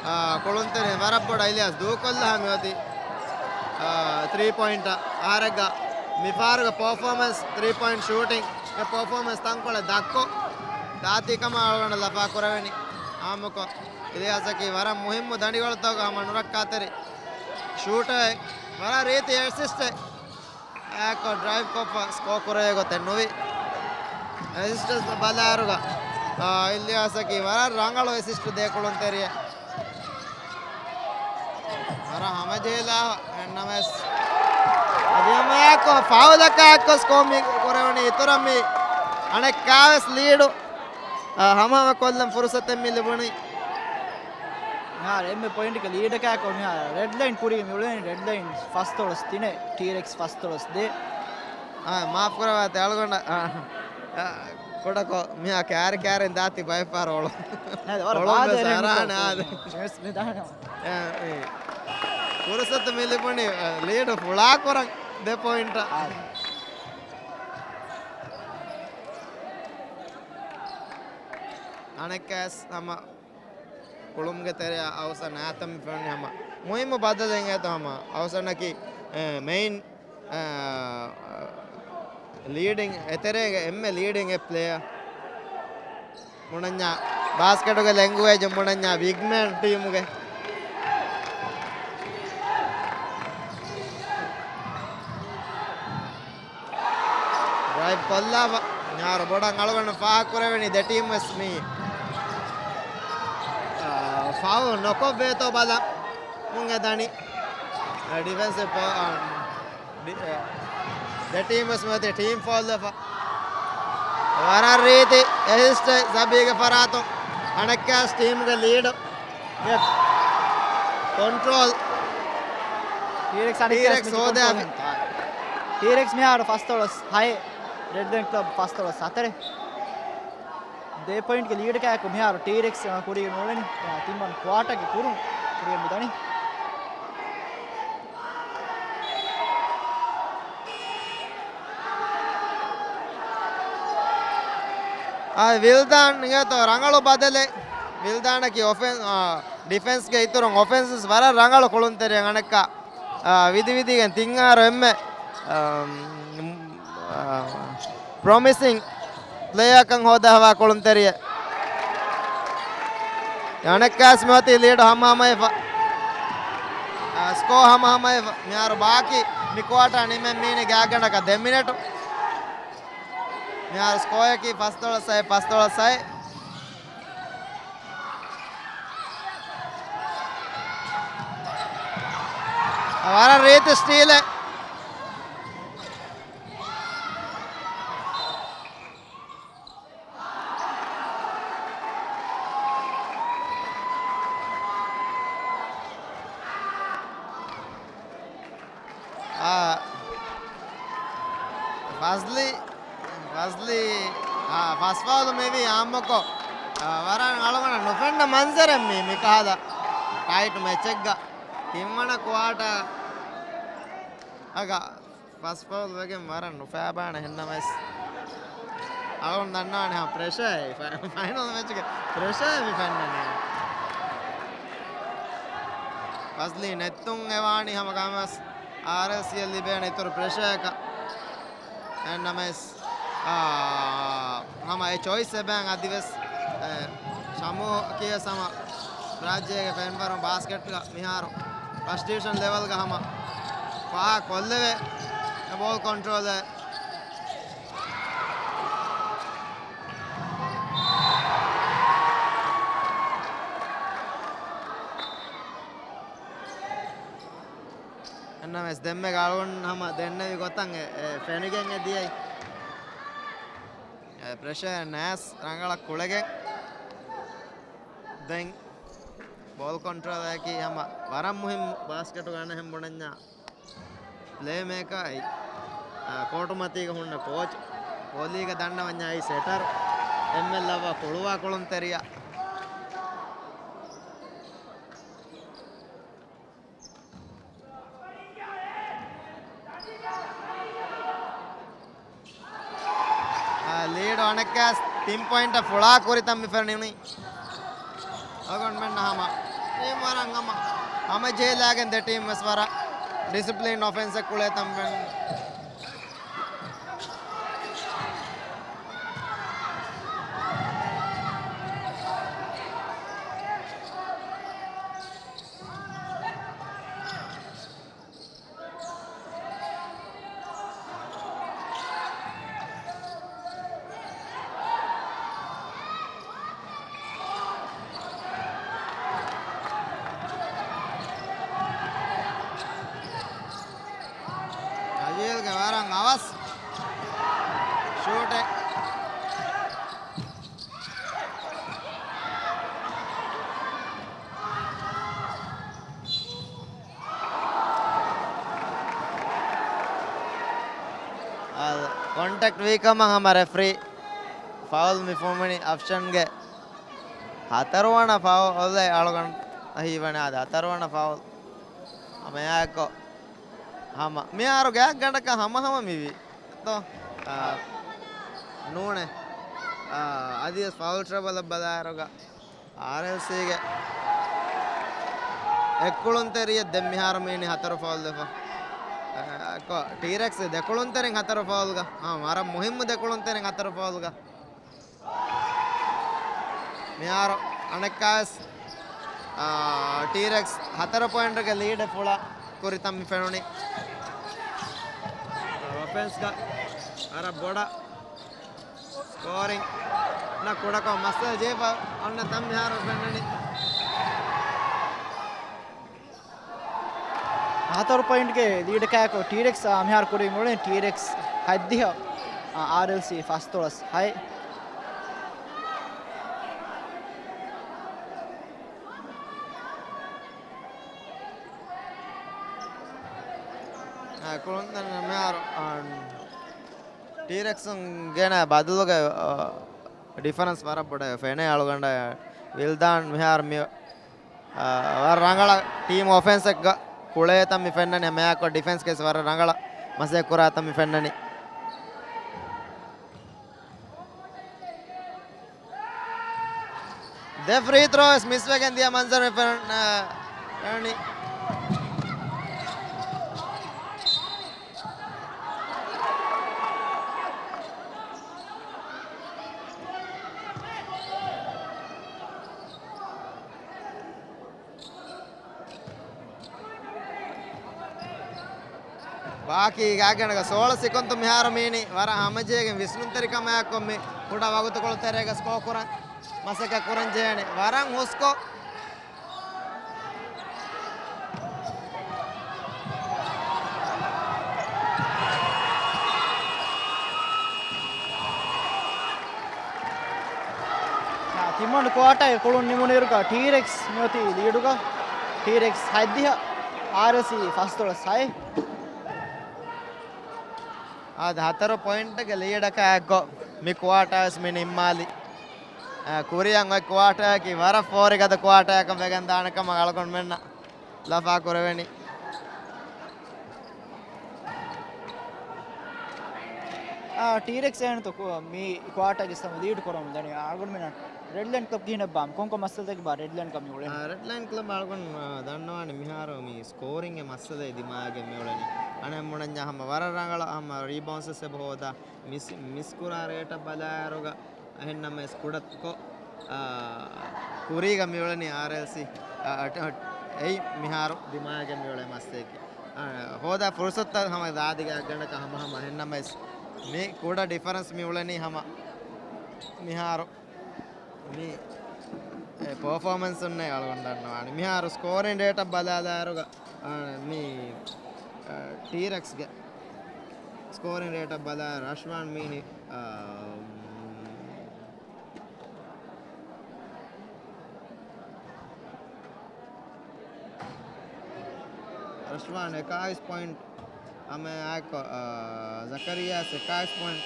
އާ، ކުޅުންތެރިން ވަރަށް ބޮޑަށް އިލިޔާސް ދޫކޮށްލާ މިއޮތީ، އާ، ތްރީ ޕޮއިންޓަށް. އަހަރެއްގަ މިފަހަރުގެ ޕަރފޯމަންސް، ތްރީ ޕޮއިންޓް ޝޫޓިންގެ ޕަރފޯމަންސް ތަންކޮޅެއް ދަށްކޮށް ދާތީ ކަމަށް އަޅުގަނޑަށް ލަފާ ކުރެވެނީ. އާއްމުކޮށް އިލިޔާސަކީ ވަރަށް މުހިއްމު ދަނޑިވަޅުތަކުގަ ހަމަ ނުރައްކާތެރި ޝޫޓަރެއް. ވަރަށް ރީތި އެސިސްޓެއް. އެކޮށް ޑްރައިވް ކޮށްފަ ސްކޯ ކުރެވޭ ގޮތެއް ނުވި. އެސިސްޓެއް ބަލާއިރުގަ، އާ، އިލްޔާސަކީ ވަރަށް ރަނގަޅު އެސިސްޓް ދޭ ކުޅުންތެރިއެއް. ވަރަށް ހަމަޖެހިލާ އެންނަމެސް އަދި ހަމައެކު ފައުލަކާ އެއްކޮށް ސްކޯ މި ކުރެވުނީ. އިތުރަށް މި އަނެއްކާވެސް ލީޑު، އާ، ހަމަހަމަ ކޮށްލަން ފުރުސަތެއް މި ލިބުނީ. މިހާރު އެންމެ ޕޮއިންޓަކަށް ލީޑަކާ ކޮށް މިހާރު ރެޑް ލައިން ކުރީގެ މި އުޅެނީ ރެޑް ލައިން ފަސްދޮޅަސް ތިނެއް، ޓީރެކްސް ފަސްދޮޅަސް ދޭ. އާ، މާފް ކުރައްވާތި އަޅުގަނޑަށް، އާ، އާ، ކުޑަކޮށް މިހާ ކާރި ކާރިން ދާތި ބައެއް ފަހަރު އޮޅު-، ނައި، ވަރަށް އޮޅުން ވެސް ބާދައިގެން އަރާނެ މިކޮށް އާދެ. މިވެސް މި ދާނަމަ. އެ، އެ. ފުރުސަތު މި ލިބުނީ، އަ، ލީޑު ފުޅާކުރަން ދެ ޕޮއިންޓަށް. އާ. އަނެއްކާސް ހަމަ ކުޅުމުގެ ތެރެއަށް އައުސަން އައިތަން މި ފެނުނީ ހަމަ މުހިއްމު ބަދަލެއް އެތަ ހަމަ އައުސަންއަކީ، އެ، މެއިން، އެ، ލީޑިން އެތެރޭގެ އެންމެ ލީޑިން އެ ޕްލޭޔަ. ބުނަންޏާ ބާސްކެޓުގެ ލެންގުއޭޖުން ބުނަންޏާ ބިގް މޭން ޓީމުގެ. ޑްރައިވް ކޮށްލާފަ މިހާރު ބޮޑަށް އަޅުގަނޑު ފާހަގަކުރެވެނީ ދެ ޓީމް ވެސް މި، އާ، ފައުލް ނޮކޮށްވޭތޯ ބަލަމުން އެ ދަނީ. އާ، ޑިފެންސިވް ޕޯ-، އާ، ޑި-، އާ، ދެ ޓީމް ވެސް މިއޮތީ ޓީމް ފައުލް ވެފަ. ވަރަށް ރީތި އެސިސްޓެއް ސަބީގެ ފަރާތުން އަނެއްކާސް ޓީމުގެ ލީޑު. އެ ކޮންޓްރޯލް. ޓީރެކްސް އަނެއްކާސް ޓީރެކްސް މި ހޯދާފި. ކޮންޓްރޯލް. ޓީރެކްސް މިހާރު ފަސްދޮޅަސް ހައެއް، ރެޑް ދެން ކްލަބް ފަސްދޮޅަސް ހަތަރެއް. ދެ ޕޮއިންޓްގެ ލީޑަކާއެކު މިހާރު ޓީރެކްސް ކުރިއަށް ނޫޅެނީ. ތިންވަނަ ކުއާޓަރގެ ކުރުން ކުރިއަށް މިދަނީ. އާ، ވިލްދާން ނިގޭތޯ ރަނގަޅު ބަދަލެއް. ވިލްދާނަކީ އޮފެން-، އާ، ޑިފެންސްގެ އިތުރުން އޮފެންސް ވަރަށް ރަނގަޅު ކުޅުންތެރިއެއް އަނެއްކާ، އާ، ވިދި ވިދީގެން ތިން އަހަރު އެންމެ، އާ، ޕްރޮމިސިން ޕްލޭޔަކަށް ހޯދާފަވާ ކުޅުންތެރިއެއް. އަނެއްކާސް މިއޮތީ ލީޑު ހަމަހަމަވެފަ. އާ، ސްކޯ ހަމަހަމަވެފަ. މިހާރު ބާކީ މި ކުއާޓާ ނިމެން މީނީ ގާތްގަނޑަކަށް ދެ މިނެޓު. މިހާރު ސްކޯއަކީ ފަސްދޮޅަސް ހައެއް، ފަސްދޮޅަސް ހައެއް. ވަރަށް ރީތި ސްޓީލެއް. އާ، ފަޒްލީ، ފަޒްލީ، އާ، ފަސް ފައުލު މިވީ އާއްމުކޮށް، އާ، ވަރަށް އަޅުގަނޑަށް ނުފެންނަ މަންޒަރެއް މީ، މިކަހަލަ ޓައިޓް މެޗެއްގަ ތިންވަނަ ކުއާޓާ އަގަ ފަސް ފައުލް ވެގެން ވަރަށް ނުފާބާނެ ހެންނަމަވެސް، އަޅުން ދަންނާނެ ހަމަ ޕްރެޝަރ އެއީ. ފަ-، ފައިނަލް މެޗުގެ ޕްރެޝަރ މި ފެންނަނީ. ފަޒްލީ ނެތުން އެވާނީ ހަމަ ކަމަސް އާރްއެލްސީއަށް ލިބޭނެ އިތުރު ޕްރެޝަރަކަށް ހެންނަމަވެސް، އާ، ހަމަ އެ ޗޮއިސް އެބައިން އަދިވެސް، އެ، ޝަމޫ ކިޔަސް ހަމަ ރާއްޖޭގެ ފެންވަރުން ބާސްކެޓްގަ މިހާރު ފަސްޓް ޑިވިޝަން ލެވެލްގަ ހަމަ ފާހަގަ ކޮށްލެވޭ ބޯލް ކޮންޓްރޯލެއް. އެންނަމެސް ދެންމެ ގަޅުން ހަމަ ދެންނެވި ގޮތަށް އެ، އެ ފެނިގެން އެ ދިޔައީ. އެ ޕްރެޝަރ ނައިސް ރަނގަޅަށް ކުޅެގެން. ދެން ބޯލް ކޮންޓްރޯލަކީ ހަމަ ވަރަށް މުހިންމު ބާސްކެޓުގަ އަނެއްހެން ބުނަންޏާ. ޕްލޭ މޭކާ އެއީ، އާ، ކޯޓުމަތީގަ ހުންނަ ކޯޗް، ބޯލީގަ ދަންނަވަންޏާ އެއީ ސެޓަރު، އެންމެން ލައްވާ ކުޅުވާ ކުޅުންތެރިޔާ. އާ، ލީޑު އަނެއްކާސް ތިން ޕޮއިންޓަށް ފުޅާ ކުރިތަން މި ފެނުނީ. އަޅުގަނޑުމެންނަށް ހަމަ ޓީމް ވަރަށް ހަމަ، ހަމަޖެހިލާގެން ދެ ޓީމް ވެސް ވަރަށް ޑިސިޕްލިން އޮފެންސެއް ކުޅޭތަން ފެނުނީ. ނަޖީލްގެ ވަރަށް އަވަސް ޝޫޓެއް. އާ، ކޮންޓެކްޓް ވީކަމަށް ހަމަ ރެފްރީ ފައުލް މި ފުމިނި އަފްޝަންގެ ހަތަރުވަނަ ފައުލް އޮލެ އަޅުގަނޑަށް ހީވަނީ އާދެ ހަތަރުވަނަ ފައުލް ހަމައެއާއެކު ހަމަ މިހާރު ގާތްގަނޑަކަށް ހަމަހަމަ މިވީ. ތޯ؟ އާ، ނޫނޭ. އާ، އަދިވެސް ފައުލް ޓްރަބަލަށް ބަލާއިރުގަ އާރްއެލްސީގެ އެއްކުޅުންތެރިއެއް ދެން މިހާރު މީނި ހަތަރު ފައުލް ވެފަ. އެ، ކޮ-، ޓީރެކްސް ދެކުޅުންތެރިން ހަތަރު ފައުލްގަ. އާ، ވަރަށް މުހިއްމު ދެކުޅުންތެރިން ހަތަރު ފައުލްގަ. މިހާރު އަނެއްކާވެސް، އާ، ޓީރެކްސް ހަތަރު ޕޮއިންޓުގެ ލީޑެއް ފުޅާ ކުރިތަން މި ފެނުނީ. އޮފެންސްގަ ވަރަށް ބޮޑަށް ސްކޯރިން ނަ ކުޑަކޮށް މައްސަލަ ޖެހިފަ އޮންނަ ތަން މިހާރު ފެންނަނީ. ހަތަރު ޕޮއިންޓްގެ ލީޑަކާއެކު ޓީރެކްސް، އާ، މިހާރު ކުރިން އުޅެނީ ޓީރެކްސް ހަތްދިހަ، އާ، އާރްއެލްސީ ފަސްދޮޅަސް ހައެއް. އާ، ކުޅުން ދެން މިހާރު، އާ، ޓީރެކްސުން ގޭނަ ބަދަލުގެ، އާ، ޑިފަރެންސް ވަރަށް ބޮޑަށް ފެނޭ އަޅުގަނޑަށް. ވިލްދާން މިހާރު މި، އާ، ވަރަށް ރަނގަޅަށް ޓީމް އޮފެންސެއްގަ ކުޅޭތަން މި ފެންނަނީ. މެއާކޮ ޑިފެންސް ކޭސް ވަރަށް ރަނގަޅަށް މަސައްކަތް ކުރާތަން މި ފެންނަނީ. ދެ ފްރީ ތްރޯ ވެސް މިސްވެގެން ދިޔަ މަންޒަރު މި ފެން-، އަ، ފެންނަނީ. ބާކީ ގާތްގަނޑަކަށް ސޯޅަ ސެކަންޑް މިހާރު މީނި ވަރަށް ހަމަޖެހިގެން ވިސްނުންތެރިކަމާއެކު މި ކުޑަ ވަގުތުކޮޅު ތެރޭގަ ސްކޯ ކުރަން މަސައްކަތް ކުރަން ޖެހޭނެ. ވަރަށް ހުސްކޮށް ތިމަން ކުއާޓާގެ ކުޅުން ނިމުނުއިރުގަ ޓީރެކްސް މިއޮތީ ލީޑުގަ. ޓީރެކްސް ހަތްދިހަ، އާރްއެލްސީ ފަސްދޮޅަސް ހައެއް. އާދެ، ހަތަރު ޕޮއިންޓްގެ ލީޑަކާ އެއްގޮ މި ކުއާޓާވެސް މި ނިންމާލި. އަ، ކުރިއަށް އޮތް ކުއާޓާއަކީ ވަރަށް ފޯރިގަދަ ކުއާޓާއަކަށް ވެގެން ދާނެ ކަމަށް އަޅުގަނޑުމެންނަށް ލަފާ ކުރެވެނީ. އާ، ޓީރެކްސް އޭނަތޯ ކު-، މި ކުއާޓާގެ ސަމު ލީޑް ކުރަމުން ދަނީ. އަޅުގަނޑުމެން ރެޑް ލައިން ކްލަބް ކިހިނެއް ބާ؟ ކޮންކޮ މައްސަލަތަކެއް ބާ ރެޑް ލައިން ކްލަބް މި އުޅެނީ؟ އާ، ރެޑް ލައިން ކްލަބް އަޅުގަނޑު، އާ، ދަންނަވާނެ މިހާރު މި ސްކޯރިންގެ މައްސަލައެއް ދިމާވެގެން މި އުޅެނީ. އަނެއް މުނަންޏާ ހަމަ ވަރަށް ރަނގަޅަށް ހަމަ ރީބައުންސް އެބަ ހޯދާ. މިސް-، މިސް ކުރާ ރޭޓަށް ބަލާއިރުގަ އެހެންނަމަވެސް ކުޑަކޮށް، އާ، ކުރީގަ މިއުޅެނީ އާރްއެލްސީ، އާ، އަ-، އަ-، އެއީ މިހާރު ދިމާވެގެން މިއުޅޭ މައްސަލައެކޭ. އާ، ހޯދާ ފުރުސަތުތައް ހަމަ ދާދިގެ އަށްގަނޑަކަށް ހަމަހަމަ އެހެންނަމަވެސް މި ކުޑަ ޑިފަރެންސް މި އުޅެނީ ހަމަ މިހާރު މި، އެ، ޕަރފޯމަންސުންނޭ އަޅުގަނޑު ދަންނަވާނެ. މިހާރު ސްކޯރިން ރޭޓަށް ބަލާލާއިރުގަ، އާ، މި، އާ، ޓީރެކްސްގެ ސްކޯރިން ރޭޓަށް ބަލާ ރަޝްވާން މީނި، އާ، ރަޝްވާން އެކާވީސް ޕޮއިންޓް، ހަމައެއާއެކު، އާ، ޒަކަރިޔާ އެކާވީސް ޕޮއިންޓް.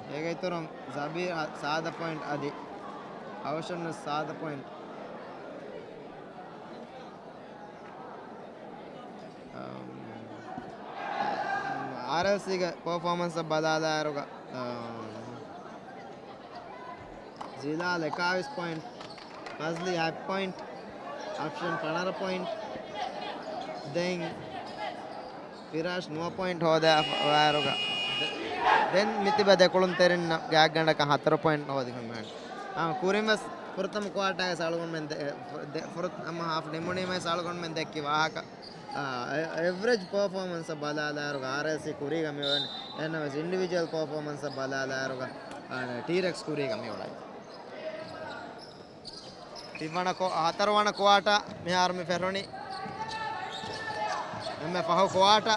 އޭގެ އިތުރުން ޒަބީރް ސާދަ ޕޮއިންޓް އަދި އަވަށަން ސާދަ ޕޮއިންޓް. އަމް، އާރްއެލްސީގެ ޕަރފޯމަންސަށް ބަލާލާއިރުގަ، އަމް، ޒިލާލް އެކާވީސް ޕޮއިންޓް، ފަޒްލީ ހަތް ޕޮއިންޓް، އަފްޝަން ފަނަރަ ޕޮއިންޓް، ދެން ފިރާޝް ނުވަ ޕޮއިންޓް ހޯދާ ވާއިރުގަ، ދެ-، ދެން މިތިބަ ދެކުޅުންތެރިންނަށް ގާތްގަނޑަކަށް ހަތަރު ޕޮއިންޓް ހޯދިފަ މިހާރު. އާ، ކުރިން ވެސް ފުރަތަމަ ކުއާޓާގެ އަޅުގަނޑުމެން ދެ-، ފު-، ދެ-، ފުރަތަމަ ހާފް ނިމުނީމަ ވެސް އަޅުގަނޑުމެން ދެއްކި ވާހަކަ، އާ، އެ-، އެވްރެޖް ޕަރފޯމަންސަށް ބަލާލާއިރުގަ އާރްއެލްސީ ކުރީގަ މިއުޅެނީ. އެހެންނަމަވެސް އިންޑިވިޖުއަލް ޕަރފޯމަންސަށް ބަލާލާއިރުގަ، އާ، ޓީރެކްސް ކުރީގަ މިއުޅެނީ. ތިންވަނަ ކޮ-، ހަތަރުވަނަ ކުއާޓާ މިހާރު މި ފެށުނީ. އެންމެ ފަހު ކުއާޓާ.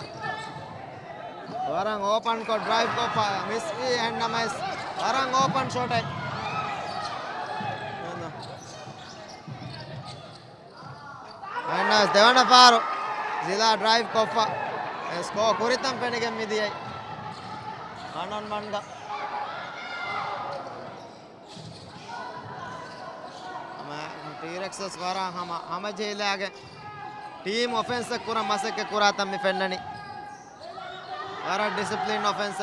ވަރަށް އޯޕަން ކޮށް ޑްރައިވް ކޮށްފަ މިސްވީ އެހެންނަމަވެސް ވަރަށް އޯޕަން ޝޮޓެއް. އެހެންނަމަވެސް ދެވަނަ ފާރު ޒިލާ ޑްރައިވް ކޮށްފަ ސްކޯ ކުރިތަން ފެނިގެން މިދިޔައީ. ވަން އޮން ވަންގަ. ހަމަ ޓީރެކްސް ވަރަށް ހަމަ، ހަމަޖެހިލާގެން ޓީމް އޮފެންސް ކުރަން މަސައްކަތް ކުރާތަން މި ފެންނަނީ. ވަރަށް ޑިސިޕްލިން އޮފެންސް.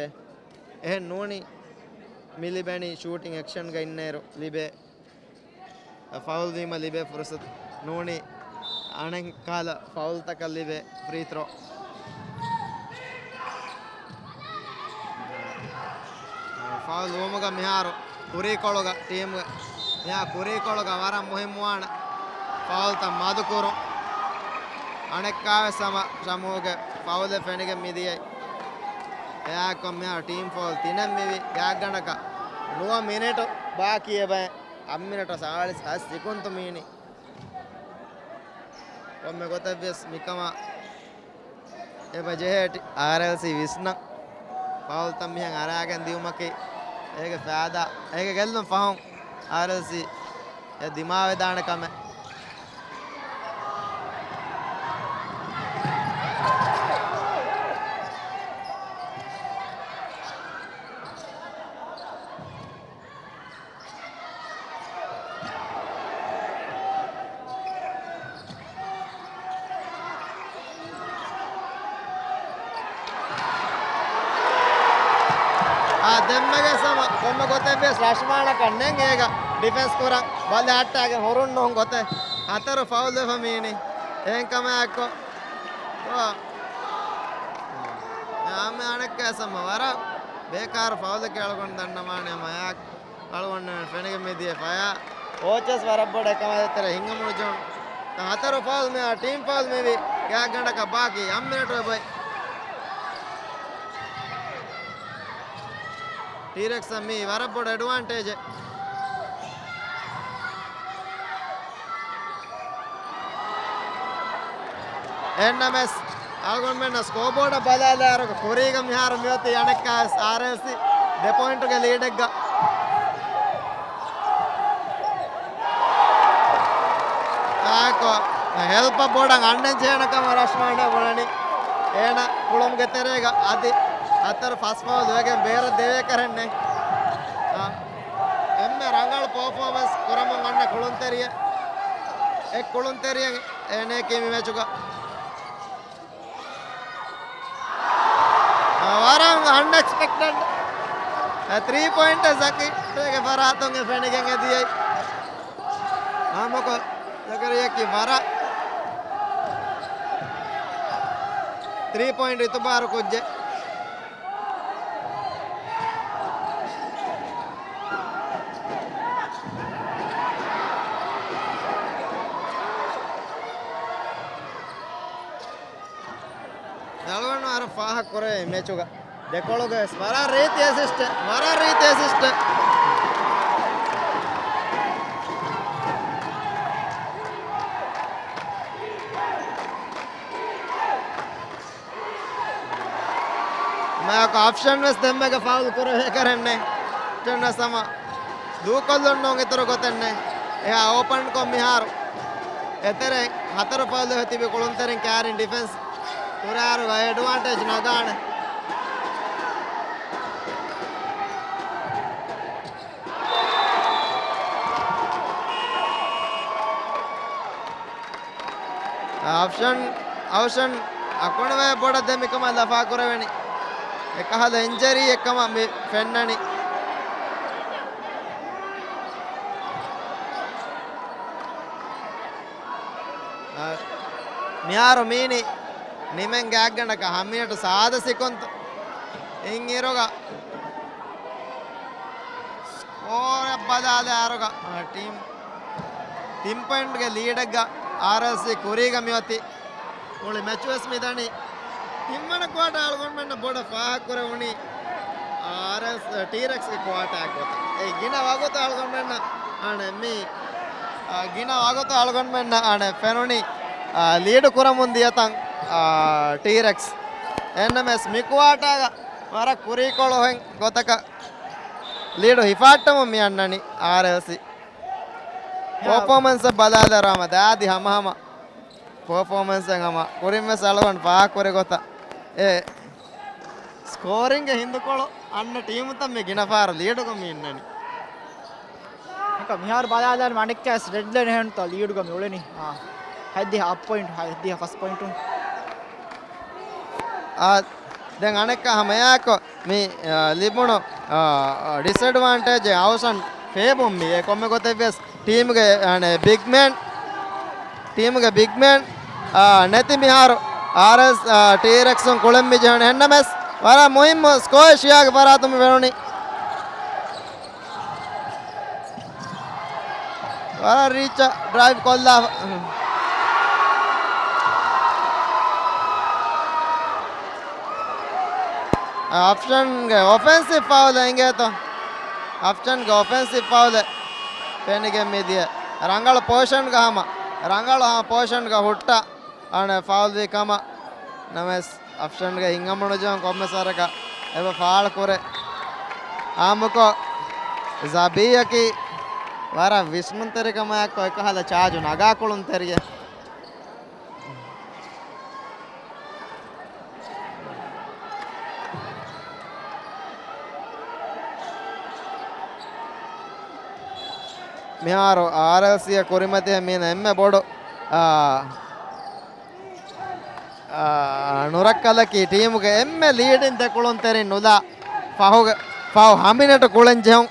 ލިބޭ. އެހެން ނޫނީ މި ލިބެނީ ޝޫޓިން އެކްޝަންގަ އިންނައިރު ލިބޭ. ފައުލް ވީމަ ލިބޭ ފުރުސަތު ނޫނީ އަނެއްކާލަ ފައުލްތަކަށް ލިބޭ ފްރީ ތްރޯ. ފައުލް ވުމުގަ މިހާރު ކުރީކޮޅުގަ ޓީމްގެ މިހާ ކުރީކޮޅުގަ ވަރަށް މުހިއްމުވާނެ ފައުލްތައް މަދުކުރުން. އަނެއްކާވެސް ހަމަ ޝަމޫގެ ފައުލެއް ފެނިގެން މިދިޔައީ. އެއާއެއްކޮށް މިހާރު ޓީމް ފައުލް ތިނެއް މިވީ ގާތްގަނޑަކަށް. ނުވަ މިނެޓު ބާކީ އެބައި. އަށް މިނެޓު ސާޅީސް ހަތް ސިކުންތު މީނީ. ކޮންމެ ގޮތެއްވިޔަސް މިކަމާ އެބަ ޖެހޭ ޓި-، އާރްއެލްސީ ވިސްނަން. ފައުލްތައް މިހެން އަރާގެން ދިއުމަކީ އޭގެ ފައިދާ، އޭގެ ގެއްލުން ފަހުން އާރްއެލްސީ އެ ދިމާވެދާނެ ކަމެއް. އާ، ދެންމެގެ ސަމަ ކޮންމެ ގޮތެއްވިޔަސް ރަޝްމާނަކަށް ނެން އޭގަ ޑިފެންސް ކުރަން ބަލަ އައްޓާގެން ހުރުން ނޫން ގޮތެއް. ހަތަރު ފައުލް ވެފަ މީނީ. އެހެން ކަމާއެކު އާ، އާ، އަނެއްކާ ސަމަ ވަރަށް ބޭކާރު ފައުލެއް އަޅުގަނޑު ދަންނަވާނެ މަޔާ. އަޅުގަނޑު ފެނިގެން މިދިޔަ ފަޔާ ކޯޗަސް ވަރަށް ބޮޑަށް އެކަމަށް ދޭތެރޭ ހިނގަމުނު ޖޯން. ތާ ހަތަރު ފައުލް މި ޓީމް ފައުލް މިވީ ގާތްގަނޑަކަށް ބާކީ އަށް މިނެޓު އެބައި. ޓީރެކްސް މީ ވަރަށް ބޮޑު އެޑްވާންޓޭޖެއް. އެހެންނަމަވެސް، އަޅުގަނޑުމެންނަށް ސްކޯބޯޑަށް ބަލާލާއިރު ކުރީގަ މިހާރު މިއޮތީ އަނެއްކާވެސް އާރްއެލްސީ ދެ ޕޮއިންޓުގެ ލީޑެއްގަ. އާކޮ، ހެލްޕަށް ބޮޑަށް އަންނަން ޖެހޭނެ ކަމަށް ރަޝްމާން ބުނަނީ. އޭނަ ކުޅުމުގެ ތެރޭގަ އަދި ހަތަރު ފަސް ފައުލް ވެގެން ބޭރަށް ދެވޭ ކަރެއް ނެތް. އާ، އެންމެ ރަނގަޅު ޕަރފޯމަންސް ކުރަމުން އަންނަ ކުޅުންތެރިއެއް، އެ ކުޅުންތެރިއެއް އޭނައަކީ މި މެޗުގަ. ވަރަށް އަންއެކްސްޕެކްޓެޑް ތްރީ ޕޮއިންޓެއް ޒަކީގެ ފަރާތުން އެ ފެނިގެން އެދިޔައީ. ހާމަކޮށް ޒަކަރިޔާއަކީ ވަރަށް ތްރީ ޕޮއިންޓް އިތުބާރު ކުއްޖެއް. އަޅުގަނޑު އަރަ ފާހަގަ ކުރެވޭ މެޗުގަ ދެކޮޅުގަ ވެސް ވަރަށް ރީތި އެސިސްޓެއް، ވަރަށް ރީތި އެސިސްޓެއް. މާކް އޮޕްޝަން ވެސް ދެންމެގެ ފައުލް ކުރެވޭ ކަރެއް ނެތް. އޮޕްޝަން ވެސް ހަމަ ދޫކޮށްލުން ނޫން އިތުރު ގޮތެއް ނެތް. އެހާ އޯޕަންކޮށް މިހާރު އެތެރެ ހަތަރު ފައުލް ތިބި ކުޅުންތެރިން ކާރިން ޑިފެންސް ކުރާއިރު އެޑްވާންޓޭޖް ނަގާނެ. އޮޕްޝަން، އޮޕްޝަން އަކުނިވައި ބޮޑަށް ދެމިކަމަށް ލަފާކުރެވެނީ. އެކަހަލަ އިންޖަރީ އެއްކަމަށް މި ފެންނަނީ. މިހާރު މީނި ނިމެން ގާތްގަނޑަކަށް ހަމިއަޓު ސާދަ ސިކުންތު އިން އިރުގަ ސްކޯރެއް ބަލާލާ އިރުގަ، އާ، ޓީމް ތިން ޕޮއިންޓްގެ ލީޑެއްގަ އާރްއެލްސީ ކުރީގަ މިއޮތީ. މުޅި މެޗުވެސް މިދަނީ. ތިންވަނަ ކުއާޓާ އަޅުގަނޑުމެންނަށް ބޮޑަށް ފާހަގަކުރެވުނީ އާރްއެލް، ޓީރެކްސްގެ ކުއާޓާއެއް ގޮތަށް. އެ ގިނަ ވަގުތު އަޅުގަނޑުމެންނަށް އަނެއް މި، އާ، ގިނަ ވަގުތު އަޅުގަނޑުމެންނަށް އަނެއް ފެނުނީ، އާ، ލީޑު ކުރަމުން ދިޔަތަން، އާ، ޓީރެކްސް. އެހެންނަމަވެސް މި ކުއާޓާގަ ވަރަށް ކުރީކޮޅު ހެން ގޮތަކަށް ލީޑު ހިފާއްޓަމުން މި އަންނަނީ އާރްއެލްސީ. ޕަރފޯމަންސް ބަލާލަރާމަ ދާދި ހަމަހަމަ ޕަރފޯމަންސެއް ހަމަ ކުރިންވެސް އަޅުގަނޑު ފާހަގަކުރި ގޮތަށް އެ ސްކޯރިންގ ހިނދުކޮޅު އަންނަ ޓީމުތައް މި ގިނަ ފަހަރު ލީޑުގަ މި އިންނަނީ. އެކަ މިހާރު ބަލާލާން އަނެއްކާސް ރެޑް ލައިން ހެންތޯ ލީޑުގަ މި އުޅެނީ. އާ، ހަތްދިހަ އަށް ޕޮއިންޓް، ހަތްދިހަ ފަސް ޕޮއިންޓުން. އާ، ދެން އަނެއްކާ ހަމައެއާއެކު މި، އާ، ލިބުނު، އާ، ޑިސްއެޑްވާންޓޭޖެއް އައުސަން ފޭބުން މި އެ ކޮންމެ ގޮތެއްވިޔަސް ޓީމުގެ، އަނެ، ބިގްމޭން، ޓީމުގެ ބިގްމޭން، އާ، ނެތި މިހާރު އާރްއެލް، އާ، ޓީރެކްސުން ކުޅެން މި ޖެހުނު. އެހެންނަމަވެސް ވަރަށް މުހިއްމު ސްކޯއެއް ޝިޔާގެ ފަރާތުން މި ފެނުނީ. ވަރަށް ރީޗަށް ޑްރައިވް ކޮށްލާފަ. އަފްޝަންގެ އޮފެންސިވް ފައުލެއް އިނގޭތޯ. އަފްޝަންގެ އޮފެންސިވް ފައުލެއް ފެނިގެން މިދިޔަ. ރަނގަޅު ޕޮޒިޝަންގަ ހަމަ، ރަނގަޅު ހަމަ ޕޮޒިޝަންގަ ހުއްޓާ. އަނެއް ފައުލް ވީ ކަމަށް ނަމަވެސް އަފްޝަންގެ ހިތްހަމަނުޖެހުން ކޮންމެ ސަރަކަށް އެބަ ފާޅު ކުރޭ. އާއްމުކޮށް ޒަބީއަކީ ވަރަށް ވިސްނުންތެރިކަމާއެކު އެކަހަލަ ޗާޖު ނަގާ ކުޅުންތެރިއެއް. މިހާރު އާރްއެލްސީއަށް ކުރިމަތިވެ މީނަ އެންމެ ބޮޑު، އާ، އާ، ނުރައްކަލަކީ ޓީމުގެ އެންމެ ލީޑިން ދެކުޅުންތެރިން ނުލާ ފަހުގެ، ފަހު ހަމިނެޓު ކުޅެން ޖެހުން.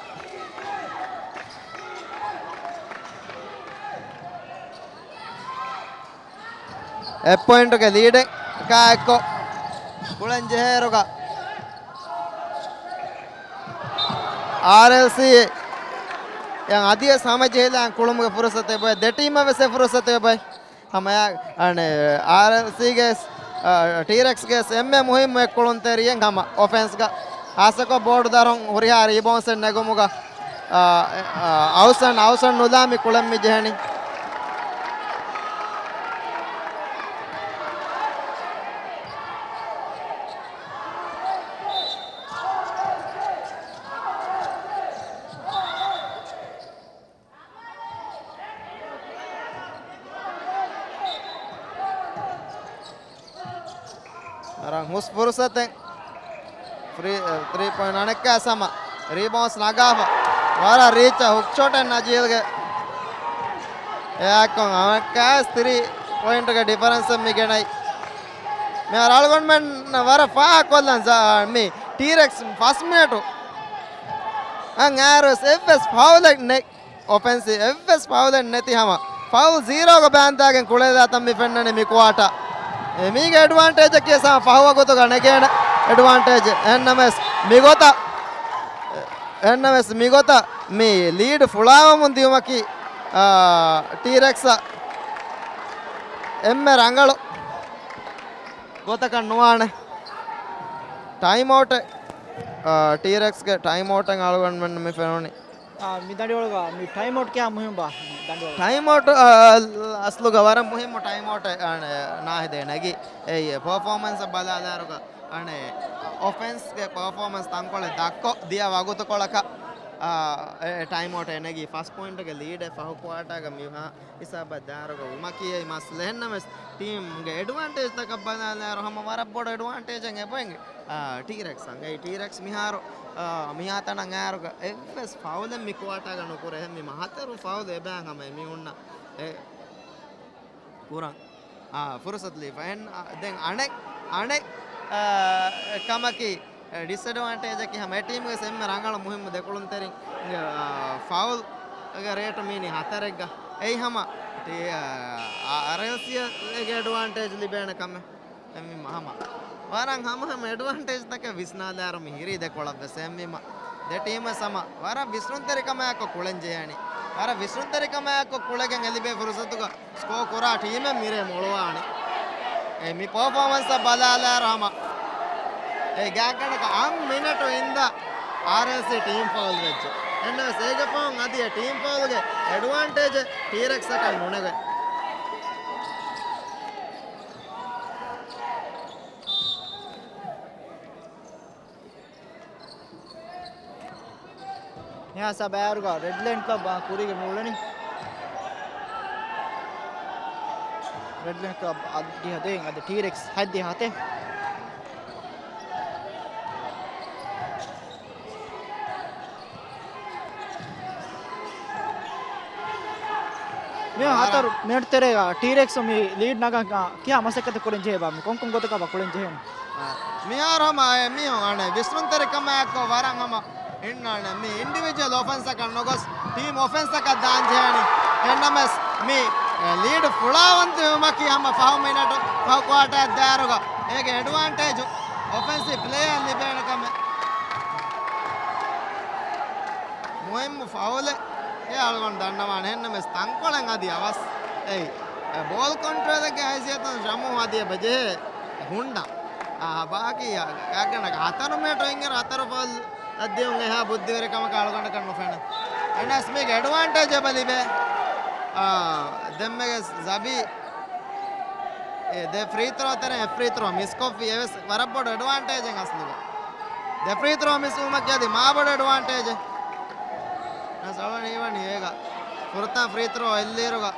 އެއް ޕޮއިންޓުގެ ލީޑެއް ކާ އެއްކޮށް ކުޅެން ޖެހޭއިރުގަ އާރްއެލްސީ އަދިވެސް ހަމަޖެހިލާން ކުޅުމުގެ ފުރުސަތެއް އެބައޮތް. ދެ ޓީމަށް ވެސް އެ ފުރުސަތެއް އެބައޮތް. ހަމަ އަނެ އާރްއެލްސީގެ، އާ، ޓީރެކްސްގެ އެންމެ މުހިއްމު އެއްކުޅުންތެރިއެއް ހަމަ އޮފެންސްގަ ހާއްސަކޮށް ބޯޑު ދަރުން ހުރިހާ ރީބައުންސެއް ނެގުމުގަ، އާ، އެ، އާ، އައުސަން، އައުސަން ނުލާ މި ކުޅެން މި ޖެހެނީ. ވަރަށް ހުސް ފުރުސަތެއް. ފްރީ، އެ، ތްރީ ޕޮއިންޓް އަނެއްކާ ސަމަ. ރީބައުންސް ނަގާފަ. ވަރަށް ރީޗަށް ހުކް ޝޮޓެއް ނަޖީލްގެ. އެއާއެކު އަނެއްކާ ތްރީ ޕޮއިންޓުގެ ޑިފަރެންސެއް މި ގެނައީ. މިހާރު އަޅުގަނޑުމެން ވަރަށް ފާހަގަކޮށްލަން މި ޓީރެކްސް ފަސް މިނެޓު އަން އާރުވެސް އެއްވެސް ފައުލެއް ނެތް. އޮފެންސިވް އެއްވެސް ފައުލެއް ނެތި ހަމަ ފައުލް ޒީރޯގަ ބާންދާގެން ކުޅެލާތަން މި ފެންނަނީ މި ކުއާޓާ. އެ، މީގެ އެޑްވާންޓޭޖަކީ ސަމަ ފަހު ވަގުތުގަ ނެގޭނެ އެޑްވާންޓޭޖެއް. އެހެންނަމަވެސް މިގޮތަށް، އެހެންނަމަވެސް މިގޮތަށް މި ލީޑް ފުޅާވަމުން ދިޔުމަކީ، އާ، ޓީރެކްސަށް އެންމެ ރަނގަޅު ގޮތަކަށް ނުވާނެ. ޓައިމް އައުޓެއް، އާ، ޓީރެކްސްގެ ޓައިމް އައުޓެއް އަޅުގަނޑުމެން މި ފެނުނީ. އާ، މި ދަނޑިވަޅުގަ މި ޓައިމް އައުޓް ކިހާ މުހިންމު ބާ ދަނޑިވަޅު؟ ޓައިމް އައުޓް، އާ، އަސްލުގަ ވަރަށް މުހިންމު ޓައިމް އައުޓެއް، އާ، ނާހިދޭ ނެގި. އެއީ، ޕަރފޯމަންސް ބަލާލާއިރުގަ، އާ، އޮފެންސްގެ ޕަރފޯމަންސް ތަންކޮޅެއް ދަށްކޮށް ދިޔަ ވަގުތުކޮޅަކަށް، އާ، އެ، އެ ޓައިމް އައުޓް ނެގި ފަސް ޕޮއިންޓުގެ ލީޑެއް ފަހު ކުއާޓާގަ މި ހިސާބަށް ދާއިރުގަ ވުމަކީ އެއީ މައްސަލަ. އެހެންނަމަވެސް ޓީމްގެ އެޑްވާންޓޭޖްތަކަށް ބަލާލާއިރު ހަމަ ވަރަށް ބޮޑު އެޑްވާންޓޭޖެއް އެބައޮތް، އާ، ޓީރެކްސް އަށް. އެއީ ޓީރެކްސް މިހާރު، އާ، މިހާތަނަށް އައިއިރުގަ އެއްވެސް ފައުލެއް މި ކުއާޓާގަ ނުކުރޭ. މި މަހަތެރި ފައުލު އެބައިން ހަމަ އެމީހުންނަށް އެ ކުރަން، އާ، ފުރުސަތު ލިބިފަ. އެހެން، އާ، ދެން އަނެއް، އަނެއް، އާ، ކަމަކީ، އެ، ޑިސްއެޑްވާންޓޭޖަކީ ހަމަ އެ ޓީމުގެ އެންމެ ރަނގަޅު މުހިއްމު ދެކުޅުންތެރިން، އާ، ފައުލްގެ ރޭޓު މީނީ ހަތަރެއްގަ. އެއީ ހަމަ ޓީ-، އާ-، އާރްއެލްސީ އޭގެ އެޑްވާންޓޭޖް ލިބޭނެ ކަމެއް. އެހެންވީމަ ހަމަ ވަރަށް ހަމަ ހަމަ އެޑްވާންޓޭޖްތަކެއް ވިސްނާލާއިރު މި ހިރީ ދެކޮޅަށް ވެސް. އެހެންވީމަ ދެ ޓީމް ވެސް ހަމަ ވަރަށް ވިސްނުންތެރިކަމާއެކު ކުޅެން ޖެހޭނީ. ވަރަށް ވިސްނުންތެރިކަމާއެކު ކުޅެގެން އެ ލިބޭ ފުރުސަތުގަ ސްކޯ ކުރާ ޓީމެއް މިރޭ މޮޅުވާނެ. އެ މި ޕަރފޯމަންސް ބަލާލާއިރު ހަމަ އެ ގާތްގަނޑަކަށް އަށް މިނެޓު އިންދާ އާރްއެލްސީ ޓީމް ފައުލް ވެއްޖެ. އެންނަމަސް އޭގެ ފަހުން އަދި އެ ޓީމް ފައުލްގެ އެޑްވާންޓޭޖެއް ޓީރެކްސްއަކަށް ނުނެގެން. މިހާ ސަބައިރުގަ ރެޑްލޭންޑް ކްލަބް ކުރީގެ މިއުޅެނީ. ރެޑްލޭންޑް ކްލަބް އަދި ހަދޭން އަދި ޓީރެކްސް ހައްދި ހަތެ. މި ހަތަރު މިނެޓް ތެރޭގަ ޓީރެކްސް މި ލީޑް ނަގަން ކިހާ މަސައްކަތެއް ކުރަން ޖެހޭ ބާ؟ މި ކޮންކޮން ގޮތަކަށް ބާ ކުޅެން ޖެހޭނެ؟ މިހާރު ހަމަ އެ މީހުން އަނެއް ވިސްނުންތެރިކަމާއެކު ވަރަށް ހަމަ އިންނާނެ. މި އިންޑިވިޖުއަލް އޮފެންސަކަށް ނުގޮސް ޓީމް އޮފެންސަކަށް ދާން ޖެހޭނެ. އެންނަމަސް މި ލީޑް ފުޅާވަންތަވުމަކީ ހަމަ ފަހު މިނެޓު ފަހު ކުއާޓާއަށް ދާއިރުގަ އޭގެ އެޑްވާންޓޭޖު އޮފެންސިވް ޕްލޭއަށް ލިބޭނެ ކަމެއް. މުހިއްމު ފައުލެއް އެ އަޅުގަނޑު ދަންނަވާނެ. އެހެންނަމަސް ތަންކޮޅެއް އަދި އަވަސް. އެއީ، އެ ބޯލް ކޮންޓްރޯލެއްގެ ހައިސިއްޔަތުން ޝަމޫ އަދި އެބަ ޖެހޭ ހުންނަ. އާ، ބާކީ ގާތްގަނޑަކަށް ހަތަރު މިނެޓު އިންއިރު ހަތަރު ފައުލް އަށް ދިޔުން އެހާ ބުއްދިވެރިކަމަކަށް އަޅުގަނޑަކަށް ނުފެނޭ. އެންއެސް މީގެ އެޑްވާންޓޭޖް އެބަ ލިބޭ. އާ، ދެންމެގެ ޒަބީ އެ ދެ ފްރީ ތްރޯ ތެރެއިން އެއް ފްރީ ތްރޯ މިސްކޮށްފި. އެވެސް ވަރަށް ބޮޑު އެޑްވާންޓޭޖެއް އަސްލުގަ. ދެ ފްރީ ތްރޯ މިސްވުމަކީ އަދި މާ ބޮޑު އެޑްވާންޓޭޖެއް. އަސް އަޅުގަނޑު ހީވަނީ އޭގަ. ފުރަތަމަ ފްރީ ތްރޯ އެއްލިއިރުގަ.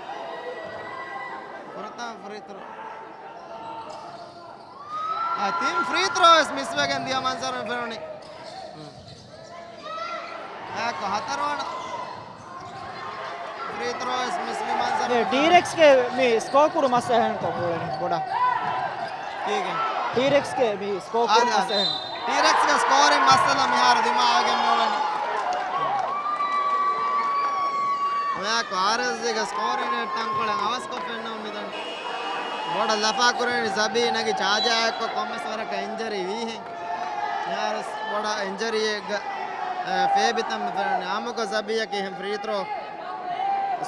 ފުރަތަމަ ފްރީ ތްރޯ. އާ، ތިން ފްރީ ތްރޯ ވެސް މިސްވެގެން ދިޔަ މަންޒަރު މި ފެނުނީ. އެއާއެކު ހަތަރުވަނަ ފްރީ ތްރޯ ވެސް މިސް ވި މަންޒަރު. އެ، ޓީރެކްސްގެ މި ސްކޯ ކުރު މައްސަލަ ހެންކޮ ބޯޅަ ބޮޑަށް. ކީގެ؟ ޓީރެކްސްގެ މި ސްކޯ ކުރު އާ، މައްސަލަ ހެން. ޓީރެކްސްގެ ސްކޯރިން މައްސަލަ މިހާރު ދިމާވެގެން މިއުޅެނީ. އެއާއެކު އާރްއެލްސީގެ ސްކޯރިން ރޭޓް ތަންކޮޅެއް އަވަސްކޮށް ފެންނަމުން މިދަނީ. ބޮޑަށް ލަފާ ކުރަނީ ޒަބީ ނަގި ޗާޖާއެއްކޮށް ކޮންމެސް ވަރަކަށް އިންޖަރީ ވީހެން. މިހާރު ބޮޑަށް އިންޖަރީއެއްގަ، އަ، ފޭބިތަން މި ފެނުނީ. އާއްމުކޮށް ޒަބީއަކީ އެހެން ފްރީ ތްރޯ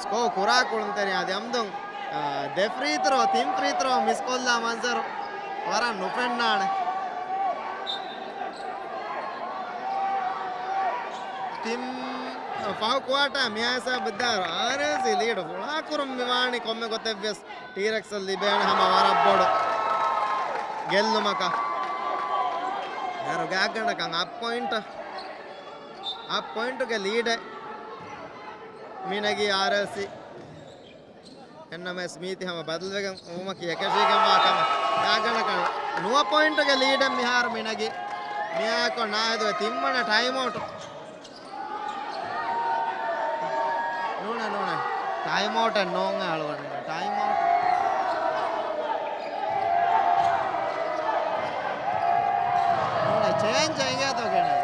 ސްކޯ ކުރާ ކުޅުންތެރި އަދި އަމްދުން، އަ، ދެ ފްރީ ތްރޯ، ތިން ފްރީ ތްރޯ މިސްކޮށްލާ މަންޒަރު ވަރަށް ނުފެންނާނެ. ތިން، ފަހު ކުއާޓާ މިހާ ހިސާބަށް ދާއިރު އާރްއެލްސީ ލީޑު ފުޅާކުރުން މިވާނީ ކޮންމެ ގޮތެއްވިޔަސް. ޓީރެކްސަށް ލިބޭނެ ހަމަ ވަރަށް ބޮޑު ގެއްލުމަކަށް. ދަރު ގާތްގަނޑަކަށް އަށް ޕޮއިންޓް، އަށް ޕޮއިންޓުގެ ލީޑެއް މިނެގީ އާރްއެލްސީ. އެންނަމެސް މީތި ހަމަ ބަދަލުވެގެން އުމަކީ އެކަށީގެންވާ ކަމެއް. ގާތްގަނޑަކަށް ނުވަ ޕޮއިންޓުގެ ލީޑެއް މިހާރު މިނެގީ. މިއާއެކު ނާހިދުގެ ތިންވަނަ ޓައިމްއައުޓު. ނޫނޭ، ނޫނޭ. ޓައިމްއައުޓެއް ނޫން އަޅުގަނޑު. ޓައިމްއައުޓް. ނޫނޭ، ޗޭންޖް އެނގޭތޯ ކެނެ.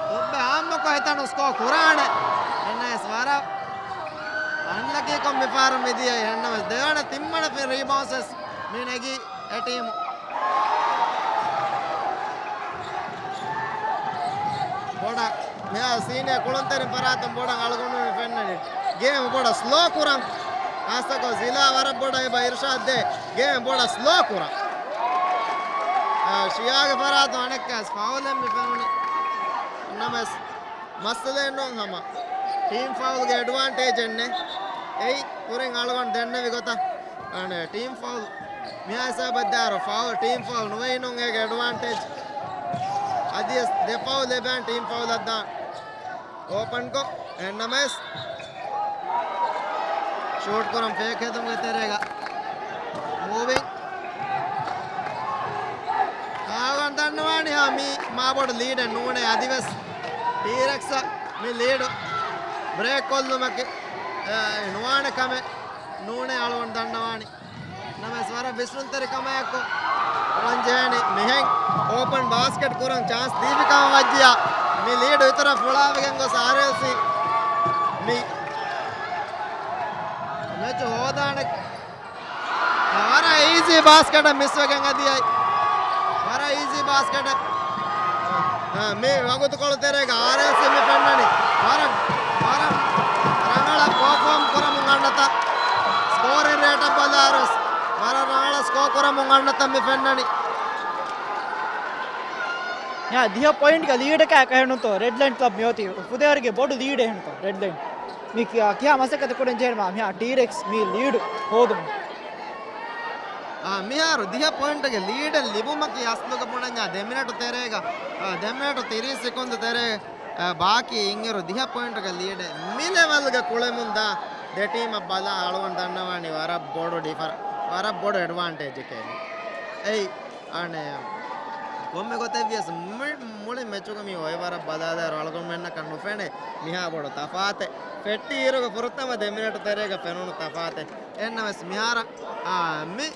ތުއްބެ އާއްމުކޮށް ހިތަނު ސްކޯ ކުރާނެ. އެންއެސް ވަރަށް އަންލަކީކޮށް މިފަހަރު މިދިޔަ އެންނަމަސް ދެވަނަ ތިންވަނަ ރީބައުންޑްސް މިނެގީ އެ ޓީމު. ބޮޑަށް މިހާ ސީނިއާ ކުޅުންތެރިން ފަރާތުން ބޮޑަށް އަޅުގަނޑު ފެންނަނީ. ގޭމް ބޮޑަށް ސްލޯ ކުރަން. ހާއްސަކޮށް ޒިލާ ވަރަށް ބޮޑަށް އެބަ އިރުޝާދް ދޭ. ގޭމް ބޮޑަށް ސްލޯ ކުރަން. އާ، ޝިޔާގެ ފަރާތުން އަނެއްކާސް ފައުލެއް މި ފެނުނީ. ނަމަސް މައްސަލައެއް ނޫން ހަމަ. ޓީމް ފައުލްގެ އެޑްވާންޓޭޖެއް ނެތް. އެއީ ކުރިން އަޅުގަނޑު ދެންނެވި ގޮތަށް. އަނެ، ޓީމް ފައުލް މިހާ ހިސާބަށް ދާއިރު ފައުލް، ޓީމް ފައުލް ނުވެއިނުން އޭގެ އެޑްވާންޓޭޖް. އަދިވެސް ދެ ފައުލް ލިބޭން ޓީމް ފައުލަށް ދާން. އޯޕަންކޮށް، އެންނަމަސް ޝޫޓް ކުރަން ފޭކް ހެދުމުގެ ތެރޭގަ މޫވިން. އަޅުގަނޑު ދަންނަވާނީ ހާ މީ މާބޮޑު ލީޑެއް ނޫނޭ. އަދިވެސް ޓީރެކްސް މި ލީޑު ބްރޭކް ކޮށްލުމަކީ، އެ، ނުވާނެ ކަމެއް ނޫނޭ އަޅުގަނޑު ދަންނަވާނީ. ނަމަވެސް ވަރަށް ވިސްނުންތެރި ކަމާއެކު ކުޅަން ޖެހޭނީ. މިހެން އޯޕަން ބާސްކެޓް ކުރަން ޗާންސް ދީފި ކަމަށް ވައްޖިޔާ، މި ލީޑު އިތުރަށް ފުޅާވެގެން ގޮސް އާރްއެލްސީ މި މެޗް ހޯދާނެ. ވަރަށް އީޒީ ބާސްކެޓަށް މިސްވެގެން އަދި އައި. ވަރަށް އީޒީ ބާސްކެޓެއް. މި ވަގުތުކޮޅު ތެރޭގަ އާރްއެލްސީ މި ފެންނަނީ. ވަރަށް، ވަރަށް ރަނގަޅަށް ޕަރފޯމް ކުރަމުން އަންނަތާ. ސްކޯރިން ރޭޓަށް ބަލާއިރުވެސް ވަރަށް ރަނގަޅަށް ސްކޯ ކުރަމުން އަންނަތަން މި ފެންނަނީ. މިހާ ދިހަ ޕޮއިންޓްގެ ލީޑަކާ ކަހެނުތޯ ރެޑް ލައިން ކްލަބް މިއޮތީ ފުދޭވަރުގެ ބޮޑު ލީޑެއް ހެނުތޯ ރެޑް ލައިން. މި ކިޔާ، ކިހާ މަސައްކަތެއް ކުރަން ޖެހޭނެ މާ މިހާ ޓީރެކްސް މި ލީޑު ހޯދުމަށް. އާ، މިހާރު ދިހަ ޕޮއިންޓުގެ ލީޑެއް ލިބުމަކީ އަސްލުގަ ބުނަންޏާ ދެ މިނެޓު ތެރޭގަ، އާ، ދެ މިނެޓު ތިރީސް ސެކުންދު ތެރޭ، އާ، ބާކީ އިންއިރު ދިހަ ޕޮއިންޓުގެ ލީޑެއް މި ލެވެލްގަ ކުޅެމުންދާ ދެ ޓީމަށް ބަލާ އަޅުގަނޑު ދަންނަވާނީ ވަރަށް ބޮޑު ޑިފަރ-، ވަރަށް ބޮޑު އެޑްވާންޓޭޖެކޭ. އެއީ، އަނެއް، ކޮންމެ ގޮތެއް ވިޔަސް މި-، މުޅި މެޗުގަ މި އޮއި ވަރަށް ބަލާލާއިރު އަޅުގަނޑުމެންނަކަށް ނުފެނޭ މިހާ ބޮޑު ތަފާތެއް. ފެއްޓި އިރުގަ ފުރަތަމަ ދެ މިނެޓު ތެރޭގަ ފެނުނު ތަފާތެއް. އެހެންނަމަވެސް މިހާރަށް، އާ، މި،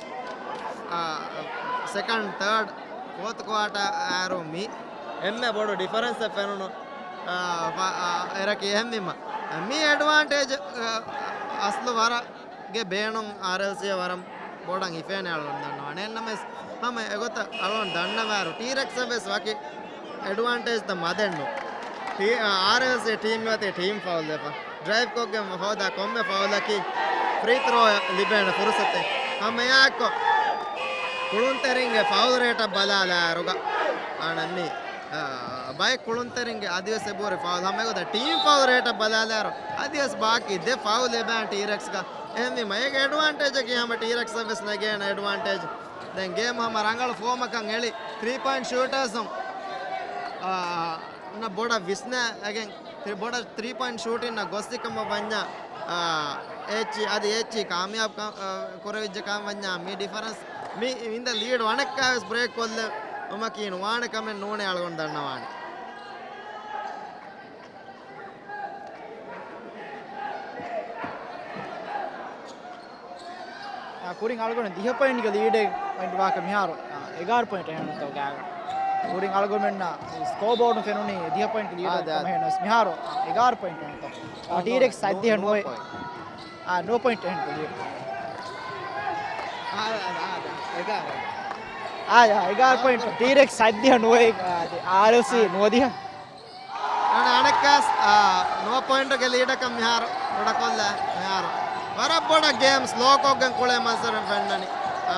އާ، ސެކަންޑް، ތާޑް، ފޯތު ކުއާޓާ އައިރު މި އެންމެ ބޮޑު ޑިފަރެންސެއް ފެނުނު، އާ، ފަ-، އާ، އެރަކީ އެހެންވީމަ، މި އެޑްވާންޓޭޖް، އާ، އަސްލު ވަރަށް ގެ ބޭނުން އާރްއެލްސީ ވަރަށް ބޮޑަށް ހިފޭނެ އަޅުގަނޑު ދަންނަވާނެ. އެހެންނަމަވެސް ހަމަ އެގޮތަށް އަޅުގަނޑު ދަންނަވާއިރު ޓީރެކްސްއަށް ވެސް ވަކި އެޑްވާންޓޭޖްތައް މަދެއްނު. ޓީ-، އާ، އާރްއެލްސީ ޓީމް އޮތީ ޓީމް ފައުލް ވެފަ. ޑްރައިވް ކޮށްގެން ހޯދާ ކޮންމެ ފައުލަކީ ފްރީ ތްރޯއަށް ލިބޭނެ ފުރުސަތެއް. ހަމަ އެއާއެއްކޮށް ކުޅުންތެރިންގެ ފައުލް ރޭޓަށް ބަލާލާއިރުގަ އަނަންނީ، އާ، ބައެއް ކުޅުންތެރިންގެ އަދިވެސް އެބަހުރި ފައުލް ހަމަ އެގޮތަށް ޓީމް ފައުލް ރޭޓަށް ބަލާލާއިރު އަދިވެސް ބާކީ ދެ ފައުލް ލިބޭނެ ޓީރެކްސްގަ. އެހެންވީމަ އޭގެ އެޑްވާންޓޭޖަކީ ހަމަ ޓީރެކްސަށް ވެސް ނެގޭނެ އެޑްވާންޓޭޖް. ދެން ގޭމް ހަމަ ރަނގަޅު ފޯމަކަށް އެޅި ތްރީ ޕޮއިންޓް ޝޫޓާސުން، އާ، ނަ ބޮޑަށް ވިސްނައިގެން ތި-، ބޮޑަށް ތްރީ ޕޮއިންޓް ޝޫޓިންއަށް ގޮއްސިކަމަށް ވަންޏާ، އާ، އެއްޗި އަދި އެއްޗި ކާމިޔާބު ކަ-، އާ، ކުރެވިއްޖެ ކަމަށް ވަންޏާ މި ޑިފަރެންސް މި އިންދަ ލީޑް ވަނެއްކާވެސް ބްރޭކް ކޮށްލެވުމަކީ ނުވާނެ ކަމެއް ނޫނޭ އަޅުގަނޑު ދަންނަވާނެ. އާ، ކުރިން އަޅުގަނޑު ދިހަ ޕޮއިންޓްގެ ލީޑެއް ވާކަ މިހާރު، އާ، އެގާރަ ޕޮއިންޓް އެހެންތޯ ގާގަ. ކުރިން އަޅުގަނޑުމެންނަށް ސްކޯ ބޯޑު ފެނުނީ ދިހަ ޕޮއިންޓް ލީޑެއް އާ، ދާ. ކަމަށް ހެނަސް މިހާރު، އާ، އެގާރަ ޕޮއިންޓް އެހެންތޯ. އާ، ނު-، ޓީރެކްސް ސައްދިހަ ނުވަ ނުވަ ޕޮއިންޓް. އާ، ނުވަ ޕޮއިންޓް އެހެންތޯ ލީޑް. އާ، އާ، އާ، އާ، އެގާރަ. އާ، އާ، އެގާރަ ޕޮއިންޓް. ޓީރެކްސް ސައްދިހަ ނުވަ، އާ، އާރްއެލްސީ ނުވަދިހަ. އަނެއްކާސް، އާ، ނުވަ ޕޮއިންޓުގެ ލީޑަކަށް މިހާރު ކުޑަކޮށްލާ މިހާރު. ވަރަށް ބޮޑަށް ގޭމް ސްލޯ ކޮށްގެން ކުޅޭ މަންޒަރެއް ފެންނަނީ. އާ،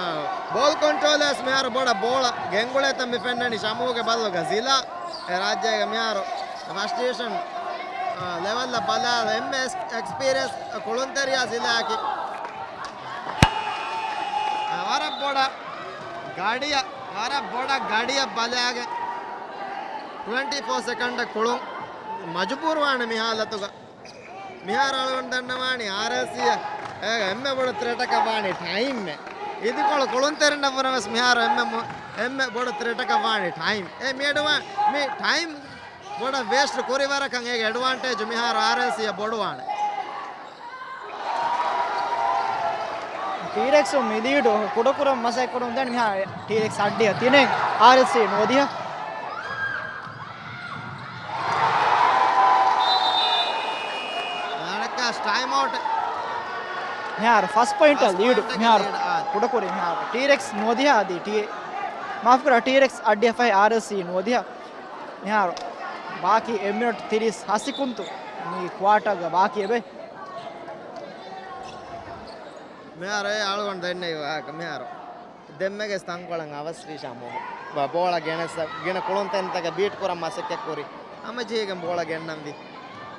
ބޯލް ކޮންޓްރޯލަރސް މިހާރު ބޮޑަށް ބޯޅަ ގެންގުޅޭތަން މި ފެންނަނީ ޝަމޫގެ ބަލުގަ ޒިލާ. އެ ރާއްޖޭގެ މިހާރު ފަސްޓް ޑިވިޝަން، އާ، ލެވެލްއަށް ބަލާ އެންމެ އެކްސް-، އެކްސްޕީރިއަންސް ކުޅުންތެރިޔާ ޒިލާއަކީ. އާ، ވަރަށް ބޮޑަށް ގަޑިއަށް، ވަރަށް ބޮޑަށް ގަޑިއަށް ބަލާގެން ޓްވެންޓީ ފޯ ސެކަންޑަށް ކުޅުން މަޖުބޫރުވާނެ މި ހާލަތުގަ. މިހާރު އަޅުގަނޑު ދަންނަވާނީ އާރްއެލްސީއަށް އެ-، އެންމެ ބޮޑު ތްރެޓަކަށް ވާނީ ޓައިމްއެއް. އިދިކޮޅު ކުޅުންތެރިންނަށްވުރެވެސް މިހާރު އެންމެ މު-، އެންމެ ބޮޑު ތްރެޓަކަށް ވާނީ ޓައިމް. އެ މި އެޑްވާ-، މި ޓައިމް ބޮޑަށް ވޭސްޓް ކުރި ވަރަކަށް އޭގެ އެޑްވާންޓޭޖު މިހާރު އާރްއެލްސީއަށް ބޮޑުވާނެ. ޓީރެކްސް މި ލީޑު ކުޑަކުރަން މަސައްކަތް ކުރަމުން ދާނީ މިހާރު ޓީރެކްސް އަށްޑިހަ ތިނެއް އާރްއެލްސީ ނުވަދިހަ. އަނެއްކާސް ޓައިމް އައުޓް. މިހާރު ފަސް ޕޮއިންޓަށް ފަސް ލީޑު. ޕޮއިންޓަކަށް މިހާރު ލީޑް، އާ. ކުޑަކުރި މިހާރު ޓީރެކްސް ނުވަދިހަ އަދި ޓީ-، މާފުކުރާ، ޓީރެކްސް އަށްޑިހަ ފަހެއް އާރްއެލްސީ ނުވަދިހަ. މިހާރު ބާކީ އެއް މިނެޓް ތިރީސް ހަސިކުންތު މި ކުއާޓާގަ ބާކީ އެބެ. މިހާރު އެ އަޅުގަނޑު ދެންނެވި ވާހަކަ މިހާރު. ދެންމެގެސް ތަންކޮޅެއް އަވަސްވީ ޝަމޫ. ބޯޅަ ގެނެސް، ގިނަ ކުޅުންތެރިންތަކެއް ބީޓް ކުރަން މަސައްކަތް ކުރި. ހަމަޖެހިގެން ބޯޅަ ގެންނަންވީ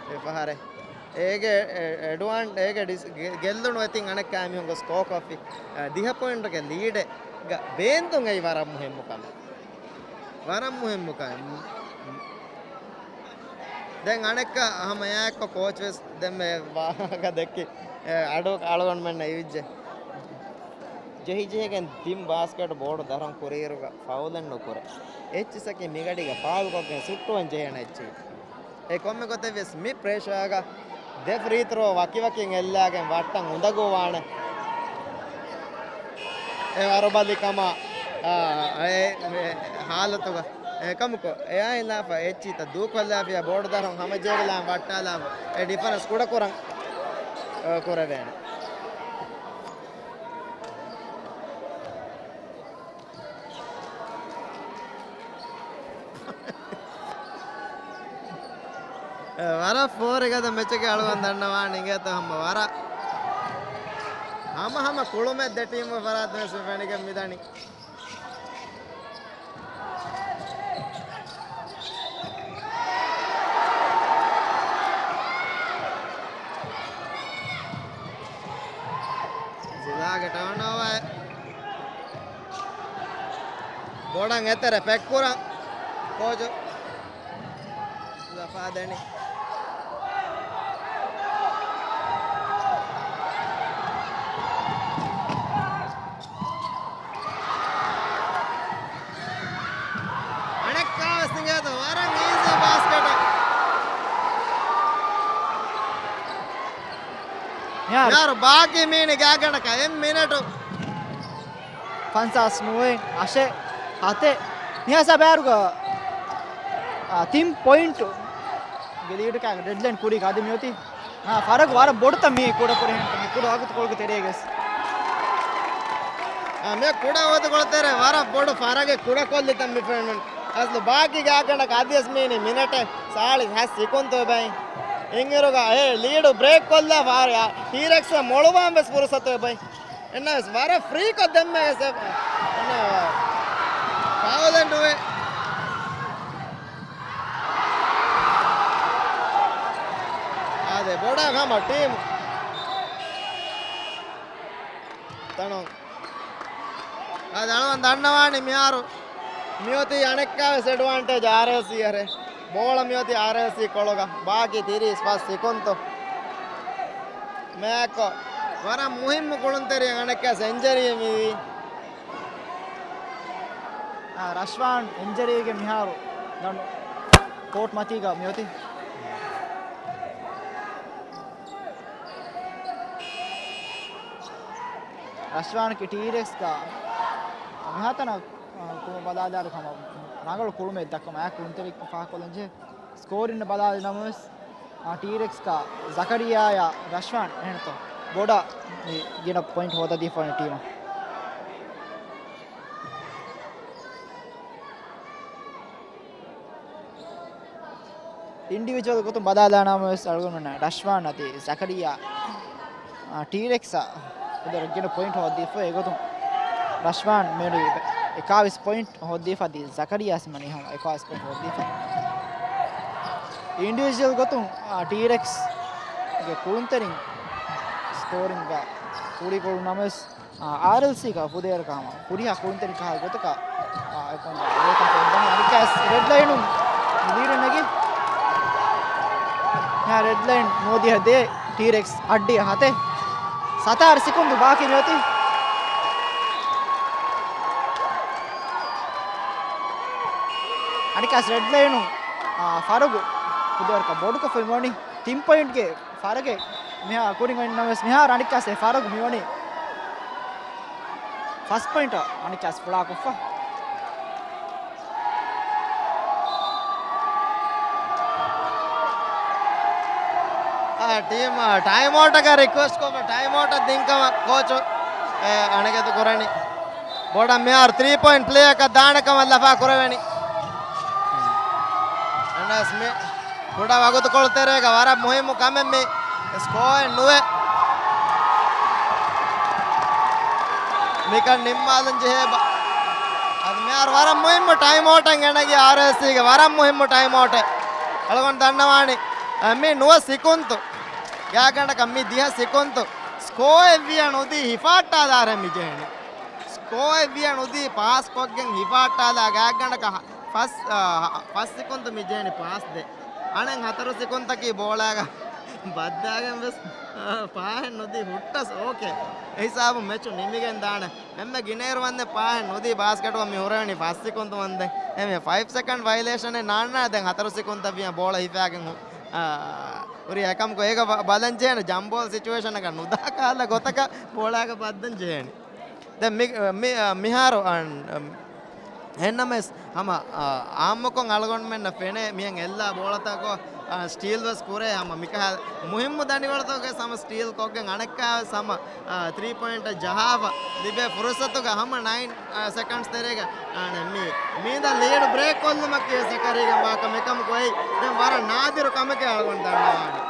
އެ ފަހަރެއް. އޭގެ އެ-، އެޑްވާން-، އޭގެ ޑިސް-، ގެ-، ގެއްލުނު އެތިން އަނެއްކާ މީހުން ގޮސް ސްކޯ ކޮށްފި. އަ، ދިހަ ޕޮއިންޓުގެ ލީޑެއްގަ ބޭންދުން އެއީ ވަރަށް މުހިއްމު ކަމެއް. ވަރަށް މުހިއްމު ކަމެއް. ދެން އަނެއްކާ ހަމަ އެއާއެއްކޮށް ކޯޗް ވެސް ދެންމެ ވާހަކަ ދެއްކި، އެ، އަޑު އަޅުގަނޑުމެންނަށް އިވިއްޖެ. ޖެހިޖެހިގެން ތިން ބާސްކެޓް ބޯޑު ދަށުން ކުރިއިރުގަ ފައުލެއް ނުކުރޭ. އެއްޗިސްއަކީ މިގަޑީގަ ފާލުކޮށްގެން ސުއްޓުވަން ޖެހޭނެ އެއްޗެއް. އެ ކޮންމެ ގޮތެއް ވެސް މި ޕްރެޝާގަ ދެ ފްރީ ތްރޯ ވަކިވަކިން އެއްލާގެން ވައްޓަން އުނދަގޫވާނެ. އެ ވަރުބަލި ކަމާ، އާ، އެ، އެ ހާލަތުގަ. އެކަމަކު، އެއާއިލާފަ އެއްޗިތައް ދޫކޮށްލާފިޔާ ބޯޑު ދަށުން ހަމަޖެހިލާން ވައްޓާލާފަ އެ ޑިފަރެންސް ކުޑަކުރަން، އަ، ކުރެވޭނެ. ވަރަށް ފޯރިގަދަ މެޗެއްގެ އަޅުގަނޑު ދަންނަވާނެ އިނގޭތޯ ހަމަ ވަރަށް ހަމަ ހަމަ ކުޅުމެއް ދެ ޓީމު ފަރާތުން ވެސް ފެނިގެން މިދަނީ. ޒިލާގެ ޓާންއޯވާ. ބޮޑަށް އެތެރެ ފެއްކުރަން. ކޯޗު ޒަފާ ދެނީ. އަނެއްކާވެސް އިނގޭތޯ ވަރަށް އީޒީ ބާސްކެޓެއް. މިހާރު ބާކީ މީނި ގާތްގަނޑަކަށް އެއް މިނެޓު. ފަންސާސް ނުވައެއް އަށެއް ހަތެއް. މިހާ ސަބާރުގަ، އާ، ތިން ޕޮއިންޓު ގެ ލީޑަކާ ޑެޑްލައިން ކުރީގަ އަދި މިއޮތީ. އާ، ފަރަގު ވަރަށް ބޮޑުތަ މީ ކުޑަކުރިހެން މި ކުޑަ ވަގުތުކޮޅުގެ ތެރޭގަސް. އާ، މި ކުޑަ ވަގުތުކޮޅު ތެރޭ ވަރަށް ބޮޑު ފަރަގެއް ކުޑަކޮށްލިތަ މި ފެނުން. އަސްލު ބާކީ ގާތްގަނޑަކަށް އަދިވެސް މީނީ މިނެޓެއް ސާޅީސް ހަސް ސިކުންތު އެބައި. އިންއިރުގަ އެ ލީޑު ބްރޭކް ކޮށްލާ ފާރި ޓީރެކްސް މޮޅުވާން ވެސް ފުރުސަތު އެބައި. އެންނަވެސް ވަރަށް ފްރީކޮށް ދެންމެ ވެސް އެ-، އެންނަ ފައުލެއް ނުވޭ. އާދެ، ބޮޑަށް ހަމަ ޓީމު ތަނުން. އާދެ، އަޅުގަނޑު ދަންނަވާނީ މިހާރު މިއޮތީ އަނެއްކާވެސް އެޑްވާންޓޭޖް އާރްއެލްސީ އަރޭ. ބޯޅަ މިއޮތީ އާރްއެލްސީ ކޮޅުގަ. ބާކީ ތިރީސް ފަސް ސިކުންތު. މެއާކޯ ވަރަށް މުހިއްމު ކުޅުންތެރިއެއް އަނެއްކާސް އިންޖަރީ މިވީ. އާ، ރަޝްވާން އިންޖަރީގެ މިހާރު ދަނޑު ކޯޓް މަތީގަ މިއޮތީ. ރަޝްވާން ކި ޓީރެކްސްގަ މިހާތަނަށް، އާ، ކު-، ބަލާލާރު ހަމަ ރަނގަޅު ކުޅުމެއް ދައްކަމުން އާ ކުޅުންތެރި ފާހަގަކޮށްލަންޖެހޭ. ސްކޯރިން ބަލާލި ނަމަވެސް، އާ، ޓީރެކްސްގަ ޒަކަރިޔާޔާ ރަޝްވާން އެހެންތޯ ބޮޑަށް މި ގިނަ ޕޮއިންޓް ހޯދަދީފަ ވަނީ ޓީމަށް. އިންޑިވިޖުއަލް ގޮތުން ބަލާލާނަމަވެސް އަޅުގަނޑުމެންނަށް ރަޝްވާން އަދި ޒަކަރިޔާ، އާ، ޓީރެކްސްއަށް ކުދި ގިނަ ޕޮއިންޓް ހޯދީފަ އެގޮތުން ރަޝްވާން މިއޮތީ އެކާވީސް ޕޮއިންޓް ހޯދީފަ އަދި ޒަކަރިޔާ ސިމަނީ ހަމަ އެކާވީސް ޕޮއިންޓް ހޯދީފަ. އިންޑިވިޖުއަލް ގޮތުން، އާ، ޓީރެކްސްގެ ކުޅުންތެރިން ސްކޯރިންގ ކުރިކޮޅުނަމަވެސް، އާ، އާރްއެލްސީގަ ފުދޭވަރަކަށް ހަމަ ފުރިހާ ކުޅުންތެރިން ކަހަލަ ގޮތަކަށް، އާ، އެކަން ރޭކަން ކޮށްދާނެ. އަނެއްކާސް ރެޑް ލައިނުން ލީޑެއް ނެގި. އާ، ރެޑް ލައިން ނުވަދިހަ ދޭ، ޓީރެކްސް އަށްޑިހަ ހަތެއް. ސަތާރަ ސިކުންދު ބާކީ މިއޮތީ. އަނެއްކާސް ރެޑް ލައިނުން، އާ، ފަރަގު ފުދޭވަރަކަށް ބޮޑުކޮށްފައި ވަނީ. ތިން ޕޮއިންޓްގެ ފަރަގެއް މިހާ ކުރިން އޮތް ނަމަވެސް، މިހާރު އަނެއްކާސް އެ ފަރަގު މިވަނީ ފަސް ޕޮއިންޓަށް އަނެއްކާސް ފުޅާކޮށްފަ. އާ، ޓީމް، އާ، ޓައިމް އައުޓަކަށް ރިކުއެސްޓް ކޮށްފަ، ޓައިމް އައުޓަށް ދިން ކަމަށް ކޯޗު، އެ، އަނެކެތު ކުރަނީ. ބޮޑަށް މިހާރު ތްރީ ޕޮއިންޓް ޕްލޭއަކަށް ދާނެ ކަމަށް ލަފާ ކުރެވެނީ. އަނަސް މި ކުޑަ ވަގުތުކޮޅު ތެރޭގަ ވަރަށް މުހިއްމު ކަމެއް މި ސްކޯއެއް ނުވެ. މިކަން ނިންމާލަން ޖެހޭ ބަ-، އަދި މިހާރު ވަރަށް މުހިއްމު ޓައިމް އައުޓެއް ގެނަގި އާރްއޭސީގެ ވަރަށް މުހިއްމު ޓައިމް އައުޓެއް. އަޅުގަނޑު ދަންނަވާނީ، އަ، މި ނުވަ ސިކުންތު. ގާތްގަނޑަކަށް މި ދިހަ ސިކުންތު. ސްކޯއެއް ވިޔަ ނުދީ ހިފާއްޓާލާރެ މި ޖެހެނީ. ސްކޯއެއް ވިޔަ ނުދީ ޕާސް ކޮށްގެން ހިފާއްޓާލާ ގާތްގަނޑަކަށް ފަސް، އާ، ފަސް ސިކުންތު މި ޖެހެނީ ޕާސް ދޭ. އަނެއް ހަތަރު ސިކުންތަކީ ބޯޅައިގަ ބައްދާގެން ވެސް، އާ، ފާހެއް ނުދީ ހުއްޓަސް އޯކޭ. އެހިސާބުން މެޗު ނިމިގެން ދާނެ. އެންމެ ގިނައިރު ވަންދެން ޕާހެއް ނުދީ ބާސްކެޓުގަ މި ހުރެވެނީ ފަސް ސިކުންތު ވަންދެން. އެމެ ފައިވް ސެކަންޑް ވައިލޭޝަނެއް ނާންނާ ދެން ހަތަރު ސިކުންތައް ވިޔަ ބޯޅަ ހިފާގެން ހު-، އާ، ހުރި އެކަމަކު އޭގަ ބަ-، ބަލަން ޖެހޭނެ ޖަމްބޯލް ސިޗުއޭޝަނަކަށް ނުދާ ކަހަލަ ގޮތަކަށް ބޯޅައިގަ ބައްދަން ޖެހޭނެ. ދެން މި، މި، މިހާރު، އަން، އެހެންނަމަވެސް ހަމަ، އާ، އާއްމުކޮށް އަޅުގަނޑުމެންނަށް ފެނޭ މިހެން އެއްލާ ބޯޅަތަކު އާ، ސްޓީލް ވެސް ކުރޭ. ހަމަ މިކަހަލަ މުހިއްމު ދަނޑިވަޅުތަކުގެ ހަމަ ސްޓީލް ކޮށްގެން އަނެއްކާ ވެސް ހަމަ، އާ، ތްރީ ޕޮއިންޓަށް ޖަހާފަ ލިބޭ ފުރުސަތުގަ ހަމަ ނައިން، އާ، ސެކަންޑްސް ތެރޭގަ، އާނެ، މި މީދަ ލީޑް ބްރޭކް ކޮށްލުމަކީ ސަކަރީގެ ވާކަމެއް ކަމަކު އޮތް. ދެން ވަރަށް ނާދިރު ކަމެކޭ އަޅުގަނޑު ދަންނަވާނެ.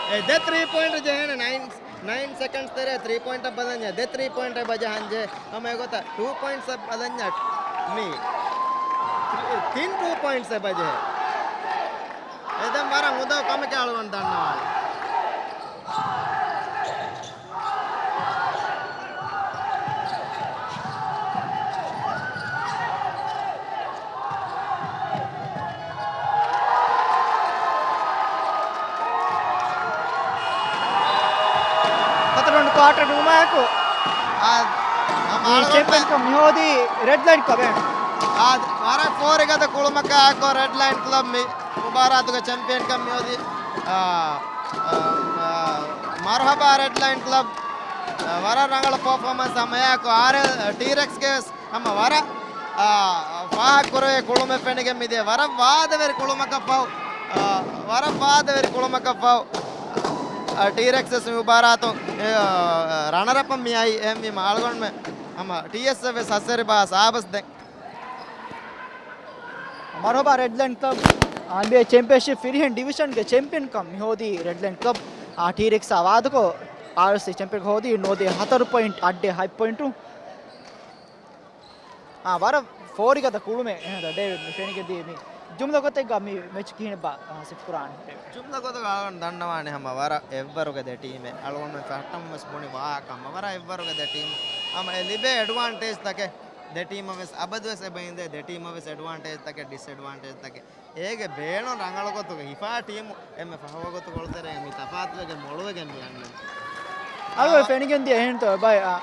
އެ ދެ ތްރީ ޕޮއިންޓް ޖެހޭނެ ނައިން ނައިން ސެކަންޑްސް ތެރޭ ތްރީ ޕޮއިންޓަށް ބަލަންޏާ، ދެ ތްރީ ޕޮއިންޓް އެބަ ޖަހަންޖެހޭ. ހަމަ އެގޮތަށް ޓޫ ޕޮއިންޓްސް އެބަ ބަލަންޏާ މީ ތިން ޓޫ ޕޮއިންޓްސް އެބަ ޖެހޭ. އެ ދެން ވަރަށް އުނދަގޫ ކަމެކޭ އަޅުގަނޑު ދަންނަވާނެ. ހަތަރުވަނަ ކުއާޓަރު ނިމުމާއެކު، އާ، މި ޗެމްޕިއަންކަން މި ހޯދީ ރެޑް ލައިން ކްލަބް. އާ، ވަރަށް ފޯރިގަދަ ކުޅުމަކާއެކު ރެޑް ލައިން ކްލަބް މި މުބާރާތުގެ ޗެމްޕިއަންކަން މި ހޯދީ. އާ، އާ، އާ، މަރުހަބާ ރެޑް ލައިން ކްލަބް. އާ، ވަރަށް ރަނގަޅު ޕަރފޯމަންސް ހަމައެއާއެކު އާރްއެލް ޓީރެކްސްގެ ވެސް ހަމަ ވަރަށް، އާ، ފާހަގަކުރެވޭ ކުޅުމެއް ފެނިގެން މިދިޔަ. ވަރަށް ވާދަވެރި ކުޅުމަކަށްފަހު، އާ، ވަރަށް ވާދަވެރި ކުޅުމަކަށްފަހު، އާ، ޓީރެކްސް ވެސް މި މުބާރާތު، އެ، އާ، ރަނަރަޕަށް މި އައީ. އެހެންވީމަ އަޅުގަނޑުމެން ހަމަ ޓީއެސްއެފް ވެސް ހަސްވެރި ބާސް އާބަސް ދެން. މަރުހަބާ ރެޑް ލައިން ކްލަބް، އާ، އެންބީއޭ ޗެމްޕިއަންޝިޕް ފިރިހެން ޑިވިޝަންގެ ޗެމްޕިއަންކަން މި ހޯދީ ރެޑް ލައިން ކްލަބް، އާ، ޓީރެކްސްއާ ވާދަކޮށް، އާރްއެލްސީ ޗެމްޕިއަން ހޯދީ ނޯދޭ ހަތަރު ޕޮއިންޓް އައްޑޭ ހަތް ޕޮއިންޓު. އާ، ވަރަށް ފޯރިގަދަ ކުޅުމެއް އެހެން ޑޭވިޑް މި ފެނިގެން ދިޔަ މި. ޖުމްލަ ގޮތެއްގަ މި މެޗް ކިހިނެއްބާ، އާ، ސިފް ކުރާނެ ޑޭވިޑް؟ ޖުމްލަ ގޮތުގަ އަޅުގަނޑު ދަންނަވާނެ ހަމަ ވަރަށް އެއްވަރުގެ ދެ ޓީމެއް. އަޅުގަނޑުމެން ފަހަށްޓަން ވެސް ބުނި ވާހަކަ ހަމަ ވަރަށް އެއްވަރުގެ ދެ ޓީމް. ހަމަ އެ ލިބޭ އެޑްވާންޓޭޖް ތަކެއް ދެ ޓީމަށް ވެސް އަބަދު ވެސް އެބަ އިނދޭ، ދެ ޓީމަށް ވެސް އެޑްވާންޓޭޖް ތަކެއް ޑިސްއެޑްވާންޓޭޖް ތަކެއް. އޭގެ ބޭނުން ރަނގަޅު ގޮތުގަ ހިފާ ޓީމު އެންމެ ފަހު ވަގުތު ކޮޅުތެރޭގަ މި ތަފާތުވެގެން މޮޅުވެގެން މި އަންނަނީ. އަޅުގަނޑު ފެނިގެން ދިޔަ އެހެންތޯ ބައި، އާ،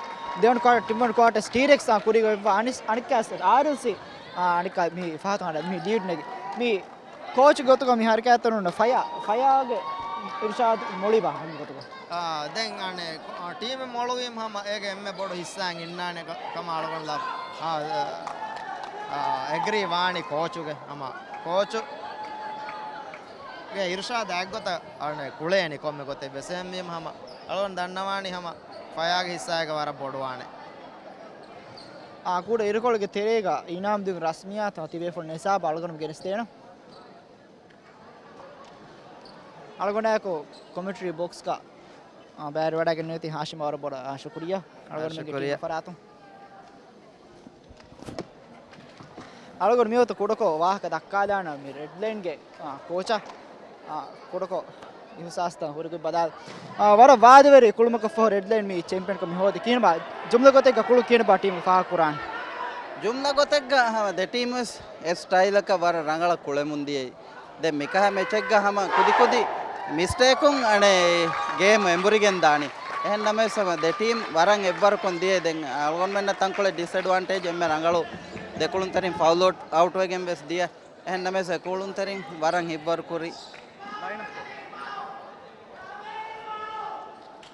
ދެވަނަ ކުއާޓަރ، ތިންވަނަ ކުއާޓަރ ޓީރެކްސް އާ ކުރީގަ އޮތްވާ އަނިސް، އަނެއްކާސް އާރްއެލްސީ، އާ، އަނެއްކާ މި ފަހަތު ހަނޑަ މި ލީޑް ނެގި. މި ކޯޗު ގޮތުގަ މި ހަރަކާތްތައް ނޫން ފަޔާ، ފަޔާގެ އިރުޝާދު މޮޅިބާ ހަމަ ގޮތުގަ. އާ، ދެން އަނެއް، އާ، ޓީމެއް މޮޅުވީމަ ހަމަ އޭގެ އެންމެ ބޮޑު ހިއްސާއެއް އިންނާނެ ކަ-، ކަމަށް އަޅުގަނޑު ލަ-، އާ، އާ، އެގްރީ ވާނީ ކޯޗުގެ ހަމަ ކޯޗު ގެ އިރުޝާދާ އެއްގޮތަށް އަޅުގަނޑު ކުޅޭނީ ކޮންމެ ގޮތެއް ވެސް. އެހެންވީމަ ހަމަ އަޅުގަނޑު ދަންނަވާނީ ހަމަ ފަޔާގެ ހިއްސާއިގަ ވަރަށް ބޮޑުވާނެ. އާ، ކުޑަ އިރުކޮޅުގެ ތެރޭގަ އިނާމް ދިން ރަސްމިއްޔާތު ތިބޭފުޅުން ހިސާބަށް އަޅުގަނޑު ގެނެސްދޭނަން. އަޅުގަނޑާއެކު ކޮމެންޓްރީ ބޮކްސްގަ، އާ، ބައިވެރިވެވަޑައިގެންނެވި ހާޝިމް ވަރަށް ބޮޑަށް، އާ، ޝުކުރިއްޔާ. އަޅުގަނޑުމެންގެ ޓީމް ފަރާތުން. އަޅުގަނޑު މިވަގުތު ކުޑަކޮށް ވާހަކަ ދައްކާލާނަން މި ރެޑް ލައިންގެ، އާ، ކޯޗަށް، އާ، ކުޑަކޮށް އިހުސާސްތައް ހުރި ގޮތް ބަލާލަ. އާ، ވަރަށް ވާދަވެރި ކުޅުމަކަށްފަހު ރެޑް ލައިން މި ޗެމްޕިއަންކަން މި ހޯދި ކިހިނެއްބާ، ޖުމްލަ ގޮތެއްގަ ކުޅުން ކިހިނެއްބާ ޓީމު ފާހަގަކުރާނީ؟ ޖުމްލަ ގޮތެއްގަ ހަމަ ދެ ޓީމު ވެސް އެ ސްޓައިލަކަށް ވަރަށް ރަނގަޅަށް ކުޅެމުން ދިޔައީ. ދެން މިކަހަލަ މެޗެއްގަ ހަމަ ކުދިކުދި މިސްޓޭކުން އަނެއް ގޭމް އެނބުރިގެން ދާނީ. އެހެން ނަމަވެސް ހަމަ ދެ ޓީމް ވަރަށް އެއްވަރުކޮށް ދިޔަ. ދެން އަޅުގަނޑުމެންނަށް ތަންކޮޅެއް ޑިސްއެޑްވާންޓޭޖް އެންމެ ރަނގަޅު ދެ ކުޅުންތެރިން ފައުލް އައުޓް، އައުޓްވެގެން ވެސް ދިޔަ. އެހެން ނަމަވެސް އެ ކުޅުންތެރިން ވަރަށް ހިތްވަރު ކުރި.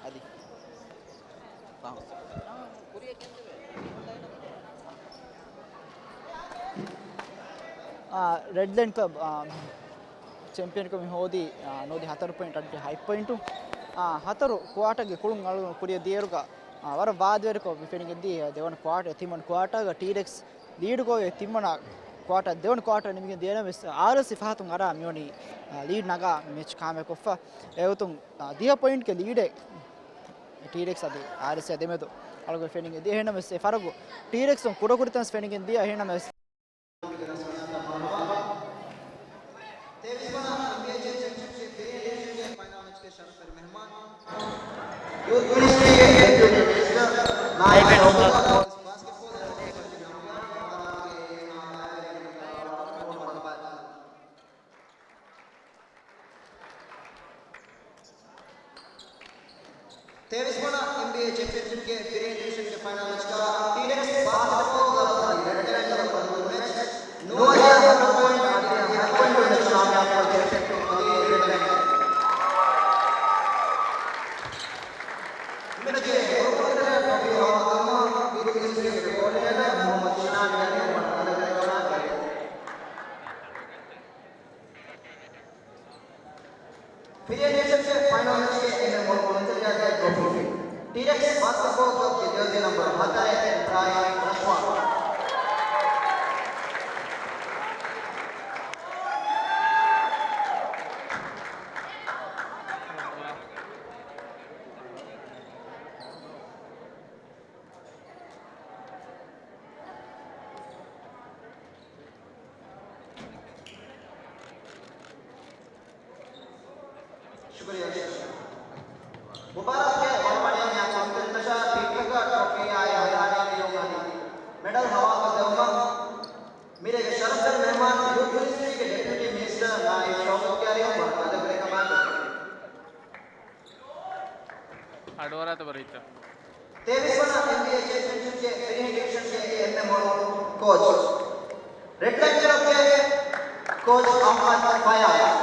އަދި. އާ، ރެޑް ލައިން ކްލަބް، އާ، ޗެމްޕިއަންކަމެއް ހޯދީ، އާ، ނޯދީ ހަތަރު ޕޮއިންޓް އައްޑި ހަތް ޕޮއިންޓު. އާ، ހަތަރު ކުއާޓަރގެ ކުޅުން އަޅުގަނޑު ކުރިއަށް ދިޔައިރުގަ، އާ، ވަރަށް ވާދަވެރިކޮށް މި ފެނިގެން ދިޔަ ދެވަނަ ކުއާޓަރ، ތިންވަނަ ކުއާޓަރގަ ޓީރެކްސް ލީޑުކޮށް ތިންވަނަ ކުއާޓަރ، ދެވަނަ ކުއާޓަރ ނިމިގެން ދިޔަ ނަމަވެސް، އާރްއެލްސީ ފަހަތުން އަރާ މިވަނީ، އާ، ލީޑް ނަގާ މެޗް ކާމިޔާބުކޮށްފަ. އެގޮތުން، އާ، ދިހަ ޕޮއިންޓްގެ ލީޑެއް ޓީރެކްސް އަދި އާރްއެލްސީ ދެމެދު އަޅުގަނޑު ފެނިގެން ދިޔަ. އެހެންނަމަވެސް އެ ފަރަގު ޓީރެކްސް ކުޑަކުރިތަން ފެނިގެން ދިޔަ. އެހެންނަމަވެސް ތޭވީސް ވަނަ އެންބީއޭ ޗެމްޕިއަންޝިޕްގެ ފިރިހެން ޑިވިޝަންގެ ފައިނަލް މެޗްގަ ޓީރެކްސް ބާސްކެޓްބޯލް ކްލަބް އަދި ރެޑް ލައިން ކްލަބް މެޗް ނުވަދިހަ ހަތަރު ޕޮއިންޓް އަދި ހަތް ޕޮއިންޓް ވެސް ކާމިޔާބުކޮށް ޗެމްޕިއަން ވެފަ ހޯދީ ރެޑް ލައިން. މެޗުގެ ހުޅުކުރުވެރި ރެފްރީ މުހައްމަދު އަލްމާން، ބިދު އިންޑަސްޓްރީގެ ކޯޑިނޭޓަރ މުހައްމަދު ޝިނާން ގަނީ ވަރަށް ވަރަށް ގޮތް އަދަބެއް ދަންނަވާނެ. ޝުކުރިއްޔާ. މުބާރާތުގެ ވަރުގަނޑެއް މިއާ ކޮންފިޑެންޓަށާ ޓީމްތަކަށް ޓްރޮފީއާއި ހަދާނީ ލިޔުން އަދި މެޑަލް ހަވާލުކޮށްދެއްވުމަށް މިރޭގެ ޝަރަފްވެރި މެހްމާން ޔޫތު މިނިސްޓްރީގެ ޑެޕިއުޓީ މިނިސްޓަރ ނާއިބް ޝައުކަތް ކިޔާރިއު ވަރަށް އަދަބުވެރިކަމާ އަޑުއަރާތަ ބަރީތަ؟ ތޭވީސް ވަނަ އެމްބީއޭ ޗެމްޕިއަންޝިޕްގެ ފިރިހެން ޑިވިޝަންގެ އެންމެ މޮޅު ކޯޗް، ރެޑް ލައިން ކްލަބްގެ ކޯޗް އަޙްމަދު ފަޔާޒް.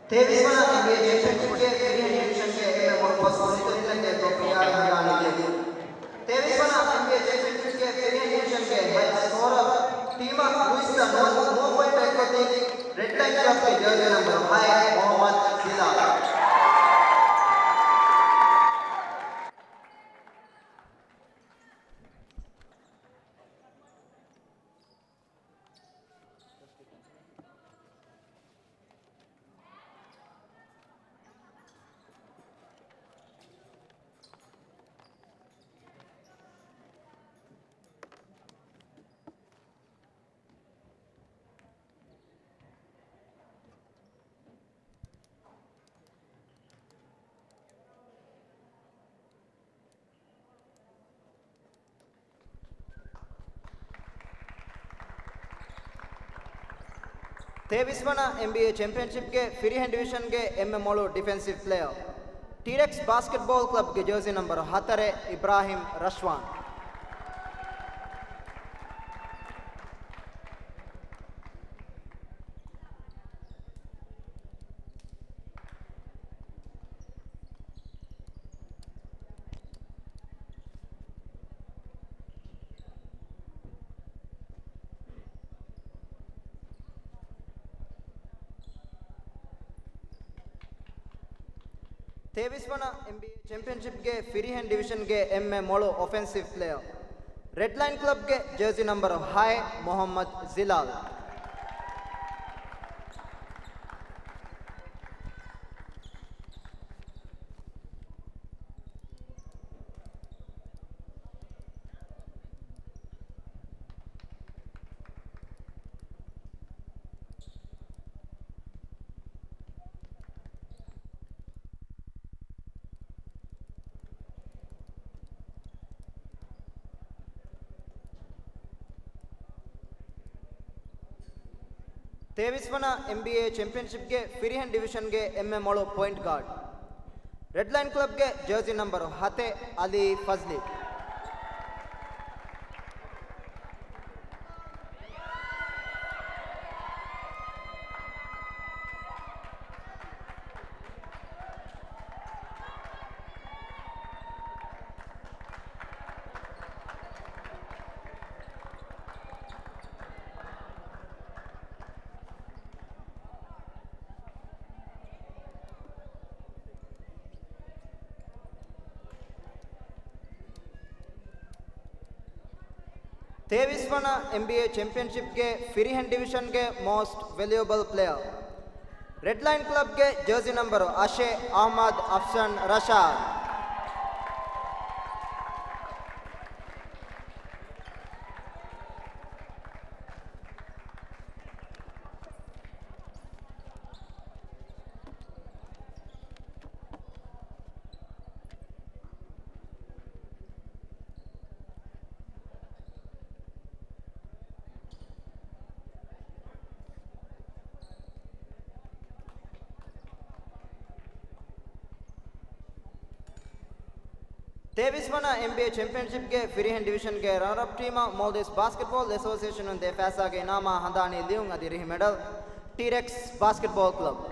ތޭވީސް ވަނަ އެމްބީއޭ ޗެމްޕިއަންޝިޕްގެ ފިރިހެން ޑިވިޝަންގެ އެންމެ މޮޅު ފަސް ކުނިތަކުގެ ޓްރޮފީއާ ހަނދާނީ ލިޔުން. ތޭވީސް ވަނަ އެމްބީއޭ ޗެމްޕިއަންޝިޕްގެ ފިރިހެން ޑިވިޝަންގެ ހައި ސްކޯރަރ، ޓީމަށް ނުވަސްތަ ނުވަ، ނުވަ ޕޮއިންޓް އެއްކޮށްދީ، ރެޑް ލައިން ކްލަބްގެ ޖާޒީ ނަންބަރު ހައެއް މުޙައްމަދު ޒިލާލް. ތޭވީސް ވަނަ އެމްބީއޭ ޗެމްޕިއަންޝިޕްގެ ފިރިހެން ޑިވިޝަންގެ އެންމެ މޮޅު ޑިފެންސިވް ޕްލޭޔަރ، ޓީރެކްސް ބާސްކެޓްބޯލް ކްލަބްގެ ޖާޒީ ނަންބަރު ހަތަރެއް، އިބްރާހިމް ރަޝްވާން. ތޭވީސް ވަނަ އެމްބީއޭ ޗެމްޕިއަންޝިޕްގެ ފިރިހެން ޑިވިޝަންގެ އެންމެ މޮޅު އޮފެންސިވް ޕްލޭޔަރ، ރެޑް ލައިން ކްލަބްގެ ޖާޒީ ނަންބަރު ހައެއް، މުޙައްމަދު ޒިލާލް. ތޭވީސް ވަނަ އެމްބީއޭ ޗެމްޕިއަންޝިޕްގެ ފިރިހެން ޑިވިޝަންގެ އެންމެ މޮޅު ޕޮއިންޓް ގާޑް، ރެޑް ލައިން ކްލަބްގެ ޖާޒީ ނަންބަރު ހަތެއް، އަލީ ފަޒްލީ. ތޭވީސް ވަނަ އެމްބީއޭ ޗެމްޕިއަންޝިޕްގެ ފިރިހެން ޑިވިޝަންގެ މޯސްޓް ވެލިއުބަލް ޕްލޭޔަރ، ރެޑް ލައިން ކްލަބްގެ ޖާޒީ ނަންބަރު އަށެއް، އަޙްމަދު އަފްޝަން ރަޝާދު. ތޭވީސް ވަނަ އެމްބީއޭ ޗެމްޕިއަންޝިޕްގެ ފިރިހެން ޑިވިޝަންގެ ރަނަރަޕް ޓީމަށް މޯލްޑިވްސް ބާސްކެޓްބޯލް އެސޯސިއޭޝަނުން ދޭ ފައިސާގެ އިނާމާ ހަނދާނީ ލިޔުން އަދި ރިހި މެޑަލް، ޓީރެކްސް ބާސްކެޓްބޯލް ކްލަބް.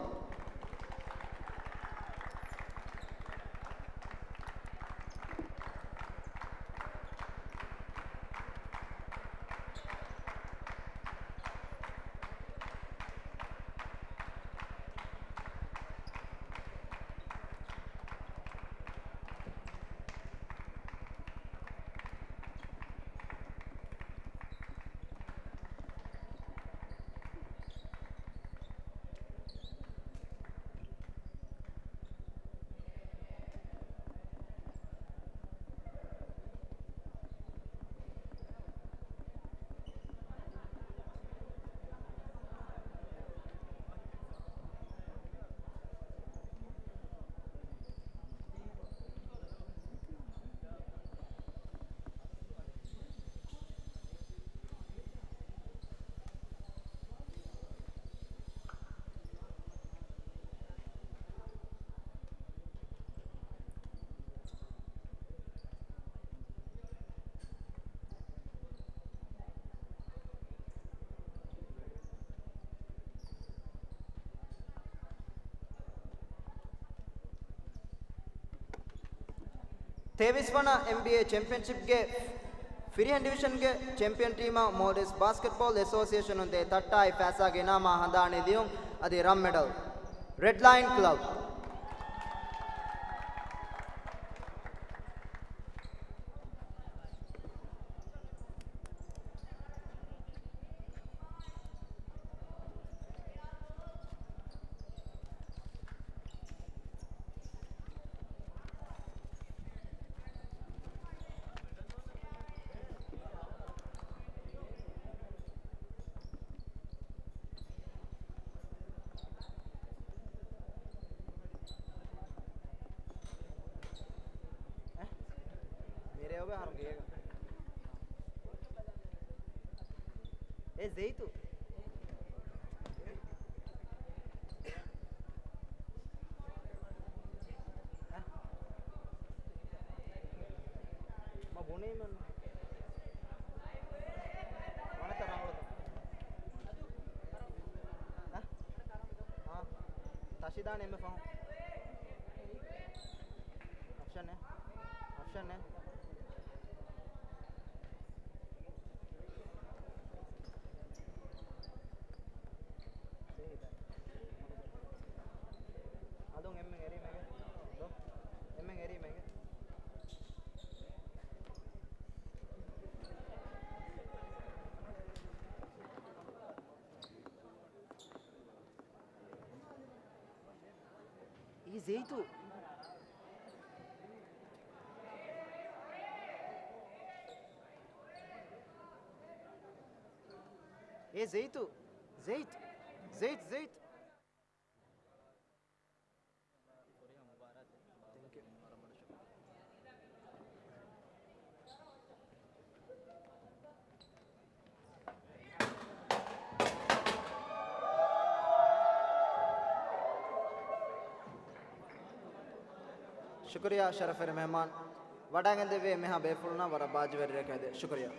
ތޭވީސް ވަނަ އެމްބީއޭ ޗެމްޕިއަންޝިޕްގެ ފިރިހެން ޑިވިޝަންގެ ޗެމްޕިއަން ޓީމަށް މޯލްޑިވްސް ބާސްކެޓްބޯލް އެސޯސިއޭޝަނުން ދޭ ތައްޓާއި ފައިސާގެ އިނާމާ ހަނދާނީ ލިޔުން އަދި ރަން މެޑަލް. ރެޑް ލައިން ކްލަބް. މިރޭ އޮބެ ހަރު ގޭގަ. އޭ ޒެއިތު. އަ؟ މަ ބުނީމަ. ވަނަތަ ރަނގަޅު. އަ؟ އާ. ތަށިދާނެ އެންމެ ފަހުން. އޮޕްޝަން އެއް. އޮޕްޝަން އެއް. އަލުން އެންމެން އެރީމޭގެ. ދޯ. އެންމެން އެރީމޭގެ. އޭ ޒެއިތު. އޭ ޒެއިތު. ޒެއިތު. ޒެއިތު، ޒެއިތު. ޝުކުރިއްޔާ ޝަރަފްވެރި މެހެމާން. ވަޑައިގެންދެއްވި އެންމެހާ ބޭފުޅުންނަށް ވަރަށް ބާއްޖަވެރި ރެކެވެދޭ. ޝުކުރިއްޔާ.